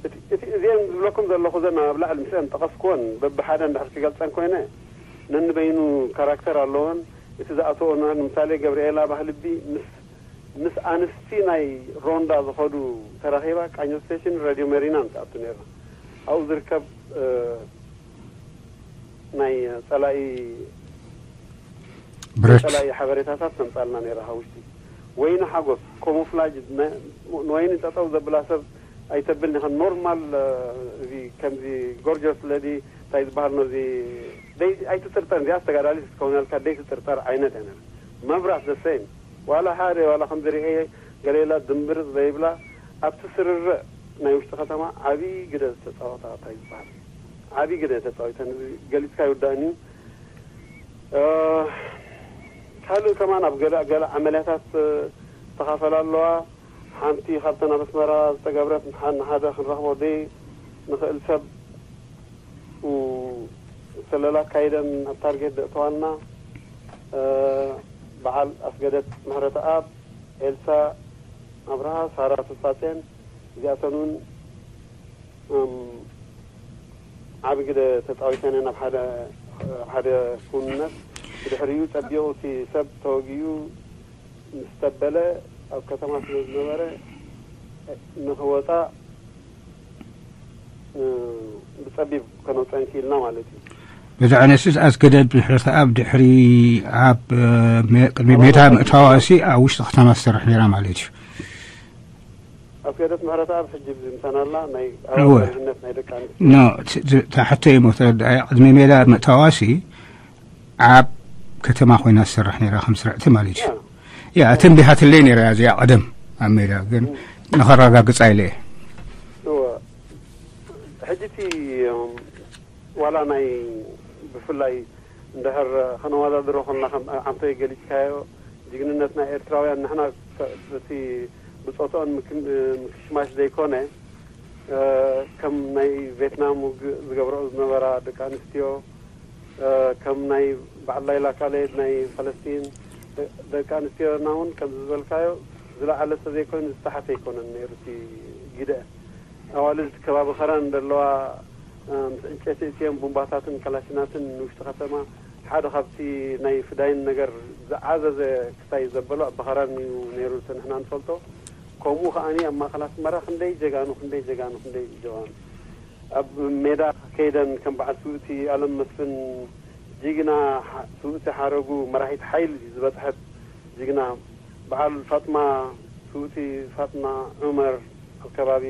እቲ፣ እቲ እዚአን ዝብለኩም ዘለኹ ዘን ኣብ ላዕሊ ምስአን ጠቐስኩወን በብሓደ እንድሕር ክገልጸን ኮይነ ነንበይኑ ካራክተር ኣለወን። እቲ ዝኣተወ ንምሳሌ ገብርኤላ ባህልቢ ምስ፣ ምስ ኣንስቲ ናይ ሮንዳ ዝኸዱ ተራኺባ ቃኘው ስቴሽን ሬድዮ መሪና ምስ ኣቱ ነይራ። ኣብኡ ዝርከብ፣ እ፣ ናይ ጸላኢ ብረት። ጸላኢ ሓበሬታታት ተምጻልና ነይራ ካብ ውሽጢ። ወይኒ ሓጎስ፣ ኮሞፍላጅ፣ ነ-፣ ንወይኒ ጠጠው ዘብላ ሰብ ኣይተብልን ኢኻ። ኖርማል፣ እ፣ እዚ ከምዚ ጎርጆስ ለዲ እንታይ ዝበሃል ነው እዚ፣ ደይ-፣ ኣይትጥርጠር፣ እዚኣ ተጋዳሊት ክትከውነልካ ደይትጥርጠር ዓይነት እያ ነይራ። መብራት ዘሰይን፣ ዋላ ሓደ፣ ዋላ ከምዚ ርእየ ገሌላ ድምብርፅ ዘይብላ፣ ኣብቲ ስርርዕ ናይ ውሽጢ ከተማ ዓብዪ ግደ ዝተፃወታ እንታይ ዝበሃል፣ ዓብዪ ግደ ተፃዊተን። እዚ ገሊፅካ ይውዳእን እዩ። እ፣ ካልእ ከማን ኣብ ገለ፣ ገለ ዓመልያታት፣ እ፣ ዝተኻፈላ ኣለዋ። ሓንቲ ካብተን ኣብ ኣስመራ ዝተገብረት፣ ንሓ-፣ ንሓደ ክንረኽቦ ደይ ንኽእል ሰብ፣ እ፣ ሰለላ ኣካይደን ኣብ ታርጌት ዘእተዋልና፣ እ፣ በዓል ኣስገደት ምሕረተኣብ፣ ኤልሳ ኣብርሃ፣ ሳራ ተስፋጼን፣ እዚኣተን እውን፣ እም፣ ዓቢ ግደ ተጻዊተን እየን ኣብ ሓደ ኣብ ሓደ ክውንነት። ብድሕሪኡ ጸቢቑ እቲ ሰብ ተወጊኡ ምስ ተበለ ኣብ ከተማ ስለ ዝነበረ ንኽወጻ ብጸቢብ ከነውጸን ክኢልና ማለት እዩ። ብዛዕባ ነስስ ኣስገደድ ምሕረተኣብ ድሕሪ ኣብ ቅድሚ ሜዳ ምእታዋሲ ኣብ ውሽጢ ከተማ ትሰርሕ ነይራ ማለት እዩ። ኣስገደት ምሕረተኣብ ሕጂ ኣብዚ ምሳና ኣላ ናይ እወ። ኣባልነት ናይ ደቂ ኣንስትዮ ኖ ት- ት- ታሕቶ እሞ ተረዳእያ ቅድሚ ሜዳ ምእታዋሲ ኣብ ከተማ ኮይና ትሰርሕ ነይራ ከም ስርዕቲ ማለት እዩ። ያ ተንቢሃትለይ ነይራ እዚኣ ቀደም ኣብ ሜዳ ግን ንኸረጋግጻ ኢለ እየ። እወ። ሕጂ እቲ ዋላ ናይ ብፍላይ እንድሕር ከነወዳድሮ ከለና ከም ዓንተ ገሊጽካዮ ጅግንነት ናይ ኤርትራውያን ንሕና እቲ ብጾትኦን ምክሽማሽ ዘይኮነ ከም ናይ ቬትናም ውግእ ዝገብረኦ ዝነበራ ደቂ ኣንስትዮ ከም ናይ በዓል ላይላ ካሌድ ናይ ፈለስቲን ደቂ ኣንስትዮና እውን ከምዚ ዝበልካዮ ዝለዓለ ተዘይኮይኑ ዝተሓተ ኣይኮነን ነይሩ እቲ ግደ። ኣዋልድ ከባቢ ኸረን ዘለዋ ምስ ዕንጨይቲ እትዮም ቡምባታትን ካላሽናትን ንውሽጢ ከተማ ሓደ ካብቲ ናይ ፍዳይን ነገር ዝዓዘዘ ክሳይ ዘበሎ ኣባኸራን እዩ ነይሩ እቲ ንሕና ንፈልጦ። ከምኡ ከዓኒ ኣብ ማእኸል ኣስመራ ክንደይ ጀጋኑ ክንደይ ጀጋኑ ክንደይ ጀዋኑ ኣብ ሜዳ ከይደን ከም በዓል ስውእቲ ኣለም መስፍን ጅግና ስውእቲ ሓረጉ መራሒት ሓይሊ ዝበፅሐት ጅግና በዓል ፋጥማ ስውእቲ ፋጥማ ዑመር ኣብ ከባቢ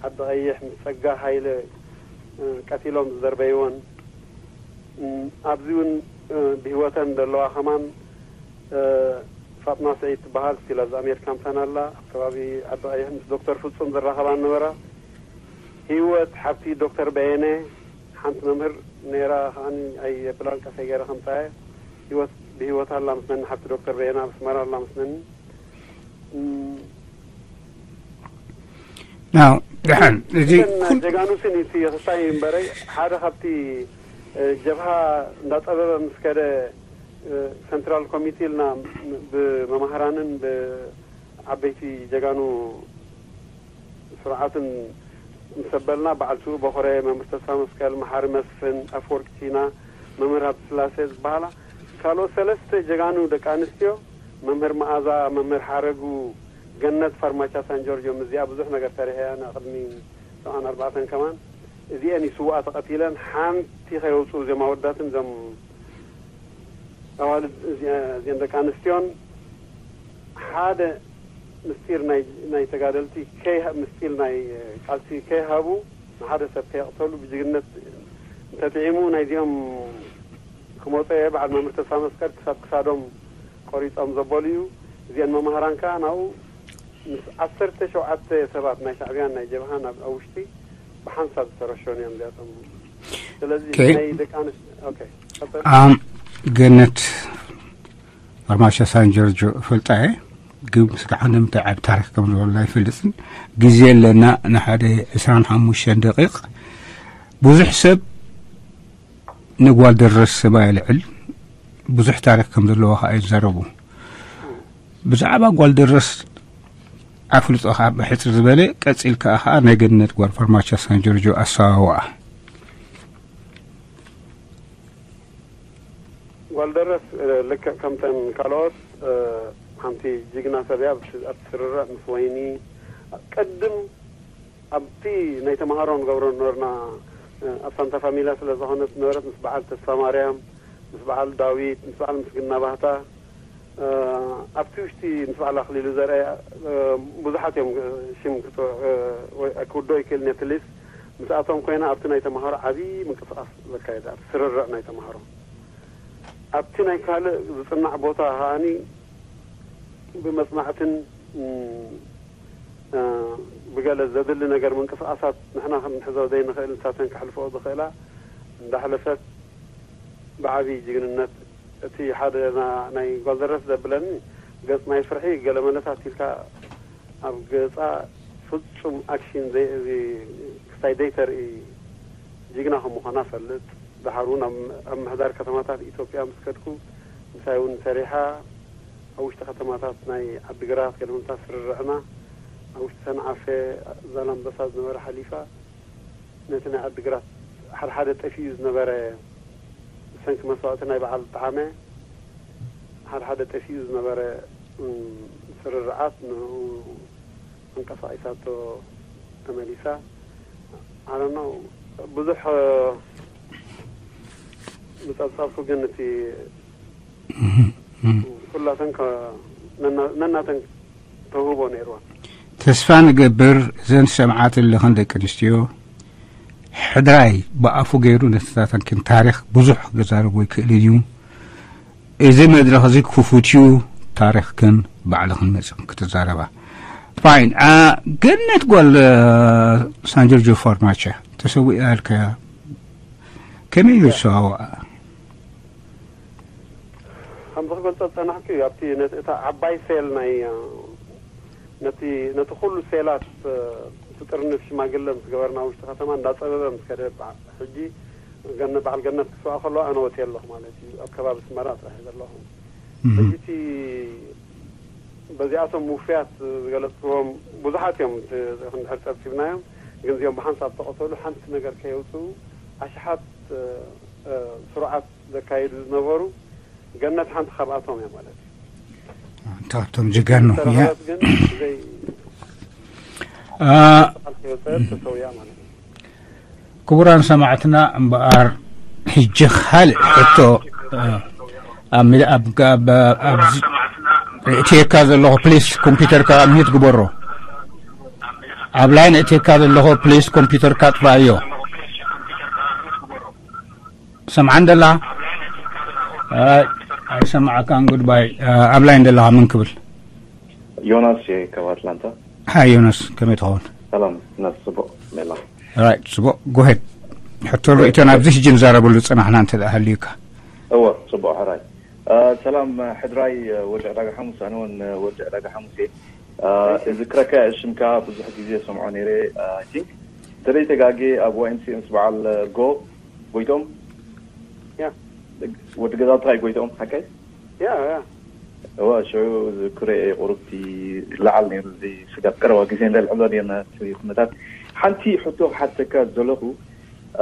ዓዲ ቀይሕ ምስ ፀጋ ሃይለ ቀቲሎም ዝደርበይወን ኣብዚ እውን ብህይወተን ዘለዋ ከማን ፋጥማ ስዒድ ትበሃል ስቲል ኣብዚ ኣሜሪካ ምሳና ኣላ ኣብ ከባቢ ዓዲ ቀይሕ ምስ ዶክተር ፍፁም ዝራኸባ ነበራ። ህይወት ሓብቲ ዶክተር በየነ ሓንቲ መምህር ነይራ ከዓኒ ኣየብላን ቀሰይ ገይረ ከምፃየ ህይወት ብህይወት ኣላ ምስለኒ ሓብቲ ዶክተር በየነ ኣብ ኣስመራ ኣላ ምስለኒ። ናው ደሓን እዚ ኩል ጀጋኑ ስኒ እቲ ክስታይ እምበረይ ሓደ ካብቲ ጀብሃ እንዳጠበበ ምስ ከደ ሰንትራል ኮሚቴ ኢልና ብመማህራንን ብዓበይቲ ጀጋኑ ስርዓትን ምስ ኣበልና በዓል ስዉእ በኾረ፣ መምህር ተስፋ መስቀል፣ መሓሪ መስፍን፣ ኣፈወርቂ ቲና፣ መምህር ሃብተስላሴ ዝበሃላ ካልኦት ሰለስተ ጀጋኑ ደቂ ኣንስትዮ መምህር መኣዛ፣ መምህር ሓረጉ፣ ገነት ፋርማቻ ሳን ጆርጆ ምስዚኣ ብዙሕ ነገር ሰሪሐ እየ ኣነ ቅድሚ ሰብዓን ኣርባዕተን ከማን እዚአን እዩ ስውኣ ተቐቲለን ሓንቲ ከየውፅኡ እዞም ኣወዳትን እዞም ኣዋልድ እዚአን ደቂ ኣንስትዮን ሓደ ምስጢር ናይ ናይ ተጋደልቲ ከይ ምስጢር ናይ ቃልሲ ከይሃቡ ንሓደ ሰብ ከየቕተሉ ብጅግነት እንተጥዒሙ ናይዚኦም ክመፁ እየ በዓል መምህር ተስፋ መስቀል ክሳብ ክሳዶም ቆሪፆም ዘበሉ እዩ። እዚአን መማህራን ከዓ ናብኡ ምስ ዓሰርተ ሸውዓተ ሰባት ናይ ሻዕብያን ናይ ጀብሃን ኣብ ውሽጢ ብሓንሳብ ዝተረሸኑ እዮም እዚኣቶም። ስለዚ ናይ ደቂ ኣንስትዮ ኦኬ ቀፅል። ኣም ገነት ኣርማሻ ሳን ጆርጆ እፈልጣ እየ ግን ስጋሓ ንምንታይ ዓብ ታሪክ ከም ዝበሉ ኣይፈልጥን። ግዜ ኣለና ንሓደ ዕስራን ሓሙሽተን ደቂቕ ብዙሕ ሰብ ንጓል ደረስ ስማ የልዕል ብዙሕ ታሪክ ከም ዘለዎ ከዓ ይዛረቡ። ብዛዕባ ጓል ደረስ ኣፍልጦ ከዓ ብሕፅር ዝበለ ቀፂል ከዓ ከዓ ናይ ገነት ጓል ፈርማቻ ሳን ጆርጆ ኣሰዋውኣ ጓልደረስ ልክዕ ከምተን ካልኦት ሓንቲ ጅግና ሰብ እያ። ኣብቲ ስርርዕ ምስ ወይኒ ቅድም ኣብቲ ናይ ተምሃሮ ንገብሮ ነበርና። ኣብ ሳንታ ፋሚላ ስለ ዝኾነት ነበረት ምስ በዓል ተስፋ ማርያም፣ ምስ በዓል ዳዊት፣ ምስ በዓል ምስግና ባህታ ኣብቲ ውሽጢ ምስ በዓል ኣኽሊሉ ዘርአ ብዙሓት እዮም ሽም ክውዶ ይክእል ነትሊስ ምስኣቶም ኮይና ኣብቲ ናይ ተምሃሮ ዓብዪ ምንቅስቃስ ዘካየደ ኣብ ስርርዕ ናይ ተምሃሮ ኣብቲ ናይ ካልእ ዝፅናዕ ቦታ ከዓኒ ብመፅናዕትን ብገለ ዘድሊ ነገር ምንቅስቃሳት ንሕና ክንሕዞ ዘይንኽእል ንሳተን ክሕልፈኦ ዝኽእላ እንዳሕለፈት ብዓብዪ ጅግንነት እቲ ሓደ ናይ ጓልደረስ ዘብለኒ ገፅ ናይ ፍርሒ ገለ መለሳት ኢልካ ኣብ ገፃ ፍፁም ኣክሽን ክስታይ ዘይተርኢ ጅግና ከም ምዃና ፈልጥ። ደሓር እውን ኣብ ምሕዳር ከተማታት ኢትዮጵያ ምስ ከድኩ ምሳይ እውን ሰሪሓ። ኣብ ውሽጢ ከተማታት ናይ ዓዲግራት ገለመንታ ስርርዕና ኣብ ውሽጢ ሰንዓፈ ዛላምበሳ ዝነበረ ሓሊፋ ነቲ ናይ ዓዲግራት ሓደ ሓደ ጠፊኡ ዝነበረ፣ ብሰንኪ መስዋእቲ ናይ በዓል ጠዓመ ሓደ ሓደ ጠፊኡ ዝነበረ፣ እም፣ ስርርዓት ንኡ ኣንቀሳቒሳቶ ተመሊሳ። ኣነ ብዙሕ፣ እ፣ ምጸብጸብኩ፣ ግን እቲ ኩላተን ከ-፣ ነና-፣ ነናተን ተውህቦ ነይርወን። ተስፋ ንገብር፣ እዘን ሰምዓት ኣለኽን ደቂ ኣንስትዮ፣ ሕድራይ ብኣፉ ገይሩ ነተታተንክን ታሪኽ ብዙሕ ክዛረቦ ይክእል እዩ። እዚ መድረኽ እዚ ክፉት እዩ፣ ታሪኽክን ባዕልኽን መጺኽን ክትዛረባ። ፋይን። አ፣ ገነት ጓል፣ አ፣ ሳንጆርጆ ፋርማቻ ተሰዊኣ ኣልካያ። ከመይ እዩ እሱ ኣውኣ? ከምዚ ክገልጾ ዝጸናሕኩ እዩ፣ ኣብቲ ነቲ፣ እታ ዓባይ ሴል ናይ፣ አ፣ ነቲ፣ ነቲ ኩሉ ሴላት፣ አ፣ እቲ ጥርንፍ ሽማግለ ምስ ገበርና ውሽጢ ከተማ እንዳጸበበ ምስ ከደ፣ በዓ-፣ ሕጂ ገነ-፣ በዓል ገነት ክስዋ ከሎ ኣነ ወትየ ኣለኹ ማለት እዩ። ኣብ ከባቢ ኣስመራ ጥራሕ እየ ዘለኹ። እም። ሕጂ እቲ በዚኣቶም ውፉያት ዝገለጽክዎም ብዙሓት እዮም፣ እቲ እንድሕር ጸብጺብናዮም፣ ግን እዚኦም ብሓንሳብ ተቐተሉ፣ ሓንቲ ነገር ከየውጽኡ ኣሽሓት፣ እ፣ እ፣ ስሩዓት ዘካይዱ ዝነበሩ ገነት ሓንቲ ካብኣቶም እያ ማለት እዩ። እንተ ካብቶም ጀጋኑ እያ። ዝተረኸበት ግን ዘይ-፣ አ፣ በዓል ከየውጸአት ተሰውያ ማለት እዩ። ክቡራን ሰማዕትና እምበኣር፣ ሕጂ ካልእ ሕቶ፣ እ፣ ኣብ ሚድ-፣ ኣብ፣ ኣብ፣ ኣብ ዚ-፣ ርእትየካ ዘለኹ፣ ፕሊስ ኮምፒውተርካ ሚዩት ግበሮ። ኣብ ላይን እትየካ ዘለኹ፣ ፕሊስ ኮምፒውተርካ ጥፋእዮ። ሰምዓን ደላ? ኣይ፣ ኣይሰማዓካን፣ ጉድባይ። ኣብ ላይን ደለኻ፣ መን ክብል? ዮናስ እየ ካብ ኣትላንታ። ሃይ ዮናስ፣ ከመይ ትኸውን? ሰላም፣ ዮናስ፣ ጽቡቕ ሜላ። ራይት፣ ጽቡቕ። ጎሄድ። ሕቶን ራይት፣ ርእይቶን ራይት። ኣብዚ ሕጂ ንዛረበሉ ዝጸናሕና እንተ ደኣ ሃልዩካ። እወ፣ ጽቡቕ፣ ሕራይ። እ፣ ሰላም፣ ሕድራይ፣ ወዲ ዕዳጋ ሓሙስ፣ ኣነ እውን ወዲ ዕዳጋ ሓሙስ እየ። እ፣ ዝክረካ ሽምካ ብዙሕ ግዜ ሰምዖ ነይረ፣ እ፣ ኣይ ቲንክ። ተደይ ተጋጌ ኣብ ዋይ ኤም ሲ ኤ ምስ በዓል፣ እ፣ ጎ፣ ጎይቶም? ያ። ወዲ ገዛውትኻ እዩ ጎይቶም፣ ሓቀይ? ያ፣ ያ። እዋ፣ ሽዑ ዝክረ ቁሩብቲ ለዓል ነይሩ፣ እዚ ስጋብ ቀረባ ግዜ እንዳልዕሎ ነርና፣ እቲ ኩነታት። ሓንቲ ሕቶ ክሓተካ ዘለኹ፣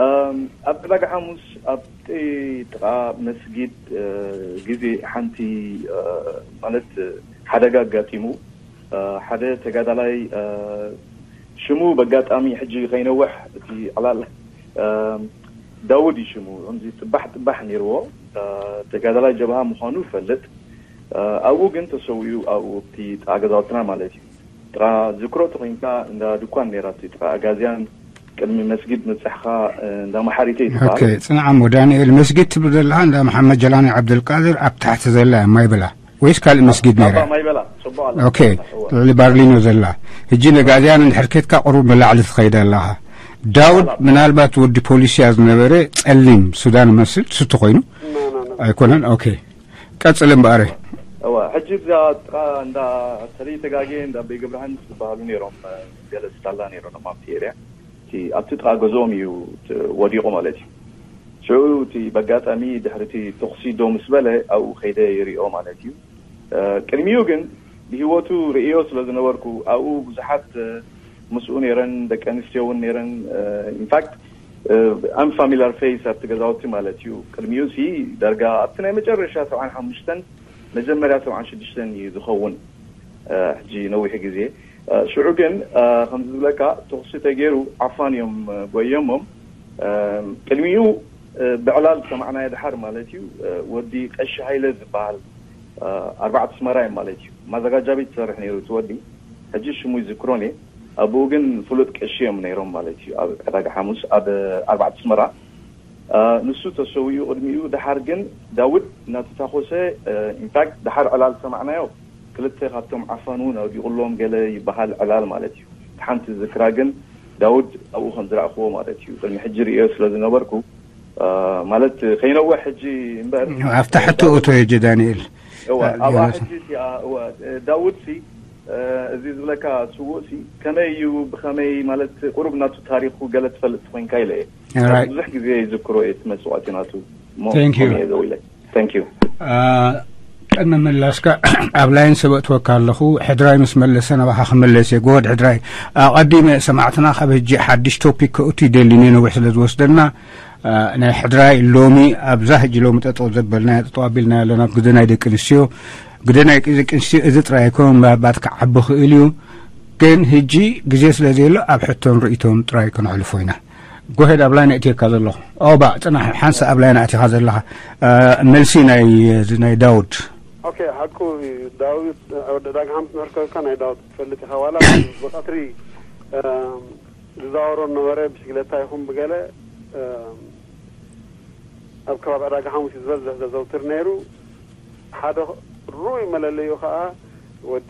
እም፣ ኣብ ዕዳጋ ሓሙስ፣ ኣብቲ ጥቓ መስጊድ፣ እ፣ ግዜ ሓንቲ፣ እ፣ ማለት፣ እ፣ ሓደጋ ኣጋጢሙ፣ እ፣ ሓደ ተጋዳላይ፣ እ፣ ሽሙ በጋጣሚ ሕጂ ከይነውሕ እቲ ዕላል፣ እ፣ ዳውድ እዩ ሽሙ። ከምዚ ጥባሕ ጥባሕ ነይርዎ። እ፣ ተጋዳላይ ጀብሃ ምዃኑ እፈልጥ። እ፣ ኣብኡ ግን ተሰዊኡ፣ ኣብኡ ኣብቲ ጥቓ ገዛውትና ማለት እዩ። ጥቓ ዝክሮ ተኾይንካ እንዳ ድኳን ነይራ፣ እቲ ጥቓ ኣጋዝያን ቅድሚ መስጊድ ምብጻሕኻ፣ እ፣ እንዳ መሓሪተይ ዝበሃል። ኦኬ፣ ጽንዓ እሞ ዳንኤል፣ መስጊድ ትብል ዘለኻ እንዳ መሓመድ ጀላኒ ዓብደልቃድር ኣብ ታሕቲ ዘላ እያ፣ ማይ በላ። ወይስ ካልእ መስጊድ ኣብ ነይራ? ኣባ ማይ በላ፣ ጽቡቕ ኣላ። ኦኬ፣ እዋ። ልዕሊ ባርሊኖ ዘላ። ሕጂ ነጋዝያን እንድሕር ኬድካ ቁሩብ ንላዕሊ ትኸይድ ኣለኻ። ዳውድ ኣላ። ምናልባት ወዲ ፖሊስ እያ ዝነበረ፣ ጸሊም ሱዳን መስል፣ ስቱ ኮይኑ። ኖ፣ ኖ፣ ኖ። ኣይኮነን? ኦኬ። ቀጽል እምበኣረ። እዋ፣ ሕጂ እዛ ጥቓ እንዳ ሰለይ ተጋጌ፣ እንዳ ኣበይ ገብረሃንስ ዝበሃሉ ነይሮም፣ እ፣ ገለ ስታላ ነይሮም ኣብቲ ኤርያ። እቲ ኣብቲ ጥቓ ገዝኦም እዩ ት-፣ ወዲቑ ማለት እዩ። ሽዑ እቲ በጋጣሚ ድሕሪ እቲ ተኹሲ ደው ምስ በለ ኣብኡ ከይደ ይሪኦ ማለት እዩ። እ፣ ቅድሚኡ ግን ብህይወቱ ርእዮ ስለ ዝነበርኩ ኣብኡ ብዙሓት፣ እ፣ ምስኡ ነይረን፣ ደቂ ኣንስትዮ እውን ነይረን። እ፣ ኢንፋክት፣ እ፣ ኣም ፋሚላር ፌስ ኣብቲ ገዛውቲ ማለት እዩ። ቅድሚኡ ሲ ዳርጋ ኣብቲ ናይ መጨረሻ ሰብዓን ሓሙሽተን መጀመርያ ሰብዓን ሽዱሽተን እዩ ዝኸውን። እ፣ ሕጂ ነዊሕ ግዜ። እ፣ ሽዑ ግን፣ እ፣ ከምዚ ዝብለካ ተኹሲ ተገይሩ ዓፋን እዮም፣ እ፣ ጎየሞም። እ፣ ቅድሚኡ፣ እ፣ ብዕላል ዝሰማዕናዮ ድሓር ማለት እዩ፣ እ፣ ወዲ ቀሺ ሃይለ ዝበሃል፣ እ፣ ኣርባዕተ ኣስመራ እዮም ማለት እዩ። ማዘጋጃ ቤት ዝሰርሕ ነይሩ እቲ ወዲ። ሕጂ ሽሙ ይዝክሮን እየ። ኣብኡ ግን ፍሉጥ ቀሺ እዮም ነይሮም ማለት እዩ። ኣብ ዕዳጋ ሓሙስ ኣብ ኣርባዕተ ኣስመራ። እ፣ ንሱ ተሰዊኡ ቅድሚኡ፣ ድሓር ግን ዳውድ እናተታኮሰ፣ እ፣ ኢንፋክት ድሓር ዕላል ዝሰማዕናዮ ክልተ ካብቶም ዓፋን እውን ኣውዲቑሎም ገለ ይበሃል ዕላል ማለት እዩ። እቲ ሓንቲ ዝክራ ግን ዳውድ ኣብኡ ከም ዝረእኽዎ ማለት እዩ። ቅድሚ ሕጂ ርእዮ ስለ ዝነበርኩ፣ እ፣ ማለት ከይነውሕ ሕጂ እምበር፣ ኣብታ ሕቶ እቶ የጀ ዳንኤል። እዋ፣ እ፣ ኣብኣ ዮናስ። ሕጂ እቲ፣ ኣ፣ እዋ፣ እ፣ ዳውድ ሲ፣ እ፣ እዚ ዝብለካ ስዉእ ሲ ከመይ እዩ፣ ብኸመይ ማለት ቁሩብ ናቱ ታሪኹ ገለ ትፈልጥ ኮይንካ ኢለ እየ። ራይት። ብዙሕ ግዜ ይዝክሮ እየ እቲ መስዋእቲ ናቱ። ሞ-፣ Thank you። ከምኡ እየ ደው ኢለ። Thank you። እ፣ ቅድሚ ምላስካ ኣብ ላይን ሰብ እትወካ ኣለኹ። ሕድራይ ምስ መለሰ ናባኻ ክመለስ እየ። ጎድ ሕድራይ፣ ኣቐዲመ ሰማዕትና ካብ ሕጂ ሓድሽ ቶፒክ ከእቱ ይደሊ፣ ነዊሕ ስለ ዝወስደልና። አ፣ ናይ ሕድራይ ሎሚ ኣብዛ ሕጂ ሎሚ ጠጠው ዘበልና ጠጠው ኣቢልና ኣለና። ኣብ ግደ ናይ ደቂ ኣንስትዮ፣ ግደ ናይ ደቂ ኣንስትዮ እዚ ጥራይ ኣይኮነን፣ ምናልባት ክዓቢ ክእል እዩ። ግን ሕጂ ግዜ ስለ ዘየሎ ኣብ ሕቶን ርእይቶን ጥራይ ክነሕልፎ ኢና። ጎሄድ ኣብ ላይን እትየካ ዘለኹ። ኦባ፣ ጽናሕ፣ ሓንሳ ኣብ ላይን ኣቲኻ ዘለኻ። አ፣ መልሲ ናይ፣ ናይ ዳውድ። ኦኬ፣ ሓቁ እዩ። ዳዊት፣ ወደ ዳግሓም ትምህር ከብካ ናይ ዳዊት ትፈልጥ ኢኻ። ዋላ ብቐትሪ፣ እ፣ ዝዛወሮ ነበረ፣ ብሽግለታ ይኹን ብገለ፣ እ፣ ኣብ ከባቢ ዕዳጋ ሓሙስ እዩ ዝበዝሕ ዘዘውትር ነይሩ። ሓደ ርኡይ መለለዩ ኸኣ ወዲ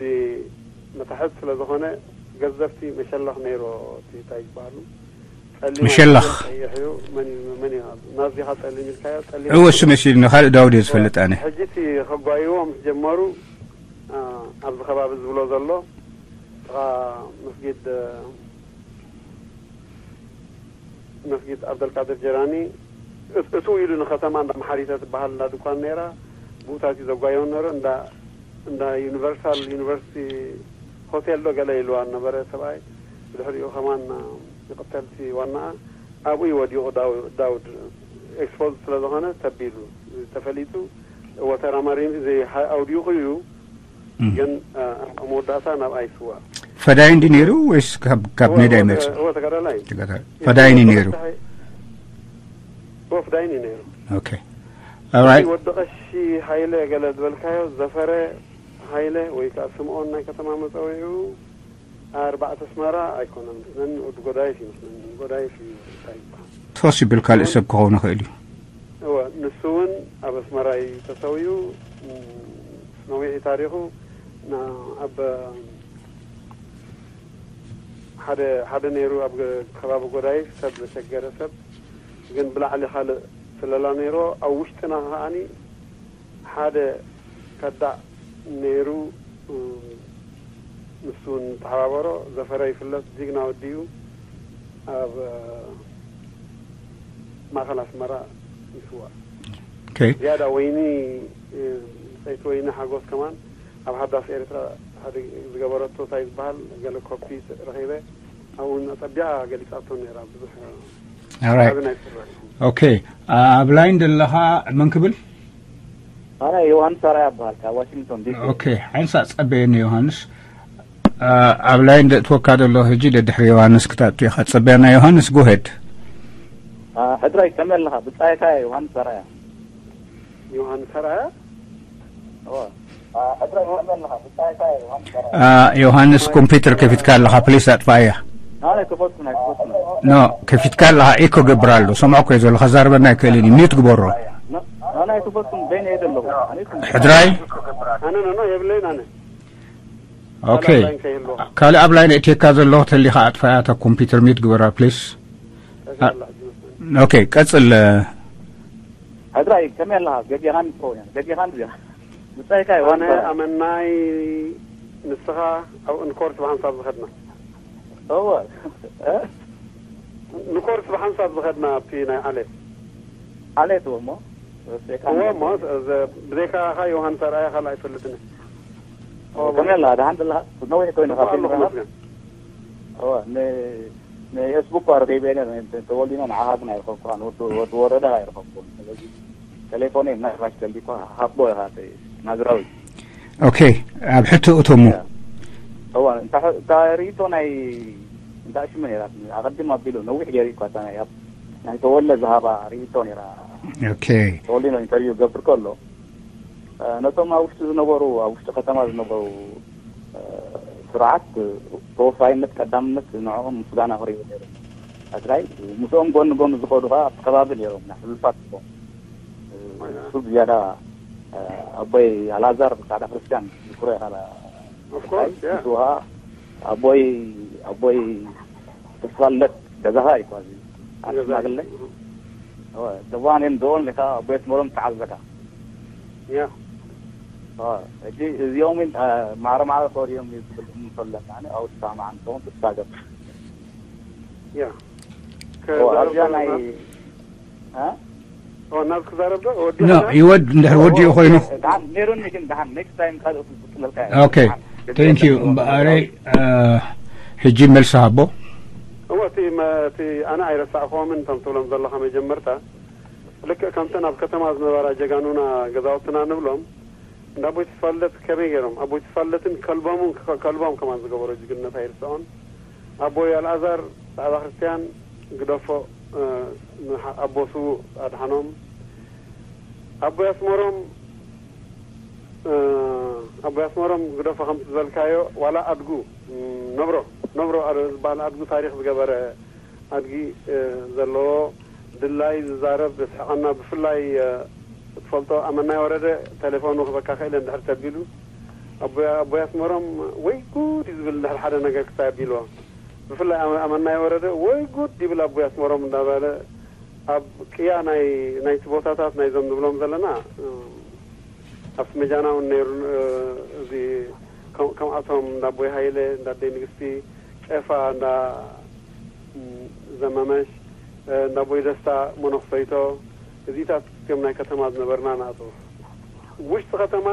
መታሕት ስለ ዝኾነ ገዘፍቲ መሸለኽ ነይሩ። እቲ እንታይ ዝበሃሉ ጸሊም ምሸለኽ። ኣይኮነን፣ ቀይሕ እዩ። መን እዩ፣ መን እዩ? ናዚኻ ጸሊም ኢልካዮ፣ ጸሊም እወ፣ እሱ መሲሉኒ፣ ካልእ ዳውድ እየ ዝፈልጥ ኣነ። ሕጂ እቲ ከጓይዎም ምስ ጀመሩ፣ አ፣ ኣብዚ ከባቢ ዝብሎ ዘሎ ጥቓ መስጊድ፣ መስጊድ ዓብደልቃድር ጀራኒ እት-፣ እትው ኢሉ ንከተማ እንዳ መሓሪተ ትበሃል እንዳ ድኳን ነይራ፣ ብኡታት እዩ ዘጓየው ነይሩ። እንዳ፣ እንዳ ዩኒቨርሳል ዩኒቨርሲቲ ሆቴል ዶ ገለ ኢልዋ ነበረ ሰብኣይ። ብድሕሪኡ ከማን ይቕተል እቲ ዋናኣ። ኣብኡ እዩ ወዲቑ ዳው-፣ ዳውድ ኤክስፖዝ ስለ ዝኾነ ተቢሉ ተፈሊጡ። ወተራ ማሪን ዘይ-፣ ኣውዲቑ እዩ። እም። ግን፣ አ፣ ኣብ መወዳእታ ናብ ኣይስዋ። ፈዳይን ድዩ ነይሩ ወይስ ካብ፣ ካብ እወ፣ ሜዳ እወ፣ ይመጽእ? እወ፣ ተጋዳላይ። ተጋዳላይ። ፈዳይን እዩ ነይሩ። እወ፣ ፈዳይን እዩ ነይሩ። ኦኬ። ኦራይት። ወዲ ቀሺ ሃይለ ገለ ዝበልካዮ፣ ዘፈረ ሃይለ ወይ ከዓ ስምኦን ናይ ከተማ መጸውዒኡ፣ ኣርባዕተ ኣስመራ ኣይኮነን መስለኒ፣ ወዲ ጎዳይፍ እዩ መስለኒ። ጎዳይፍ እዩ እንታይ ይበሃል? ቶስ ይብል ካልእ ሰብ ክኸውን ይኽእል እዩ። እወ፣ ንሱ እውን ኣብ ኣስመራ እዩ ተሰውዩ። እም፣ ነዊሕ እዩ ታሪኹ። ና-፣ ኣብ ሓደ፣ ሓደ ነይሩ ኣብ ገ-፣ ከባቢ ጎዳይፍ ሰብ ዘሸገረ ሰብ፣ ግን ብላዕሊ ካልእ ስለላ ነይሮ። ኣብ ውሽጥና ከኣኒ ሓደ ከዳዕ ነይሩ፣ እም፣ ንሱ እውን ተሓባበሮ። ዘፈረ ይፍለጥ፣ ጅግና ወዲ እዩ። ኣብ፣ እ፣ ማእኸል ኣስመራ ይስዋእ። ኦኬ። ዝያዳ ወይኒ፣ እ፣ ብጸይቲ ወይኒ ሓጎስ ከማን ኣብ ሃዳስ ኤርትራ ሓደ ዝገበረቶ እንታይ ዝበሃል ገለ ኮፒ ረኺበ። ኣብኡ እውን ኣጸቢቓ ገሊጻቶ ነይራ። ብዙሕ ኦራይት። ዓቢ ናይ ስራሕ እዩ። ኦኬ። ኣብ ላይን ዘለኻ መን ክብል? ኣነ ዮሃንስ ኣርኣያ እበሃል፣ ካብ ዋሽንግቶን ዲሲ። ኦኬ፣ ሓንሳእ ጸበየኒ ዮሃንስ። አ፣ ኣብ ላይን ደእትወካ ዘሎ ሕጂ ደድሕሪ ዮሃንስ ክትኣቱ ኢኻ። ጸበየና ዮሃንስ፣ ጎሄድ። አ፣ ሕድራይ ከመይ ኣለኻ? ብጻይካ ዮሃንስ ኣርኣያ። ዮሃንስ ኣርኣያ? እወ። አ፣ ሕድራይ ከመይ ኣለኻ? ብጻይካ ዮሃንስ ኣርኣያ። አ፣ ዮሃንስ፣ ኮምፒውተር ከፊትካ ኣለኻ፣ ፕሊስ ኣጥፋእያ። ኣነ ክፈቱ ናይ ክፈቱ ናይ። ኖ፣ ከፊትካ ኣለኻ፣ ኢኮ ገብር ኣሎ። ሰምዖ እኮ እየ ዘሎ፣ ከዛርበና ኣይክእልን እዩ። ሚዩት ግበሮ። ኖ፣ ኖ፣ ናይ ክፈቱ በይነ እየ ዘለኹ። ኣነ ክፈቱ። ሕድራይ? ኣነ፣ ኖ፣ ኖ፣ የብለይን ኣነ። ኦኬ። ካልእ ኣብ ላይን ከይህልዎ። ካልእ ኣብ ላይን እትየካ ዘለኹ ተሊኻ ኣጥፋያ፣ እታ ኮምፒውተር ሚዩት ግበራ፣ ፕሊስ። ተጋላ፣ አ-፣ ኦኬ፣ ቀጽል። ሕድራይ፣ ከመይ ኣለኻ? ገዲኻን ትኸውን እያ። ገዲኻን ድያ? ብጻይካ እዩ፣ ኣነ ዋንታ። ኣመናይ፣ ንስኻ ኣብኡ ንኮርስ ብሓንሳብ ዝኸድና። እወ። እ? ንኮርስ ብሓንሳብ ዝኸድና ኣብቲ ናይ ዓሌት። ዓሌት እወ እሞ። እወ እሞ፣ ዘ-፣ ብዘይካኻ ዮሃንስ ኣርኣያ ካልእ ኣይፈልጥን እየ። እወ፣ ከመይ ኣለኻ? ደሓን ዘለኻ? ነዊሕ ኮይኑ ካብ ኣለኹ ፊልም መስገን። እወ፣ ን-፣ ንየስቡክ እኳ ረኺበ ኢለ፣ ተ-፣ ተወሊኖ ንዓኻ ግን ኣይረኸብኩኻን፣ ወዲ፣ ወዲ ወረደ ኣይረኸብኩን። ስለዚ ቴሌፎነይ ምናልባሽ ተሊኳ ሃቦ ኢኻ፣ ተይ፣ ናዝራዊ። ኦኬ፣ ኣብ ሕቶ እቶሞ። እዋ፣ እንታ ሕ-፣ እታ ርእይቶ ናይ፣ እንታ ሽሙ ነይራ፣ ኣቐድም ኣቢሉ ነዊሕ ገይሩ እኳ እታ ናይ፣ ኣብ፣ ናይ ተወለ ዝሃባ ርእይቶ ነይራ። ኦኬ። ተወሊኖ ኢንተርቪው ገብር ከሎ፣ እ፣ ነቶም ኣብ ውሽጢ ዝነበሩ፣ ኣብ ውሽጢ ከተማ ዝነበሩ፣ እ፣ ስርዓት ተወፋይነት ቀዳምነት ንዕኦም ምስጋና ክርእዩ ነይሩ። ኣድራይ ምስኦም ጎኒ ጎኒ ዝኸዱ ኸዓ ኣብቲ ከባቢ ነይሮም፣ ናይ ሕሉፋት ዝኾኑ። እ፣ እሱ ዝያዳ፣ እ፣ ኣቦይ ኣልኣዛር ጻዕዳ ክርስትያን ዝክሮ ኢኻ። ኦፍ ኮርስ፣ ያ። ንሱ ኸዓ ኣቦይ፣ ኣቦይ ተስፋለት ገዛኻ እዩ እኳ እዚ። ኣብ ገዛ ሽማግለ። እዩ። እወ፣ the one and only ኸዓ ኣቦይ ኣስመሮም ተዓዘካ። ያ። እወ፣ ሕጂ እዚኦም፣ እ፣ ማዕረ ማዕረ ከወዲኦም እዩ ዝብል እምንቶ ኣለና። ኣነ ኣብኡ ዝሰማማዕ እንትኸውን ተስፋ ገብር። ያ። እወ፣ ኣብዚኣ ናይ፣ ከ-፣ እ? ናብዚ ክዛረብ ዶ ወዲ ኖ ይወድ እንድሕር ወዲኡ ኮይኑ። ደሓን ሜሮኒ ግን ደሓን ኔክስት ታይም ካልኦት ዝጥለልካ ኦኬ። Thank you እምበኣረይ። ሕጂ መልሲ ሃቦ። እወ እቲ እቲ ኣነ ኣይረሳዕክዎምን እቶም ትብሎም ዘለኻ መጀመርታ ልክዕ ከምተን ኣብ ከተማ ዝነበራ ጀጋኑና ገዛውትና ንብሎም እንዳ ኣቦይ ተስፋልደት ከመይ ገይሮም ኣቦይ ተስፋልደትን ከልቦምን ከልቦም ከማን ዝገበሮ ጅግነት ኣይርስዖን። ኣቦይ ኣልኣዛር ብዓባ ክርስትያን ግደፎ ኣቦ ስዉእ ኣድሓኖም ኣቦይ ኣስመሮም ኣቦይ ኣስመሮም ግደፎ ከምቲ ዝበልካዮ ዋላ ኣድጉ ነብሮ ነብሮ ዝበሃል ኣድጉ ታሪኽ ዝገበረ ኣድጊ ዘለዎ ድላይ ዝዛረብ ዘስሕቐና ብፍላይ ትፈልጦ ኣመናይ ወረደ ተሌፎኑ ክበካ ክእል እንድሕር ተቢሉ ኣቦይ ኣስመሮም ወይ ጉድ እዩ ዝብል እንድሕር ሓደ ነገር ክሳይ ኣቢልዎ ብፍላይ ኣመናይ ወረደ ወይ ጉድ ይብል ኣቦይ ኣስመሮም እንዳበለ ኣብ ቅያ ናይ ናይቲ ቦታታት ናይዞም ንብሎም ዘለና ኣብቲ መጃና እውን ነይሩ እዚ ከምኣቶም እንዳ ኣቦይ ሃይለ እንዳ ኣደይ ንግስቲ ጨፋ እንዳ ዘመመሽ እንዳ ኣቦይ ደስታ መነኽሰይቶ እዚታት እትዮም ናይ ከተማ ዝነበርና ንኣቶ ውሽጢ ከተማ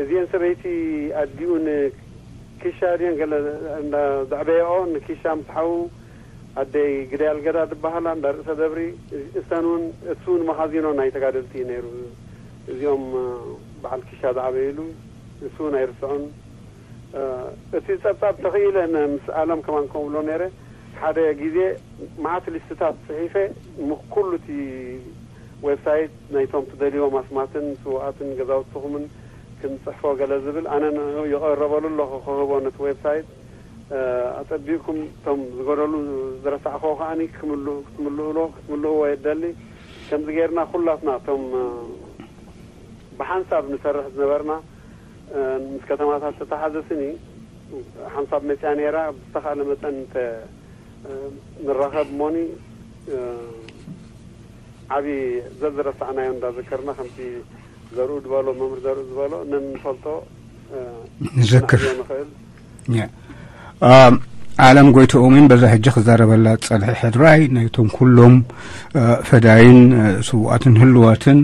እዚአን ሰበይቲ ኣዲኡ ንኪሻ ድየን ገለ እንዳ ዘዕበየኦ ንኪሻ ምስ ሓዉ ኣደይ ግዳይ ኣልገዳ ዝበሃላ እንዳ ርእሰ ደብሪ እሰን እውን እሱ እውን መኻዚኖ ናይ ተጋደልቲ እዩ ነይሩ። እዚኦም በዓል ኪሻ ዝዓበይሉ እሱ እውን ኣይርስዖን። እቲ ጸብጻብ ተኽኢለ ምስ ኣለም ከማን ከምብሎ ነይረ ሓደ ግዜ መዓት ሊስትታት ጽሒፈ ኩሉ እቲ ዌብሳይት ናይቶም ትደልይዎም ኣስማትን ስውኣትን ገዛውትኹምን ክንጽሕፎ ገለ ዝብል ኣነ ንዕኡ ይቐረበሉ ኣለኹ ክህቦ ነቲ ዌብሳይት ኣጸቢቕኩም እቶም ዝጎደሉ ዝረሳዕክዎ ከኣ ክትምልእዎ የደሊ። ከምዚ ጌርና ኩላትና እቶም ብሓንሳብ ንሰርሕ ዝነበርና ምስ ከተማታት ዝተተሓዘ ስኒ ሓንሳብ መጽያ ነይራ ብዝተኻእለ መጠን እንተ ንራኸብ እሞኒ ዓብዪ ዘዝረሳዕናዮ እንዳዘከርና ከምቲ ዘርኡ ዝበሎ መምህር ዘርኡ ዝበሎ ነንፈልጦ ንዘክር ንኽእል ዓለም ጎይትኦም በዛ ሕጂ ክዛረበላ ዝጸንሐ ሕድራይ ናይቶም ኩሎም ፈዳይን ስውኣትን ህልዋትን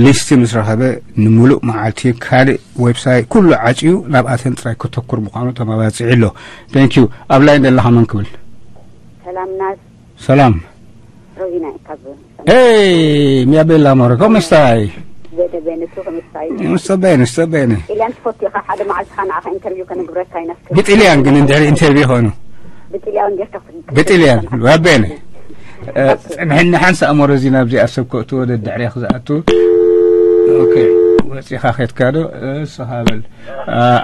ሊስቲ ምስ ረኸበ ንምሉእ መዓልቲ ካልእ ዌብሳይት ኩሉ ዓፅዩ ናብኣተን ጥራይ ከተኩር ምዃኑ ተመባፂዑ ኣሎ። Thank you ኣብ ላይን ዘለኻ መን ክብል ሰላም ናዝ ሰላም ሮዚና ካብ Hey, mi bella amore, come stai? Bene, bene, tu come stai? Sto bene, sto bene. Elian Sfotti ha ሓደ መዓልቲ ኻን ዓኸ ኢንተርቪው ከነግብረካ ኢና እስከ ብጥልያን ግን እንድሕር ኢንተርቪው ኾኑ ብጥልያን ጌርካ ብጥልያን va bene. ፅንሕኒ ሓንሳ ኣሞሮ እዚ ናብዚ ኣብ ሰብ ከእትዎ ደድሕሬ ክዝኣቱ ወፂኻ ኬድካ ዶ ስኻ በል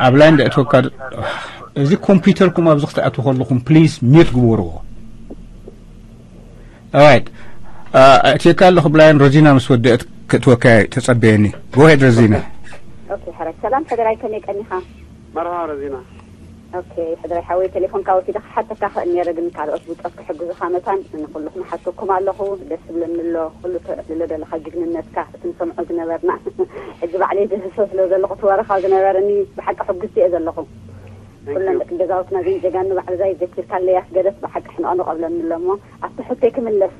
ኣብ ላይን ደእትወካ እዚ ኮምፒውተርኩም ኣብዚ ክትኣትዉ ከለኹም ፕሊዝ ሚት ግበርዎ። Alright. እትየካ ኣለኹ ብላይን ሮዚና ምስ ወደአት ክትወካይ ተጸበየኒ። Go ahead ሮዚና። ኦኬ ሕራይ ሰላም ሕደራይ ከመይ ቀኒኻ? መርሃ ሮዚና። ኦኬ ሕደራይ ሓወይ ቴሌፎንካ ወሲደ ክሓተካ ክእል ነይረ ግን ካልኦት ብጾት ክሕግዙኻ መታን ንኹልኹም ሓተኩም ኣለኹ ደስ ዝብለኒ ኣሎ ኩሉ ተዕልሎ ዘለኻ ጅግንነትካ እቲ ንሰምዖ ዝነበርና ሕጂ ባዕለይ ዝህሶ ስለ ዘለኹ እቲ ወረኻ ዝነበረኒ ብሓቂ ሕጉስቲ እየ ዘለኹ። ኩለን ደቂ ገዛውትና ግን ጀጋኑ ባዕልዛ ይዘኪርካ ኣለያስ ገደስ ብሓቂ ሕንቐንቕ ኣብለኒ ኣሎ እሞ ኣብቲ ሕቶይ ክምለስ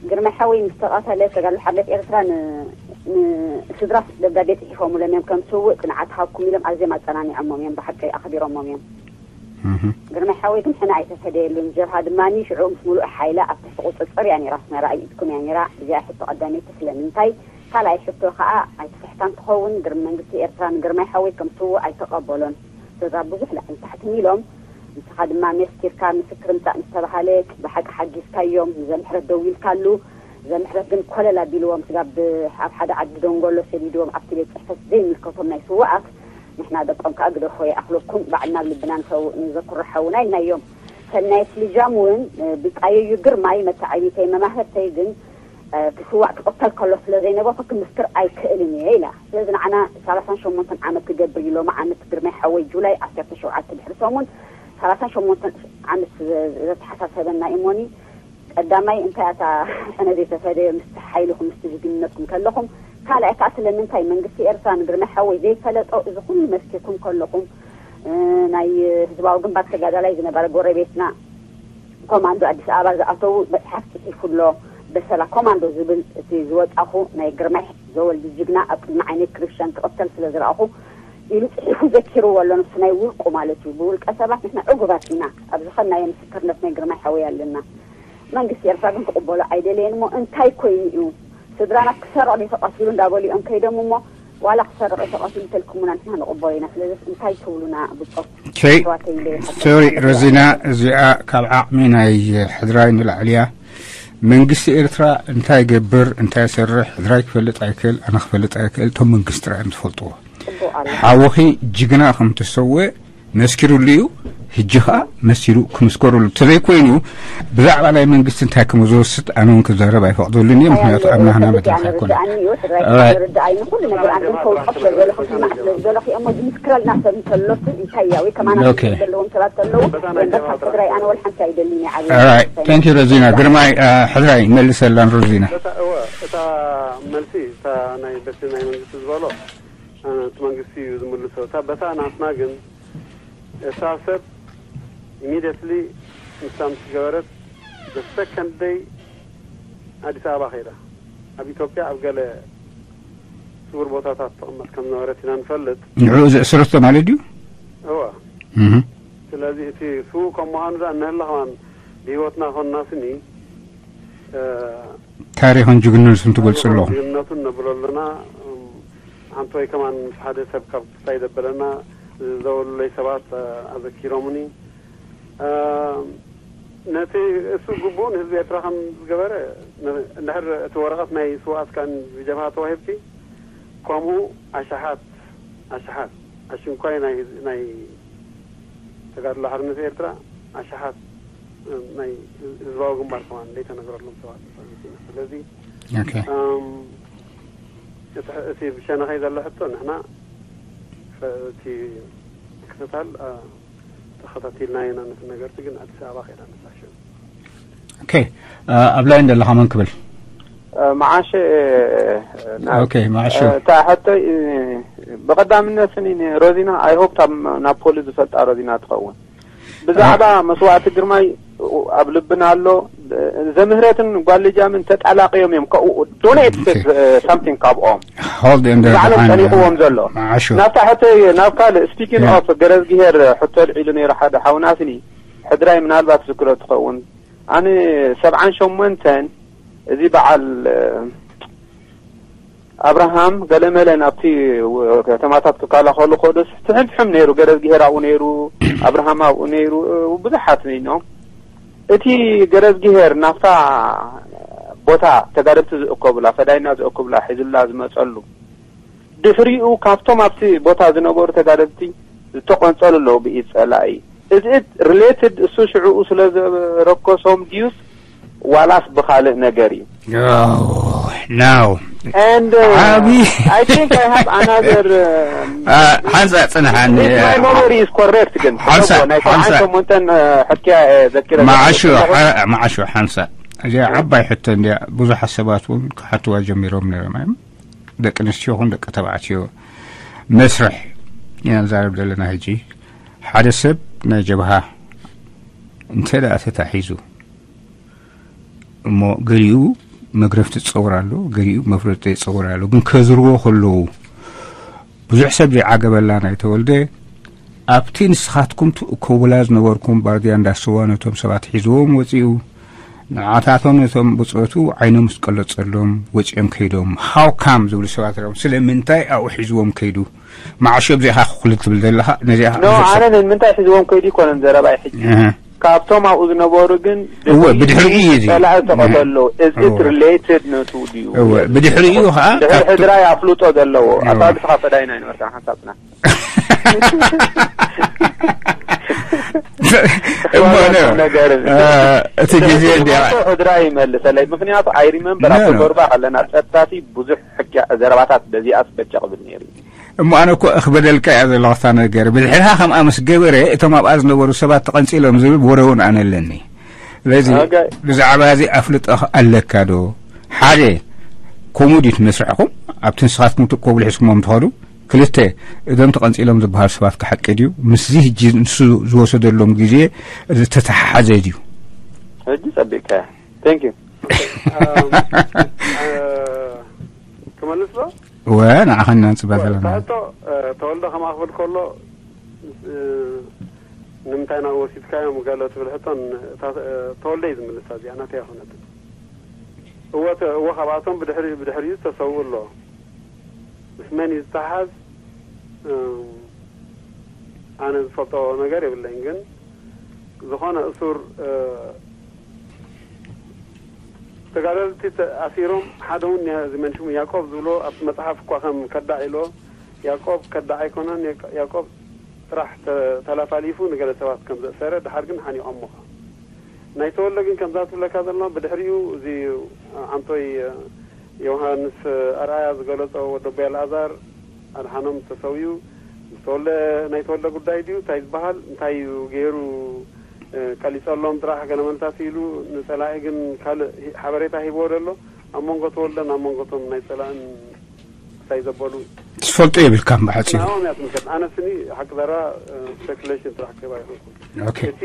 ግርማይ ሓወይ ምስ ተቐተለ ተጋድሎ ሓርነት ኤርትራ ንስድራ ደብዳቤ ፅሒፎምሎም እዮም ከም ስውእ ፅንዓት ሃብኩም ኢሎም ኣዝዮም ኣፀናኒዖሞም እዮም ብሓቂ ኣኽቢሮሞም እዮም ግርማይ ሓወይ ግን ሕነ ኣይተፈደየሉን ጀብሃ ድማ ሽዑ ምስ ሙሉእ ሓይላ ኣብ ትሕቲ ቁፅፅር እያ ነይራ ኣስመራ ኣኢድኩም እያ ነይራ እዚኣ ሕቶ ቀዳመይቲ ስለምንታይ ካልኣይ ሕቶ ከዓ ኣይትፍሕታን ትኸውን ግርም መንግስቲ ኤርትራ ንግርማይ ሓወይ ከም ስውእ ኣይተቐበሎን ስድራ ብዙሕ ላዕሊ ታሕትን ኢሎም ንስኻ ድማ መስኪርካ ምስክር ምጻእ ምስ ተባሃለ ብሓቂ ሓጊዝካዮም ንዘምሕረት ደዊልካሉ ዘምሕረት ግን ኮለል ኣቢልዎም ስጋብ ኣብ ሓደ ዓዲ ደንጎሎ ሰዲድዎም ኣብቲ ቤት ጽሕፈት ዘይምልከቶም ናይ ስውኣት ንሕና ደቆም ከኣ ግደፎ ይኣኽለኩም ባዕልና ኣብ ልብና ንሰውእ ንዘክሮ ሓውና ኢልናዮም ሰናየት ልጃም እውን ብጻየዩ ግርማይ መተዓቢተይ መማህርተይ ግን ክስዋዕ ክቕተል ከሎ ስለ ዘይነበርኩ ክምስክር ኣይክእልን እየ ኢላ። ስለዚ ንዓና ሰላሳን ሸሞንተን ዓመት ክገብር እዩ ሎሚ ዓመት ግርማይ ሓወይ ጁላይ ዓሰርተ ሸውዓተ ድሕሪ ሰሙን ሰላሳን ሸሞንተን ዓመት ዘተሓሳሰበና እሞኒ ቀዳማይ እንታይ ኣታ ሕነ ዘይተፈደየ ምስቲ ሓይልኹም ምስቲ ጅግንነትኩም ከለኹም ካልኣይ ከዓ ስለምንታይ መንግስቲ ኤርትራ ንግርማይ ሓወይ ዘይፈለጦ እዚ ኩሉ መስኪርኩም ከለኹም ናይ ህዝባዊ ግንባር ተጋዳላይ ዝነበረ ጎረቤትና ኮማንዶ ኣዲስ ኣበባ ዝኣተዉ መፅሓፍ ፅሒፉ ኣሎ በሰላ ኮማንዶ ዝብል እቲ ዝወጻኹ ናይ ግርማይ ዘወልዲ ጅግና ኣብ ቅድሚ ዓይነይ ክርሸን ክቕተል ስለ ዝረኣኹ ኢሉ ጽሒፉ ዘኪርዎ ኣሎ። ንሱ ናይ ውልቁ ማለት እዩ። ብውልቀ ሰባት ንሕና ዕጉባት ኢና። ኣብ ዝኸድናዮ ምስክርነት ናይ ግርማይ ሓወይ ኣለና። መንግስቲ ኤርትራ ግን ክቕበሎ ኣይደለየን እሞ እንታይ ኮይኑ እዩ? ስድራና ክሰርቕ ድዩ ተቐቲሉ እንዳበሉ እዮም ከይዶም እሞ ዋላ ክሰርቕ እዩ ተቐቲሉ ተልኩሙና ንሕና ንቕበሎ ኢና። ስለዚ እንታይ ትብሉና ብጾት? ሶሪ ሮዚና፣ እዚኣ ካብ ዓቕሚ ናይ ሕድራይ ንላዕሊ እያ። መንግስቲ ኤርትራ እንታይ ይገብር እንታይ ይሰርሕ ሕድራይ ክፈልጥ ኣይክእል፣ ኣነ ክፈልጥ ኣይክእል፣ እቶም መንግስቲ ጥራይ እዮም ዝፈልጥዎ። ሓውኺ ጅግና ከም ተሰወ መስኪሩሉ እዩ። ሕጂ ኸኣ መሲሉ ክምስከሩሉ ተዘይኮይኑ ብዛዕባ ናይ መንግስቲ እንታይ ከም ዝወስድ ኣነ እውን ክዛረብ ኣይፈቕደሉን እየ። ምክንያቱ ኣብ ናህና መድረኽ ኣይኮነ። ርዳኣይ ንኩሉ ነገር ኣንድም ከውቀፍ ስለ ዘለኹ ስማዕ ስለ ዝደለኹ እሞ ዝምስክረልና ሰብ እንተሎስ እንታይ እያ ወይ ከማና ዘለዎም ሰባት ተለዉ በታ ናይ ጀብሃ ትግራይ ኣነ ወል ሓንቲ ኣይደልን እየ ዓብዩ። Thank you ረዚና ግርማይ። ሕድራይ መልሰላን ረዚና። እታ እወ እታ መልሲ እታ ናይ በቲ ናይ መንግስቲ ዝበሎ እቲ መንግስቲ እዩ ዝምልሶ። እታ በታ ናትና ግን እታ ሰብ immediately ምስታ ምስ ገበረት the second day ኣዲስ ኣበባ ከይዳ ኣብ ኢትዮጵያ ኣብ ገለ ስውር ቦታታት ትቕመጥ ከም ዝነበረት ኢና ንፈልጥ። ንዕኡ ዘእስረቶ ማለት ድዩ? እወ። ስለዚ እቲ ስዉእ ከም ምዃኑ ደኣ እነህላ ከማን ብህይወትና ኮንና ስኒ ታሪኽን ጅግንነቱን ትገልጹ ኣለኹም። ጅግንነቱን ነብሎ ኣለና። ሓንቲ ወይ ከማን ምስ ሓደ ሰብ ካብ ክስታይ ዘበለና ዝደወሉለይ ሰባት ኣዘኪሮምኒ። ነቲ እሱ ግቡእ ንህዝቢ ኤርትራ ከም ዝገበረ እንድሕር እቲ ወረቐት ናይ ስውኣት ከኣ ብጀብሃ ተዋሂብኪ ከምኡ ኣሽሓት ኣሽሓት ኣሽንኳይ ናይ ናይ ተጋድሎ ሓርነት ኤርትራ ኣሽሓት ናይ ህዝባዊ ግንባር ከማን ዘይተነግረሎም ሰባት ንፈልጥ ኢና። ስለዚ ኦኬ እቲ ብሸነኸይ ዘሎ ሕቶ ንሕና እቲ ክስታል ተኸታቲልና ኢና ነቲ ነገርቲ ግን ኣዲስ ኣበባ ከይዳ ነሳሽው ኦኬ ኣብ ላይን ዘለኻ መን ክብል መዓሸ ኦኬ መዓሾ እታ ሕቶይ ብቐዳምነት ስኒ ሮዚና I hope ናብ ፖሊስ ዝፈልጣ ሮዚና ትኸውን ብዛዕባ መስዋእቲ ግርማይ ኣብ ልብና ኣሎ ዘምህረትን ጓልጃምን ተጣላቂዮም እዮም ከኡ don't expect something ካብኦም hold in there ባዕሎም ጸኒሕዎም ዘሎ መዓሾ ናብታ ሕቶይ ናብ ካልእ speaking of ገረዝግሄር ሕቶ ልዒሉ ነይሩ ሓደ ሓውና ስኒ ሕድራይ ምናልባት ዝክሮ ትኸውን ኣነ ሰብዓን ሸሞንተን እዚ በዓል ኣብርሃም ገለመለ ናብቲ ከተማታት ክከላኸሉ ከዶስ ትሕምትሕም ነይሩ ገረዝግሄር ኣብኡ ነይሩ ኣብርሃም ኣብኡ ነይሩ ብዙሓት ነይኖም እቲ ገረዝግሄር ናብታ ቦታ ተጋደልቲ ዝእከቡላ ፈዳይና ዝእከቡላ ሒዙላ ዝመፀሉ ድሕሪኡ ካብቶም ኣብቲ ቦታ ዝነበሩ ተጋደልቲ ዝተቆንፀሉ ኣለዉ ብኢድ ፀላኢ is it related እሱ ሽዕኡ ስለ ዘረከሶም ድዩስ ዋላስ ብኻልእ ነገር እዩ now and uh, ዓቢ I think I have another uh, ሓንሳ ጽንሓኒ if my memory is correct ግን ሓንሳ- ናይ ሓንሳ- ሰብዓን ሸሞንተን ሕክያ ዘኪረ መዓሾ መዓሾ ሓንሳ እዚኣ ዓባይ ሕቶ እንዲያ ብዙሓት ሰባት እውን ክሓትዋ ጀሚሮም ነይሮም እዮም ደቂ ኣንስትዮ ይኹን ደቂ ተባዕትዮ መስርሕ ኢና ንዛረብ ዘለና ሕጂ ሓደ ሰብ ናይ ጀብሃ እንተ ደኣ ተታሒዙ እሞ ገሊኡ መግረፍቲ ጸውር ኣሎ ገሊኡ መፍረጠ ጸውር ኣሎ ግን ከዝርዎ ከለዉ ብዙሕ ሰብ ዘይዓገበላ ናይ ተወልደ ኣብቲ ንስኻትኩም ትእከቡላ ዝነበርኩም ባርድያ እንዳስዋ ነቶም ሰባት ሒዝዎም ወጺኡ ንዓታቶም ነቶም ብጾቱ ዓይኖም ዝቀለጸሎም ወጺኦም ከይዶም how come ዝብሉ ሰባት ርኦም ስለምንታይ ኣብኡ ሒዝዎም ከይዱ መዓሾ ብዚኻ ክኩል ትብል ዘለኻ ነዚኣ no ኣነ ንምንታይ ሒዝዎም ከይዱ ይኮነን ዘረባይ ሕጂ ካብቶም ኣብኡ ዝነበሩ ግን እወ ብድሕሪኡ እዩ እዚ ጸላኢ ዝተቐተሉ is it related ነቱ ድዩ እወ ብድሕሪኡ ከዓ ድሕሪ ሕድራይ ኣፍልጦ ዘለዎ ኣታ ብስኻ ፈዳይና ይነበርካ ሓንሳብ ጽናሕ እሞ ነገር እቲ ግዜ እንዲያ ሕድራ ይመልሰለይ ምክንያቱ I remember ኣብ ጎርባ ከለና ጸጥታቲ ብዙሕ ሕጊ ዘረባታት በዚኣስ በጃ ክብል ነይሩ እሞ ኣነ እኮ እኽበደልካ እያ ዘለኹ እታ ነገር ብድሕርኻ ከምኣ ምስ ገበረ እቶም ኣብኣ ዝነበሩ ሰባት ተቐንጺሎም ዝብል ወረ እውን ኣነ ኣለኒ ስለዚ ብዛዕባ እዚ ኣፍልጦ ኣለካ ዶ ሓደ ከምኡ ድዩ እቲ መስርሕኹም ኣብቲ ንስኻትኩም ትእከቡሉ ሒዝኩሞም ትኸዱ ክልተ እዞም ተቐንጺሎም ዝበሃሉ ሰባት ክሓቂ ድዩ ምስዚ ሕጂ ንሱ ዝወሰደሎም ግዜ ዝተተሓሓዘ ድዩ ሕጂ ጸቢቅካ thank you ክመልስ ዶ? ወ ንዓኸና ንፅባ ዘለና ሕቶ። ተወልደ ከማኽብል ከሎ ንምንታይ ናብ ወሲድካዮም ገለ ትብል ሕቶን ተወልደ እዩ ዝምልሳ። እዚኣ ናተይ ኣይኮነትን። እወ እወ ካብኣቶም ብድሕሪ ብድሕሪኡ ዝተሰውኡ ኣሎ። ምስ መን እዩ ዝተሓዝ? ኣነ ዝፈልጦ ነገር የብለይን። ግን ዝኾነ እሱር ተጋደልቲ ኣሲሮም ሓደ እውን እዚ መንሽሙ ያቆብ ዝብሎ ኣብቲ መፅሓፍ እኳ ከም ከዳዕ ኢሎ ያቆብ ከዳዕ ኣይኮነን። ያቆብ ጥራሕ ተላፋሊፉ ንገለ ሰባት ከም ዘእሰረ ድሓር ግን ሓኒቖም ምዃ ናይ ተወልደ ግን ከምዛ ትብለካ ዘሎ ብድሕሪኡ እዚ ዓንቶይ ዮሃንስ ኣርኣያ ዝገለጾ ወደቦይ ኣልኣዛር ኣድሓኖም ተሰውዩ። ዝተወልደ ናይ ተወልደ ጉዳይ ድዩ እንታይ ዝበሃል እንታይ እዩ ገይሩ ቀሊጸሎም ጥራሕ ገለመልታት ኢሉ ንጸላኢ ግን ካልእ ሓበሬታ ሂብዎ ደሎ ኣብ መንጎ ተወልደን ኣብ መንጎቶም ናይ ጸላእን እንታይ ዘበሉ ትፈልጦ የብልካን ብሓፂሩ። ናኦም እያ ትምልከት። ኣነ ስኒ ሓቂ ዘራ ስፔኩሌሽን ጥራሕ ክህባ ይኮንኩ። ኦኬ። እቲ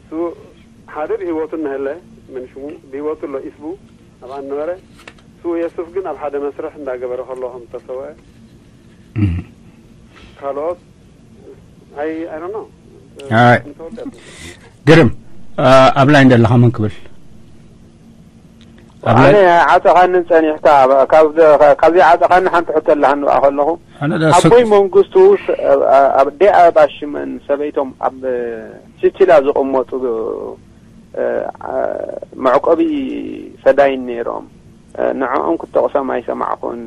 ስውእ ሓድር ህይወቱ እናሀለ ምን ሽሙ ብህይወቱ ኣሎ ኢስቡ ኣብኣ ነበረ። ስውእ የሱፍ ግን ኣብ ሓደ መስርሕ እንዳገበረ ከሎ ከም ዝተሰወአ ካልኦት ኣይ ኣይ ዶንት ኖ። ኣይ። ግርም ኣብ ላይን ዘለኻ መን ክብል ኣብ ኣነ ላይን ዓፀኻኒ ፀኒሕካ ካብ ካብዚ ዓፀኻኒ ሓንቲ ሕቶ ኣለሃኒ ብኣ ከለኹ ኣነ ዳ ኣቦይ ሱቅ መንግስቱ ኣብ ዴኣ ባሽመን ሰበይቶም ኣብ ሲችላ ዝቕመጡ መዕቆቢ ፈዳይን ነይሮም። ንዕኦም ክጠቕሶም ኣይሰማዕኹን።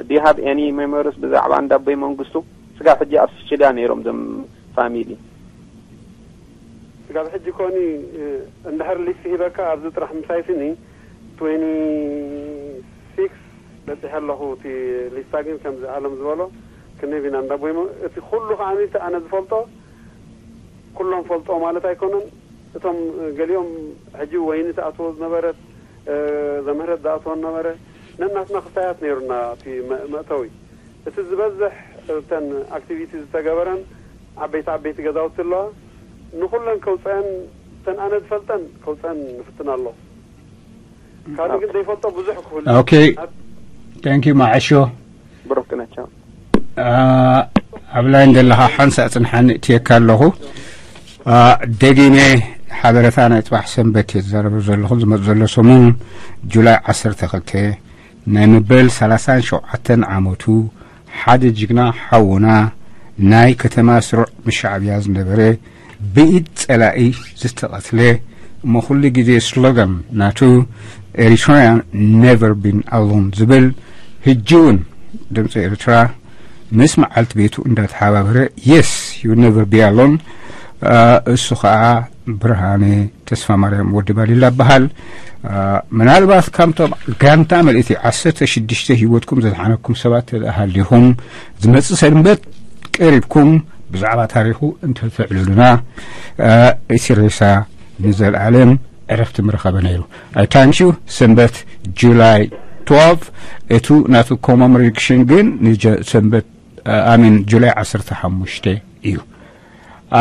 Do you have any memories ብዛዕባ እንዳ ኣቦይ መንግስቱ? ስጋብ ሕጂ ኣብ ሲችላ ነይሮም ዞም ፋሚሊ። ስጋብ ሕጂ ኮኒ እንድሕር ሊስት ሂበካ ኣብዚ ጥራሕ ምሳይ ስኒ ትዌንቲ ሲክስ በፂሐ ኣለኹ። እቲ ሊስታ ግን ከምዚ ኣለም ዝበሎ ክንህብ ኢና እንዳ ኣቦይ መ- እቲ ኩሉ ከዓ እቲ ኣነ ዝፈልጦ ኩሎም ፈልጦ ማለት ኣይኮነን። እቶም ገሊኦም ሕጂ ወይኒ ትኣትዎ ዝነበረት ዘምህረት ዝኣትወን ነበረ። ነናትና ክስታያት ነይሩና እቲ መእተዊ። እቲ ዝበዝሕ እተን ኣክቲቪቲ ዝተገበረን ዓበይቲ ዓበይቲ ገዛውቲ ኣለዋ። ንኹለን ከውፀአን እተን ኣነ ዝፈልጠን ከውፀአን ንፍትን ኣሎ። ካልእ ግን ዘይፈልጦ ብዙሕ ክህሉ። ኦኬ። Thank you ማዓሾ። ብሩክ ነቻው። ኣብ ላይን ዘለኻ ሓንሳእ ጽንሓኒ እትየካ ኣለኹ። ደጊመ ሓበረታ ናይ ጽባሕ ሰንበት እየ ዝዛረብ ዘለኹ። ዝመጽእ ዘሎ ሰሙን ጁላይ ዓሰርተ ክልተ ናይ መበል ሰላሳን ሸውዓተን ዓመቱ ሓደ ጅግና ሓውና ናይ ከተማ ስሩዕ ምስ ሻዕብያ ዝነበረ ብኢድ ጸላኢ ዝተቐትለ እሞ ኩሉ ግዜ ስሎጋን ናቱ Eritrean never been alone ዝብል ህጂ እውን ድምፂ ኤርትራ ምስ መዓልቲ ቤቱ እንዳተሓባበረ yes you never be alone እሱ ከዓ ብርሃነ ተስፋ ማርያም ወዲ ባሊላ በሃል። ምናልባት ካብቶም ጋንታ መልእቲ ዓሰርተ ሽዱሽተ ህይወትኩም ዘድሓነኩም ሰባት ተሃሊኹም ዝመፅእ ሰንበት ቀሪብኩም ብዛዕባ ታሪኹ እንተተዕልሉና እቲ ሬሳ ንዘለኣለም ዕረፍቲ ምረኸበ ነይሩ። I thank you ሰንበት ጁላይ ትዋልቭ እቱ ናቱ ኮመሞሬሽን ግን ንሰንበት ኣሚን ጁላይ ዓሰርተ ሓሙሽተ እዩ።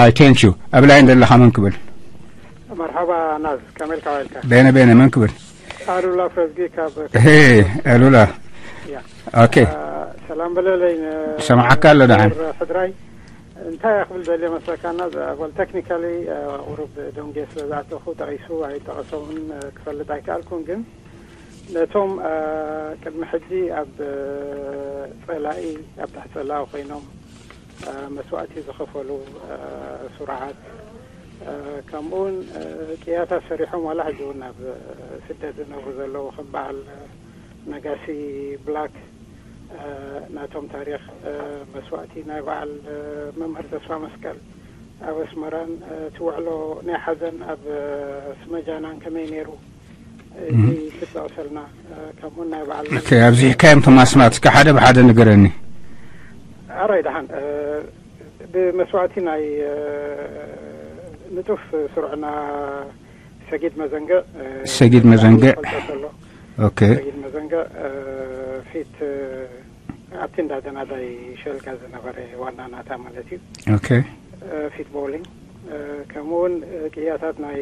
I thank you ኣብ ላይን ዘለኻ መን ክብል? መርሓባ ናዝ ከመልካ ዋልካ? ቤነ ቤነ መን ክብል? ኣሉላ ፍረዝጊ ካብ ሄ ኣሉላ። ኦኬ። ሰላም በለለይ። ሰማዓካ ኣሎ ደሓን። ሕድራይ እንታይ ክብል ደልየ መስለካ ናዝ? Well technically ቁሩብ ደንጌ ስለ ዝኣተኹ ጠቒሱ ኣይጠቐሶምን ክፈልጥ ኣይከኣልኩን ግን ነቶም ቅድሚ ሕጂ ኣብ ጸላኢ ኣብ ትሕቲ ጸላኢ ኮይኖም መስዋእቲ ዝኸፈሉ ስሩዓት ከምኡውን ቅያታት ሰሪሖም ዋላ ሕጂ እውን ኣብ ስደት ዝነብሩ ዘለዉ ከም በዓል ነጋሲ ብላክ ናቶም ታሪኽ መስዋእቲ ናይ በዓል መምህር ተስፋ መስቀል ኣብ ኣስመራን እቲ ውዕሎ ናይ ሓዘን ኣብ ስመጃናን ከመይ ነይሩ እዚ ክትጠቕሰልና ከምኡ ናይ በዓል ኣብዚሕካዮም ቶም ኣስማትካ ሓደ ብሓደ ንገረኒ። ኣራይ ደሓን ብመስዋእቲ ናይ ንጡፍ ስሩዕና ሰጊድ መዘንገ ሰጊድ መዘንገ ፈልጠ ከሎ ኦኬ ሰጊድ መዘንገ ፊት ኣብቲ እንዳ ደናዳይ ሸልጋ ዝነበረ ዋና ናታ ማለት እዩ። ኦኬ ፊት ቦሊንግ ከምኡ እውን ቅያታት ናይ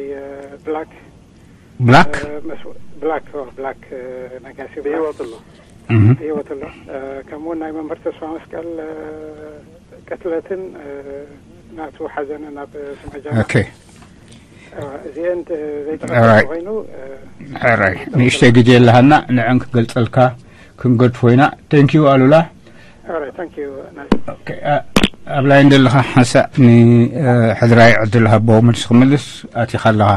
ብላክ ብላክ ብላክ ብላክ ነጋሲ ብላክ ብህይወት ኣሎ። እህ። ህይወት ኣሎ። ከምኡ ናይ መምህር ተስፋ መስቀል ቅትለትን ናቱ ሓዘንን ኣብ ስመጃና ኦኬ እዚአን Alright. ዘይጠቀስ ኮይኑ ሕራይ ንእሽተይ ግዜ ኣለሃና ንዐን ክገልጸልካ ክንገድፎ ኢና። Thank you ኣሉላ። Alright, thank you. Okay, ኣ- ኣብ ላይን ዘለኻ ሓንሳእ ንሕድራይ ዕድል ሃቦ መልሲ ክምልስ ኣቲኻ ኣለኻ።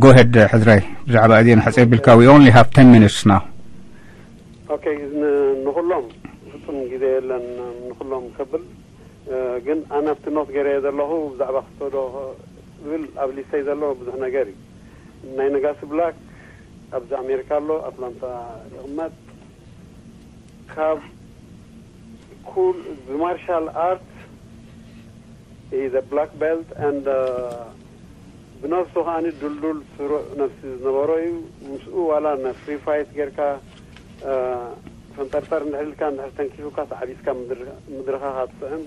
Go ahead ሕድራይ ብዛዕባ እዚአን ሓፀይ ቢልካ we only have ten minutes now. ኦኬ፣ ንኹሎም ፍጹም ግዜ የለን ንኹሎም ከብል ግን ኣነ ኣብቲ ኖት ገይረ ዘለኹ ብዛዕባ ክስቶ ዶ ዝብል ኣብ ሊስተይ ዘሎ ብዙሕ ነገር እዩ። ናይ ነጋሲ ብላክ ኣብዚ ኣሜሪካ ኣሎ፣ ኣትላንታ ይቕመጥ። ካብ ኩል ብማርሻል ኣርት is a black belt and ብነፍሱ ከዓኒ ድልዱል ስሩዕ ነፍሲ ዝነበሮ እዩ። ምስኡ ዋላ ን free fight ጌርካ ፈንጠርጠር እንድሕር ኢልካ እንድሕር ተንኪፉካ ተዓቢስካ ምድርኻ ካትስዕም።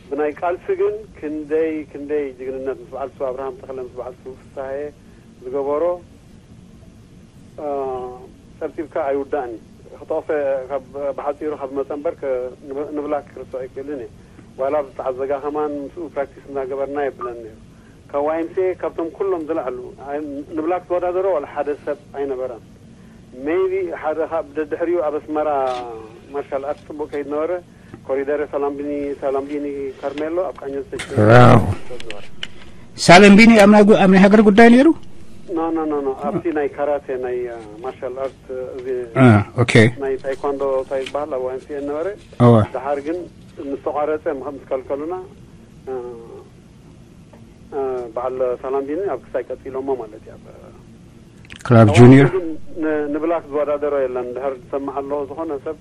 ብናይ ቃልሲ ግን ክንደይ ክንደይ ጅግንነት ምስ በዓል ሱ ኣብርሃም ተኽለ ምስ በዓል ሱ ፍሳሄ ዝገበሮ ጸብጺብካ ኣይውዳእን እዩ። ክጠቕሰ ብሓፂሩ ካብ መፀ እምበር ንብላክ ክርስዖ ኣይክእልን እየ። ዋላ ብተዓዘጋ ከማን ምስኡ ፕራክቲስ እናገበርና የብለን ነይሩ። ካብ ዋይምሴ ካብቶም ኩሎም ዝለዓሉ ንብላክ ዝወዳደሮ ዋላ ሓደ ሰብ ኣይነበረን። ሜይቢ ሓደ ካብ ደድሕሪኡ ኣብ ኣስመራ ማርሻል ኣርት ፅቡቅ ከይድ ነበረ ኮሪደር ሳላምቢኒ ሳላምቢኒ ካርሜሎ ኣብ ቃኘ ስቴሽን ሳለምቢኒ ኣብ ናይ ጉ- ኣብ ናይ ሃገር ጉዳይ ነይሩ። ኖ ኖ ኖ ኖ ኣብቲ ናይ ካራቴ ናይ ማርሻል ኣርት እዚ ኦኬ ናይ ታይኳንዶ እንታይ ዝበሃል ኣብ ዋይምሲኤ ነበረ። እወ ድሓር ግን ምስ ተቋረፀ ምስ ከልከሉና በዓል ሳላምቢኒ ኣብ ክሳይ ቀፂሎሞ ማለት እዩ። ክላብ ጁኒየር ንብላክ ዝወዳደሮ የለን። ድሕር ዝሰማዕ ኣለዎ ዝኾነ ሰብ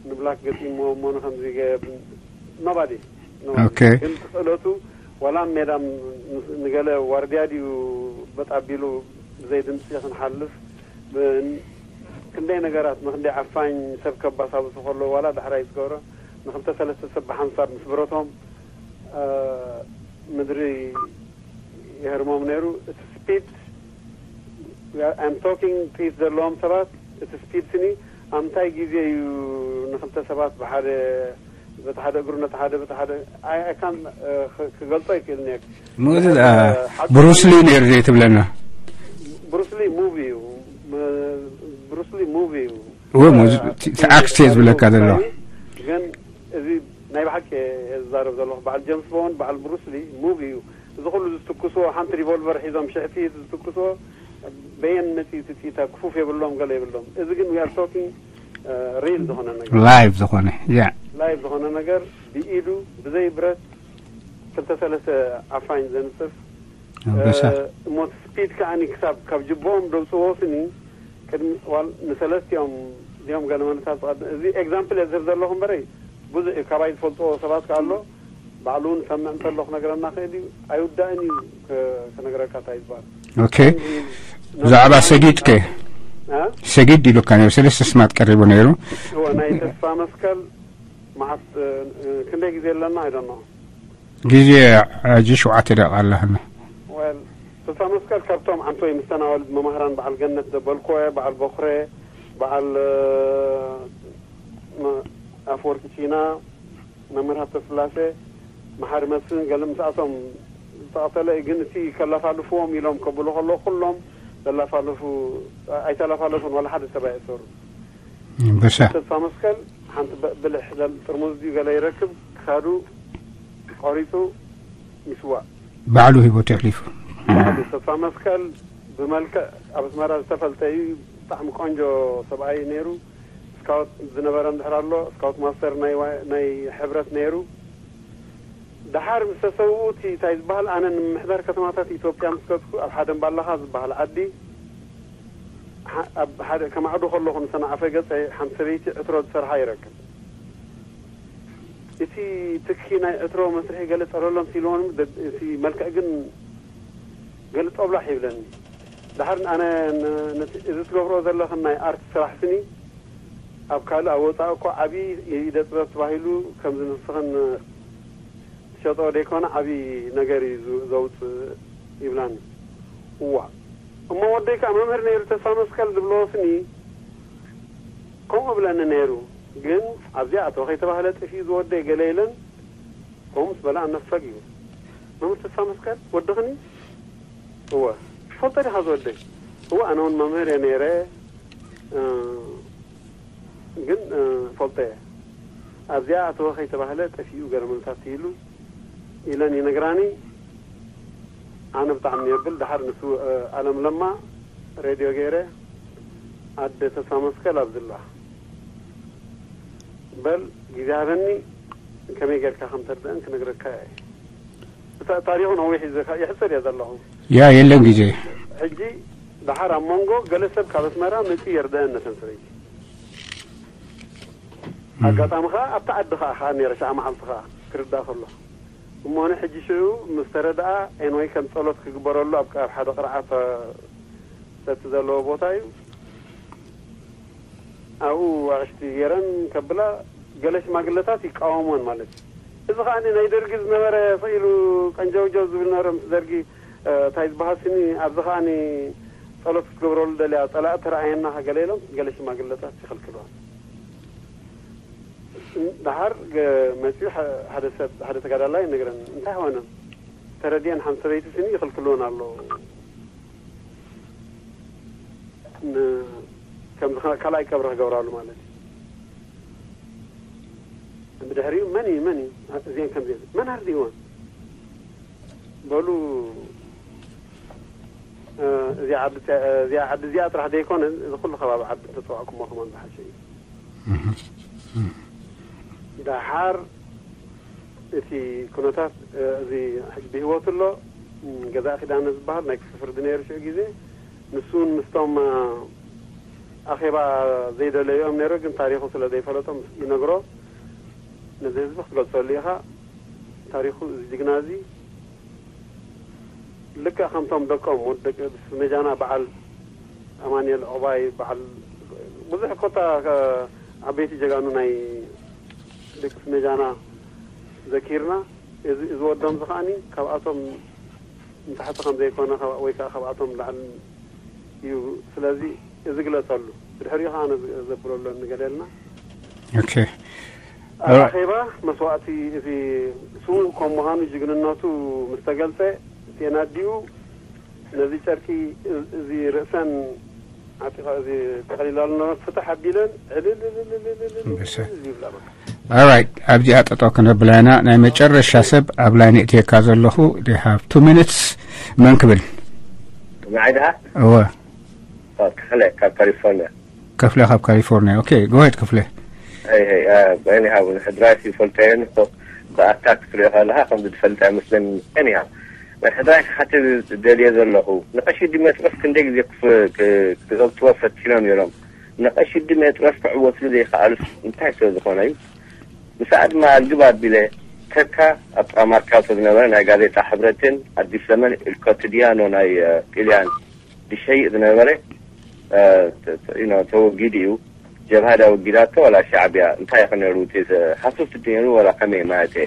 ንብላክ ገጢሞ እሞ ንከምዚ ገ- ኖባዲ ኦኬ። ግን ክእለቱ ዋላ ሜዳ ንገለ ዋርድያ ድዩ በጣቢሉ ብዘይ ድምፂ ክንሓልፍ ብ- ክንደይ ነገራት ንክንደይ ዓፋኝ ሰብ ከባሳብሱ ከሎ ዋላ ዳሕራይ ዝገብሮ ንክልተ ሰለስተ ሰብ ብሓንሳብ ምስ ብረቶም ምድሪ ይህርሞም ነይሩ። እቲ ስፒድ I'm talking ጥይት ዘለዎም ሰባት እቲ ስፒድ ስኒ ኣብ ምንታይ ግዜ እዩ ንክልተ ሰባት ብሓደ በቲ ሓደ እግሩ ነቲ ሓደ በቲ ሓደ ኣይካን ክገልጾ ኣይክእልን እየ። ምዚ ብሩስሊ ነይሩ ዘይትብለና ብሩስሊ ሙቪ እዩ። ብሩስሊ ሙቪ እዩ። እወ ሙዚ ኣክት እየ ዝብለካ ዘሎ ግን እዚ ናይ ብሓቂ እየ ዝዛረብ ዘለኹ። በዓል ጀምስ ቦንድ በዓል ብሩስሊ ሙቪ እዩ። እዚ ኩሉ ዝትኩስዎ ሓንቲ ሪቮልቨር ሒዞም ሽሕቲ ዝትኩስዎ በየን መፂኡ ትፅኢታ ክፉፍ የብሎም ገለ የብሎም። እዚ ግን we are talking real ዝኾነ ነገር ላይቭ ዝኾነ ያ ላይቭ ዝኾነ ነገር ብኢዱ ብዘይ ብረት ክልተ ሰለስተ ዓፋኝ ዘንፅፍ ኣንበሳ እሞ ስፒድ ከዓኒ ክሳብ ካብ ጅቦም ደውፅዎ ስኒ ቅድሚ ዋል ንሰለስቲኦም ዲኦም ገለ መለታት ዝቐድም እዚ ኤግዛምፕል እየ ዝህብ ዘለኹ እምበረይ ብዙሕ እዩ ካባይ ዝፈልጥዎ ሰባት ከ ኣሎ ባዕሉ እውን ሰምዕ እንተሎ ክነግረና ክእል እዩ ኣይውዳእን እዩ ክነግረካ እንታይ ዝበሃል ኦኬ ብዛዕባ ሰጊድ ከ እ? ሰጊድ ኢሉካ ነይሩ ሰለስተ ስማት ቀሪቡ ነይሩ እወ ናይ ተስፋ መስቀል መዓት ክንደይ ግዜ ኣለና ኣይደኖ ግዜ ሕጂ ሸውዓተ ደቂቃ ኣለሃና ወል ተስፋ መስቀል ካብቶም ዓንቶይ ምስተናወል መማህራን በዓል ገነት ዘበልኮ በዓል ቦኽረ በዓል ኣፍወርቂ ቺና መምህር ሃብተስላሴ መሓሪ መስፍን ገለ ምስኣቶም ዝተቐተለ ግን እቲ ከላፋልፍዎም ኢሎም ከብሉ ከሎ ኩሎም ዘላፋልፉ ኣይተላፋለፉን ዋላ ሓደ ሰብ ኣየእሰሩ ኣንበሳ ተስፋ መስቀል ሓንቲ ብልሕ ጥርሙዝ ድዩ ገለ ይረክብ ክሳዱ ቆሪፁ ይስዋእ ባዕሉ ሂቦት የሕሊፉ ባዕሉ ተስፋ መስቀል ብመልክዕ ኣብ ኣስመራ ዝተፈልጠ እዩ ብጣዕሚ ቆንጆ ሰብኣይ ነይሩ ስካውት ዝነበረ እንድሕር ኣሎ ስካውት ማስተር ናይ ዋ- ናይ ሕብረት ነይሩ ደሓር ምስ ተሰውኡ እቲ እንታይ ዝበሃል ኣነ ንምምሕዳር ከተማታት ኢትዮጵያ ምስ ከድኩ ኣብ ሓደ እምባላኻ ዝበሃል ዓዲ ሓ- ኣብ ሓደ ከማዕዱ ከለኹ ንሰናዓፈ ገፀ ሓንቲ ሰበይቲ ዕትሮ ዝሰርሓ ይረክብ እቲ ትኪ ናይ ዕትሮ መስርሒ ገለ ፀለሎም ሲልዎን እቲ መልክዕ ግን ገለ ጦብላሕ ይብለኒ ደሓር ኣነ እዚ ትገብሮ ዘለኽን ናይ ኣርት ስራሕ ስኒ ኣብ ካልእ ኣብ ወፃኢ እኮ ዓብዪ ኢደ ጥበብ ተባሂሉ ከምዚ ንስኽን ትሸጦ ደይኮነ ዓብዪ ነገር እዩ ዘውፅእ ይብላኒ እዋ እሞ ወደይ ከኣ መምህር ነይሩ ተስፋ መስቀል ዝብሎ ስኒ ከምኡ እብለኒ ነይሩ። ግን ኣብዚኣ ኣቶ ከይተባህለ ጠፊኡ ዝወደይ ገለ ኢለን ከምኡ ምስ በላ ኣነፈግ እዩ። መምህር ተስፋ መስቀል ወድኽኒ? እወ። ትፈልጦ ዲኻ ዝወደይ? እወ፣ ኣነ እውን መምህር እየ ነይረ። እ፣ ግን፣ እ፣ ፈልጦ እየ። ኣብዚኣ ኣቶ ከይተባህለ ጠፊኡ ገለ ምልታት ኢሉ ኢለን ይነግራኒ። ኣነ ብጣዕሚ የብል። ደሓር ንሱ፣ እ፣ ኣለም ለማ ሬድዮ ገይረ ኣደ ተስፋ መስቀል ኣብዝላ በል ግዜ ሃበኒ፣ ከመይ ጌርካ ከም ተርድአን ክነግረካ እየ። እታ ታሪኹ ነዊሕ እዩ፣ ዝኸ-፣ ይሕጽር እየ ዘለኹ። ያ የለን ግዜ። ሕጂ ደሓር ኣብ መንጎ ገለ ሰብ ካብ ኣስመራ መጺኡ የርድአን ነተን ሰበይቲ። ኣጋጣሚ ኸኣ ኣብቲ ዓዲ ኸኣ፣ ኸኣ ነይረ፣ ሸዓ መዓልቲ ኸኣ ክርዳእ ከሎ። እሞ ንሕጂ ሽዑ ምስ ተረድኣ፣ ኤንወይ ከም ጸሎት ክግበረሉ ኣብ፣ ኣብ ሓደ ቅርዓት፣ እ፣ ሰቲ ዘለዎ ቦታ እዩ። ኣብኡ ኣዕሽቲ ገይረን ከብላ፣ ገለ ሽማግለታት ይቃወሞን ማለት እዩ። እዚ ኸኣ ናይ ደርጊ ዝነበረ ስቕ ኢሉ ቀንጀውጀው ዝብል ነበረ ምስ ደርጊ፣ እ፣ እንታይ ዝበሃል ስኒ፣ ኣብዚ ኸኣ ጸሎት ክትገብረሉ ደልያ፣ ጸላኢ ተረኣየና ገለ ኢሎም ገለ ሽማግለታት ይኽልክልዋ። ደሓር ገ-፣ መጺኡ ሓ-፣ ሓደ ሰብ፣ ሓደ ተጋዳላይ ይነግረን፣ እንታይ ኾነ? ተረድኤን ሓንቲ ሰበይቲ ስኒ ይኽልክልወን ኣለዉ። ን-፣ ከም ዝኸ-፣ ካልኣይ ቀብሪ ክገብራሉ ማለት እዩ። ብድሕሪኡ መን እዩ፣ መን እዩ? እዚአን ከምዚ፣ መን ኣርዲእወን? በሉ፣ እ፣ እዚኣ ዓዲ፣ እዚኣ ዓዲ እዚኣ ጥራሕ ዘይኮነ፣ እዚ ኩሉ ከባቢ ዓዲ ተጸዋዕኩሞ ከማን ዝሓሸ እዩ። እህ። እህ። ደሓር እቲ ኩነታት፣ እ፣ እዚ ሕጂ ብህይወት ኣሎ፣ ም፣ ገዛኢ ኪዳነ ዝበሃል ናይ ክፍሊ ፍርዲ ነይሩ ሽዑ ግዜ፣ ንሱ እውን ምስቶም፣ እ፣ ኣኼባ ዘይደለዮም ነይሩ፣ ግን ታሪኹ ስለ ዘይፈለጦም ይነግሮ። ነዚ ህዝቢ ክትገልጸሉ ኢኻ። ታሪኹ እዚ ጅግና እዚ ልክዕ ከምቶም ደቆም ወዲ ደቂ ስሜጃና በዓል ኣማኑኤል ዑቕባይ፣ በዓል ብዙሕ ኮታ ከ-፣ ዓበይቲ ጀጋኑ ናይ ደቂ ስሜጃና ዘኪርና፣ እዚ፣ እዚ ወዶም እዚ ከኣኒ ካብኣቶም ንታሕቲ ከም ዘይኮነ፣ ካብ-፣ ወይ ከኣ ካብኣቶም ላዕሊ እዩ። ስለዚ እዚ ግለጸሉ። ብድሕሪኡ ከኣ ነዚ ዘብሎ ኣሎ ንገለልና። ኦኬ። ኣብ ኣኼባ መስዋእቲ እቲ ስዉእ ከም ምዃኑ ጅግንነቱ ምስ ተገልጸ፣ እተን ኣዲኡ ነዚ ጨርቂ እ-፣ እዚ ርእሰን ዓጢቓ፣ እዚ ጠቕሊላሉ ነበረ፣ ፍትሕ ኣቢለን ዕልል ዕልል ዕልል ዕልል ዕልል እምበሰ። ዕልል ይብላ በቃ። ኦራይት፣ ኣብዚኣ ጠጠው ክነብላ ኢና። ናይ መጨረሻ ሰብ ኣብ ላይን እትየካ ዘለኹ፣ they have two minutes። መን ክብል? ንዓይ ደኣ? እወ። ኦ፣ ክፍለ ካብ ካሊፎርኒያ። ክፍለ ካብ ካሊፎርኒያ። ኦኬ፣ go ahead ክፍለ። ሄይ፣ ሄይ፣ አ፣ በእኔ ሃቡ ንሕድራይስ ይፈልጦ እየ ንኮ ብኣካል ክትሪኦ ከለኻ ከም ዝፈልጥ ኣይመስለኒ። ኤኒሃው፣ ናይ ሕድራይ ክሓትት ደልየ ዘለኹ፣ ንቐሺ ዲሜጥሮስ ክንደይ ግዜ ክፍ-፣ ክ-፣ ክዘብጥዎ ፈቲኖም ነይሮም። ንቐሺ ዲሜጥሮስ ክዕወትሉ ዘይከኣሉስ እንታይ ስለ ዝኾነ እዩ? ምስኣ ድማ ኣልግብ ኣቢለ፣ ተካ ኣብ ጥቓ ማርካቶ ዝነበረ ናይ ጋዜጣ ሕብረትን ኣዲስ ዘመን ኤልኮትዲያኖ ናይ፣ እ፣ ጥልያን ዝሸይጥ ዝነበረ፣ እ፣ ተ-፣ ተ-፣ you know፣ ተወጊዱ እዩ። ጀብሃ ዳ ወጊዳቶ ዋላ ሻዕብያ? እንታይ ኢኹ ነይሩ እቲ ዘ-፣ ሃስስ ነይሩ ዋላ ከመይ ማለት እየ?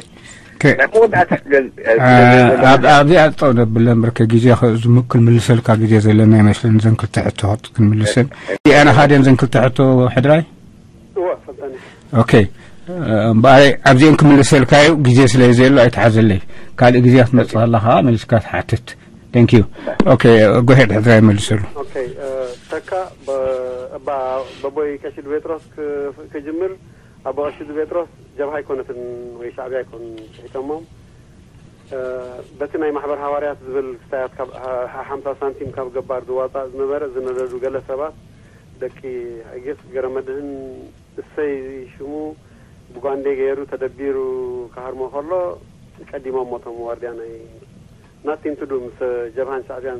ኦኬ። ናይ መወዳእታ ክገዝ-፣ እ፣ እ፣ ክገዝ-፣ ኣብ-፣ ኣብዚኣ ጠው ነብለን ብርከ ግዜ ኸ-፣ ዝም-፣ ክንምልሰልካ ግዜ ዘለና ኣይመስልን። ዘን ክልተ ሕቶ ክንምልሰን። ኦኬ። ኣነ ሓደ ዘን ክልተ ሕቶ ሕድራይ? እወ፣ ፈጠነ። ኦኬ። እ፣ እምበኣር ኣብዚአን ክምልሰልካ እዩ፣ ግዜ ስለ ዘየሎ ኣይትሓዘለይ። ካልእ ግዜ ክትመጽእ ከለኻ መሊስካ ትሓትት። Thank you። ኦኬ፣ go ahead ሕድራይ መልሰሉ። ኦኬ፣ እ፣ ተካ በ-፣ እባ በቦይ ቀሺ ጴጥሮስ ክ-፣ ክጅምር፣ ኣቦ ቀሺ ጴጥሮስ ጀብሃ ኣይኮነትን ወይ ሻዕብያ ኣይኮኑን ስሒቶሞም። እ፣ በቲ ናይ ማሕበር ሃዋርያት ዝብል ክስታያት ካብ ሓ-፣ ሓ-፣ ሓምሳ ሳንቲም ካብ ገባር ዝዋጻእ ዝነበረ ዝነደዱ ገለ ሰባት ደቂ፣ I guess፣ ገረመድህን እሰይ ሽሙ ብጓንዴ ገይሩ ተደቢሩ ክሃርሞ ከሎ ቀዲሞሞ እቶም ዋርድያ ናይ ናቲን ቱ ዱ ምስ ጀብሃን ሻዕብያን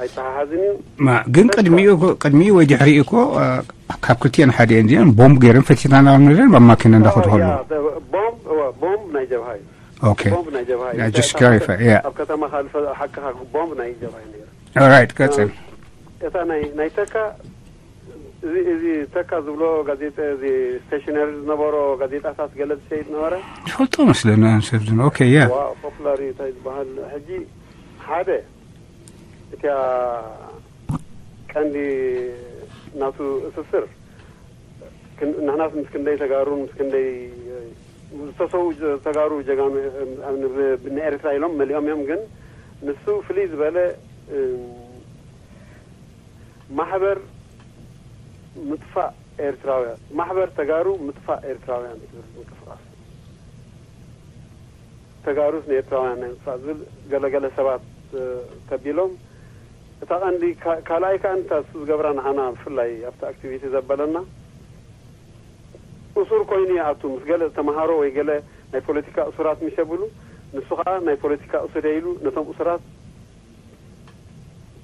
ኣይተሓሓዝን እዩ። ማ፣ ግን በቃ። ቅድሚኡ እኮ፣ ቅድሚኡ ወይ ድሕሪኡ እኮ፣ አ፣ ካብ ክልቲኤን ሓደ እየን እዚአን ቦምብ ገይረን ፈቲናና ነይረን ኣብ ማኪና እንዳኸዱ ከለዉ። ያ፣ ቦምብ፣ እወ፣ ቦምብ ናይ ጀብሃ እዩ። ኦኬ። ቦምብ ናይ ጀብሃ እዩ። ያ፣ just clarify፣ ያ። ኣብ ከተማ ካልፈ ሓቅኻ ቦምብ ናይ ጀብሃ እዩ ነይሩ። ኦራይት፣ ቀጽል። እታ ናይ፣ ናይ ተካ፣ እዚ፣ እዚ ተካ ዝብሎ ጋዜጠ-፣ እዚ ስቴሽነሪ ዝነበሮ ጋዜጣታት ገለ ዝሸይጥ ነበረ። ዝፈልጦ መስለኒ ኣነ ሰብ ዝን-፣ ኦኬ፣ ያ። ዋ፣ ፖፑላር እዩ፣ እንታይ ዝበሃል። ሕጂ ሓደ፣ እቲኣ ቀንዲ ናቱ እስስር፣ ክን-፣ ንሕናስ ምስ ክንደይ ተጋሩን ምስ ክንደይ ዝተሰዉ ጀ-፣ ተጋሩ ጀጋኑ፣ እ፣ ብ-፣ ንኤርትራ ኢሎም መሊኦም እዮም። ግን ንሱ ፍልይ ዝበለ፣ እ፣ ማሕበር ምጥፋእ ኤርትራውያን፣ ማሕበር ተጋሩ ምጥፋእ ኤርትራውያን ዝብል ምንቅስቃስ፣ ተጋሩስ ንኤርትራውያን ናይ ምጥፋእ ዝብል ገለገለ ሰባት፣ እ፣ ተቢሎም። እታ ቀንዲ ካ-፣ ካልኣይ ከኣ እንታ እሱ ዝገብራ ንዓና ብፍላይ ኣብቲ ኣክቲቪቲ ዘበለና፣ እሱር ኮይኑ ይኣቱ። ምስ ገለ ተመሃሮ ወይ ገለ ናይ ፖለቲካ እሱራት ምሸ ብሉ፣ ንሱ ከኣ ናይ ፖለቲካ እሱር ኢሉ ነቶም እሱራት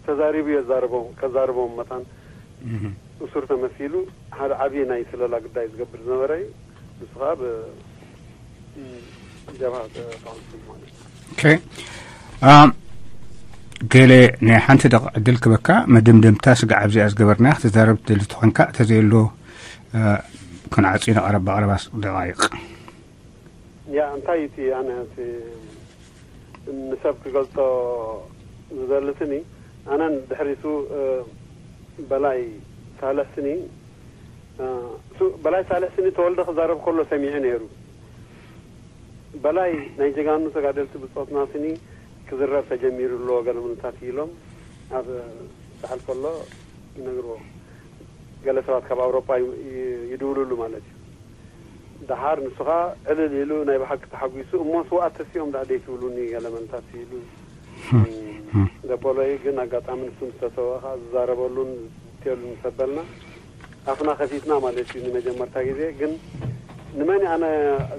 ተዛሪቡ የዛርቦም፣ ከዛርቦም መታን እሱር ተመሲሉ ሓደ ዓብዪ ናይ ስለላ ጉዳይ ዝገብር ዝነበረ እዩ። ንሱ ከኣ ብ-፣ ጀብሃ ተቃልሱ ማለት እዩ። ኦኬ። አ፣ ገለ ናይ ሓንቲ ደቂቕ ዕድል ክበካ፣ መደምደምታ ስጋዕ ኣብዚኣ ዝገበርና ክትዛረብ ትደሊ ተኾንካ፣ ተዘየሎ፣ አ፣ ክንዓጽዩ ንቐረባ ቀረባ ደቓይቕ። ያ፣ እንታይ እቲ ኣነ እቲ ንሰብ ክገልጾ ዝደሊ ስኒ፣ ኣነን ድሕሪቱ፣ እ፣ በላይ ሳልሕ ስኒ፣ እ፣ ሱ-፣ በላይ ሳልሕ ስኒ ተወልደ ክዛረብ ከሎ ሰሚዑ ነይሩ። በላይ ናይ ጀጋኑ ተጋደልቲ ብጾትና ስኒ ክዝረብ ተጀሚሩ ኣሎ፣ ገለ ምንታት ኢሎም ኣብ ዝሓልፈ ኣሎ ይነግርዎ። ገለ ሰባት ካብ ኣውሮጳ ይ-፣ ይ-፣ ይድውሉሉ ማለት እዩ። ደሓር ንሱ ኸኣ ዕልል ኢሉ ናይ ብሓቂ ተሓጒሱ፣ "እሞ ስውኣት ተሲኦም ደኣ ደይትብሉኒ?" ገለ መንታት ኢሉ ዘበሎ እዩ። ግን ኣጋጣሚ ንሱ ምስ ተሰወ ኸኣ ዝዛረበሉን ዝትየሉን ምስ ኣበልና ኣፍና ከፊትና ማለት እዩ ንመጀመርታ ግዜ። ግን ንመን ኣነ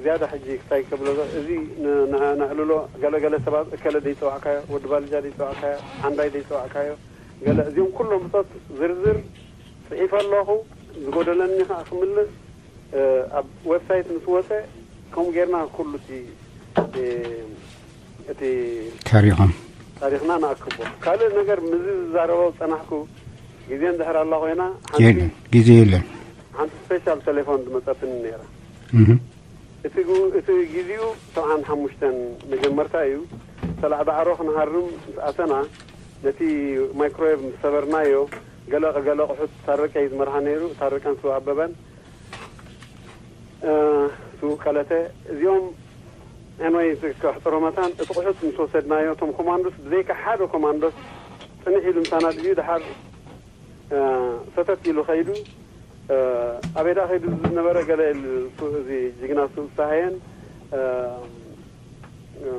ዝያዳ ሕጂ ክሳይ ከብሎ፣ እዚ ን-፣ ን-፣ ነዕልሎ፣ ገለገለ ሰባት እከለ ደይጸዋዕካዮ፣ ወዲ ባልጃ ደይጸዋዕካዮ፣ ዓንዳይ ደይጸዋዕካዮ፣ ገለ እዚኦም ኩሎም ብጾት ዝርዝር ጽሒፈ ኣለኹ። ዝጎደለኒ ኸኣ ክምልእ፣ እ፣ ኣብ ዌብሳይት ምስ ወጸ ከምኡ ጌርና ኩሉ እቲ፣ እ፣ እቲ ታሪኾም። ታሪኽና ንኣክቦ። ካልእ ነገር ምስዚ ዝዛረቦ ዝጸናሕኩ፣ ግዜ እንድሕር ኣላ ኮይና፣ ሓንቲ የለን፣ ግዜ የለን። ሓንቲ ስፔሻል ቴሌፎን ዝመጸትኒ ነይራ። እህ። እቲ ግ-፣ እቲ ግዜኡ ሰብዓን ሓሙሽተን መጀመርታ እዩ። ሰላዕ ዳዕሮ ክንሃርም ምስ ኣተና፣ ነቲ ማይክሮዌቭ ምስ ሰበርናዮ፣ ገለ፣ ገለ ኣቑሑት ታረቀ እዩ ዝመርሓ ነይሩ። ታረቀን ስው ኣበበን፣ እ፣ ስው ቀለተ፣ እዚኦም፣ ኤንወይ፣ እዚ ከሕጽሮ መታን፣ እቲ ቁሑት ምስ ወሰድናዮ፣ እቶም ኮማንዶስ፣ ብዘይካ ሓደ ኮማንዶስ ጽንሕ ኢሉ ምሳና ድዩ፣ ደሓር እ፣ ሰተት ኢሉ ኸይዱ፣ እ፣ ኣበይ ደኣ ኸይዱ ዝነበረ ገለ ኢሉ፣ ሱ-፣ እዚ ጅግና ስውእ ፍስሃየን፣ እ፣ እ፣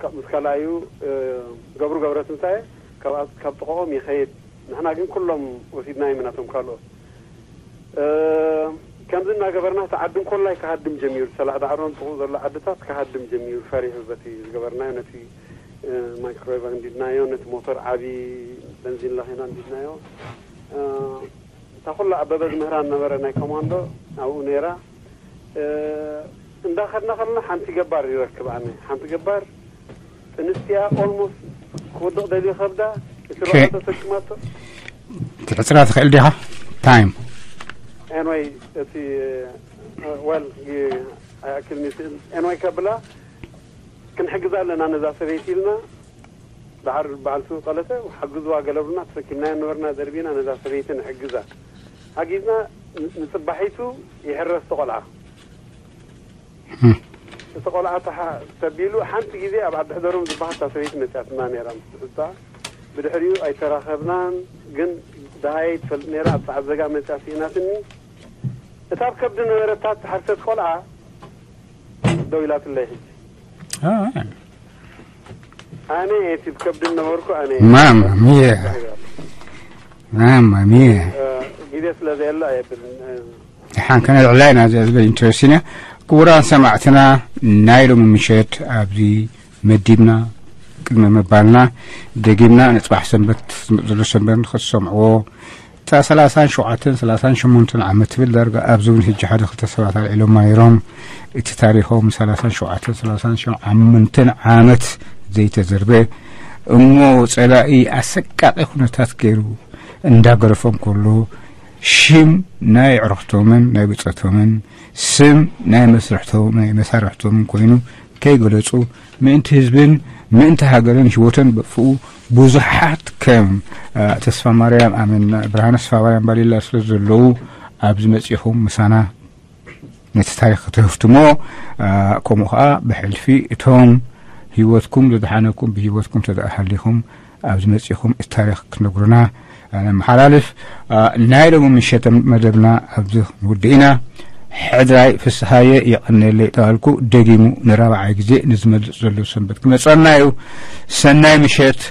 ካብ፣ ምስ ካልኣዩ፣ እ፣ ገብሩ ገብረትንሳኤ ካብ፣ ካብ ጥቕኦም ይኸይድ። ንሕና ግን ኩሎም ወሲድናዮም ኢና፣ እቶም ካልኦት። እ፣ ከምዚ እናገበርና እቲ ዓዲ እንኮላይ ክሃድም ጀሚሩ፣ ሰላዕ ዳዕሮን ጥቕኡ ዘሎ ዓድታት ክሃድም ጀሚሩ፣ ፈሪሑ በቲ ዝገበርናዮ፣ ነቲ፣ እ፣ ማይክሮዌቭ ኣንዲድናዮ፣ ነቲ ሞተር ዓቢ በንዚን ለኺና ኣንዲድናዮ። እ፣ እታ ኩላ ኣበበ ዝምህራ ዝነበረ ናይ ኮማንዶ ኣብኡ ነይራ። እ፣ እንዳኸድና ከለና ሓንቲ ገባር ይረክብ ኣነ። ሓንቲ ገባር ጥንስቲያ ኦልሞስት ክወድቕ ደልዩ ከብዳ፣ እቲ ኦኬ። ሮዕቶ ተሽማቶ። ክትሕጽራ ትኽእል ዲኻ? ታይም። ኤንወይ፣ እቲ፣ እ፣ ወል፣ ይ-፣ ኣይኣክልኒ ስእል። ኤንወይ ከብላ፣ "ክንሕግዛ ኣለና ነዛ ሰበይቲ" ኢልና፣ ደሓር በዓል ሱቕ ቀለተ፣ "ሓግዝዋ" ገለብሉና፣ ተሰኪምናዮ ነበርና፣ ደርቢና ነዛ ሰበይቲ ንሕግዛ። ሓጊዝና፣ ን-፣ ንጽባሒቱ ይሕረስ እቲ ቆልዓ። እም። እቲ ቆልዓ ተሓ-፣ ተቢሉ፣ ሓንቲ ግዜ ኣብ ዓዲ ሕደሮም ዝበሃል እታ ሰበይቲ መጺኣትና ነይራ ምስ ትሕዝታ። ብድሕሪኡ ኣይተራኸብናን፣ ግን ደሃየይ ትፈልጥ ነይራ፣ ኣብ ሰዓት ዘጋ መጺኣ ስኢናትኒ። እታ ኣብ ከብዲ ነበረታ እትሓርሰት ቆልዓ ደው ኢላትለይ ሕጂ። አ፣ ኣነ እቲ ኣብ ከብዲ ነበርኩ፣ ኣነ ማማ ሚያ። ማማ ሚያ። እ፣ ግዜ ስለ ዘየለ ኣየብልን። እ፣ ደሓን ከነልዕላ ኢና፣ እዚኣ ዝበል ኢንተረስቲን እያ። ክቡራን ሰማዕትና፣ ናይ ሎሚ ምሸት ኣብዚ መዲብና፣ ቅድሚ ምባልና፣ ደጊምና፣ ንጽባሕ ሰንበት፣ ዝመጽእ ዘሎ ሰንበት ንኽትሰምዕዎ። እታ ሰላሳን ሸውዓተን፣ ሰላሳን ሸሞንተን ዓመት ትብል ዳርጋ ኣብዚ እውን ሕጂ ሓደ ክልተ ሰባት ኣልዒሎማ ነይሮም። እቲ ታሪኾም ሰላሳን ሸውዓተን፣ ሰላሳን ሸሞንተን ዓመት ዘይተዘርበ፣ እሞ ጸላኢ ኣሰቃቂ ኩነታት ገይሩ እንዳገረፎም ከሎ፣ ሽም ናይ ኣዕሩኽቶምን ናይ ብጾቶምን፣ ስም ናይ መስርሕቶም፣ ናይ መሳርሕቶምን ኮይኑ ከይገለጹ፣ ምእንቲ ህዝብን ምእንቲ ሃገርን ህይወተን በፍኡ ብዙሓት ከም ተስፋ ማርያም ኣመን፣ ብርሃነ ተስፋ ማርያም ባሊላ ስለ ዘለዉ፣ ኣብዚ መጺኹም ምሳና ነቲ ታሪኽ ክትህፍትሞ፣ ከምኡ ከዓ ብሕልፊ እቶም ህይወትኩም ዝድሓነኩም ብህይወትኩም ተደኣ ሃሊኹም፣ ኣብዚ መጺኹም እቲ ታሪኽ ክትነግሩና ነመሓላልፍ። ናይ ሎሚ ምሸት መደብና ኣብዚ ንውድእ ኢና። ሕድራይ ፍስሃየ የቐነለይ ጠባልኩ ደጊሙ ንራብዓይ ግዜ ንዝመልጽ ዘሎ ሰንበት ክመጸና እዩ። ሰናይ ምሸት።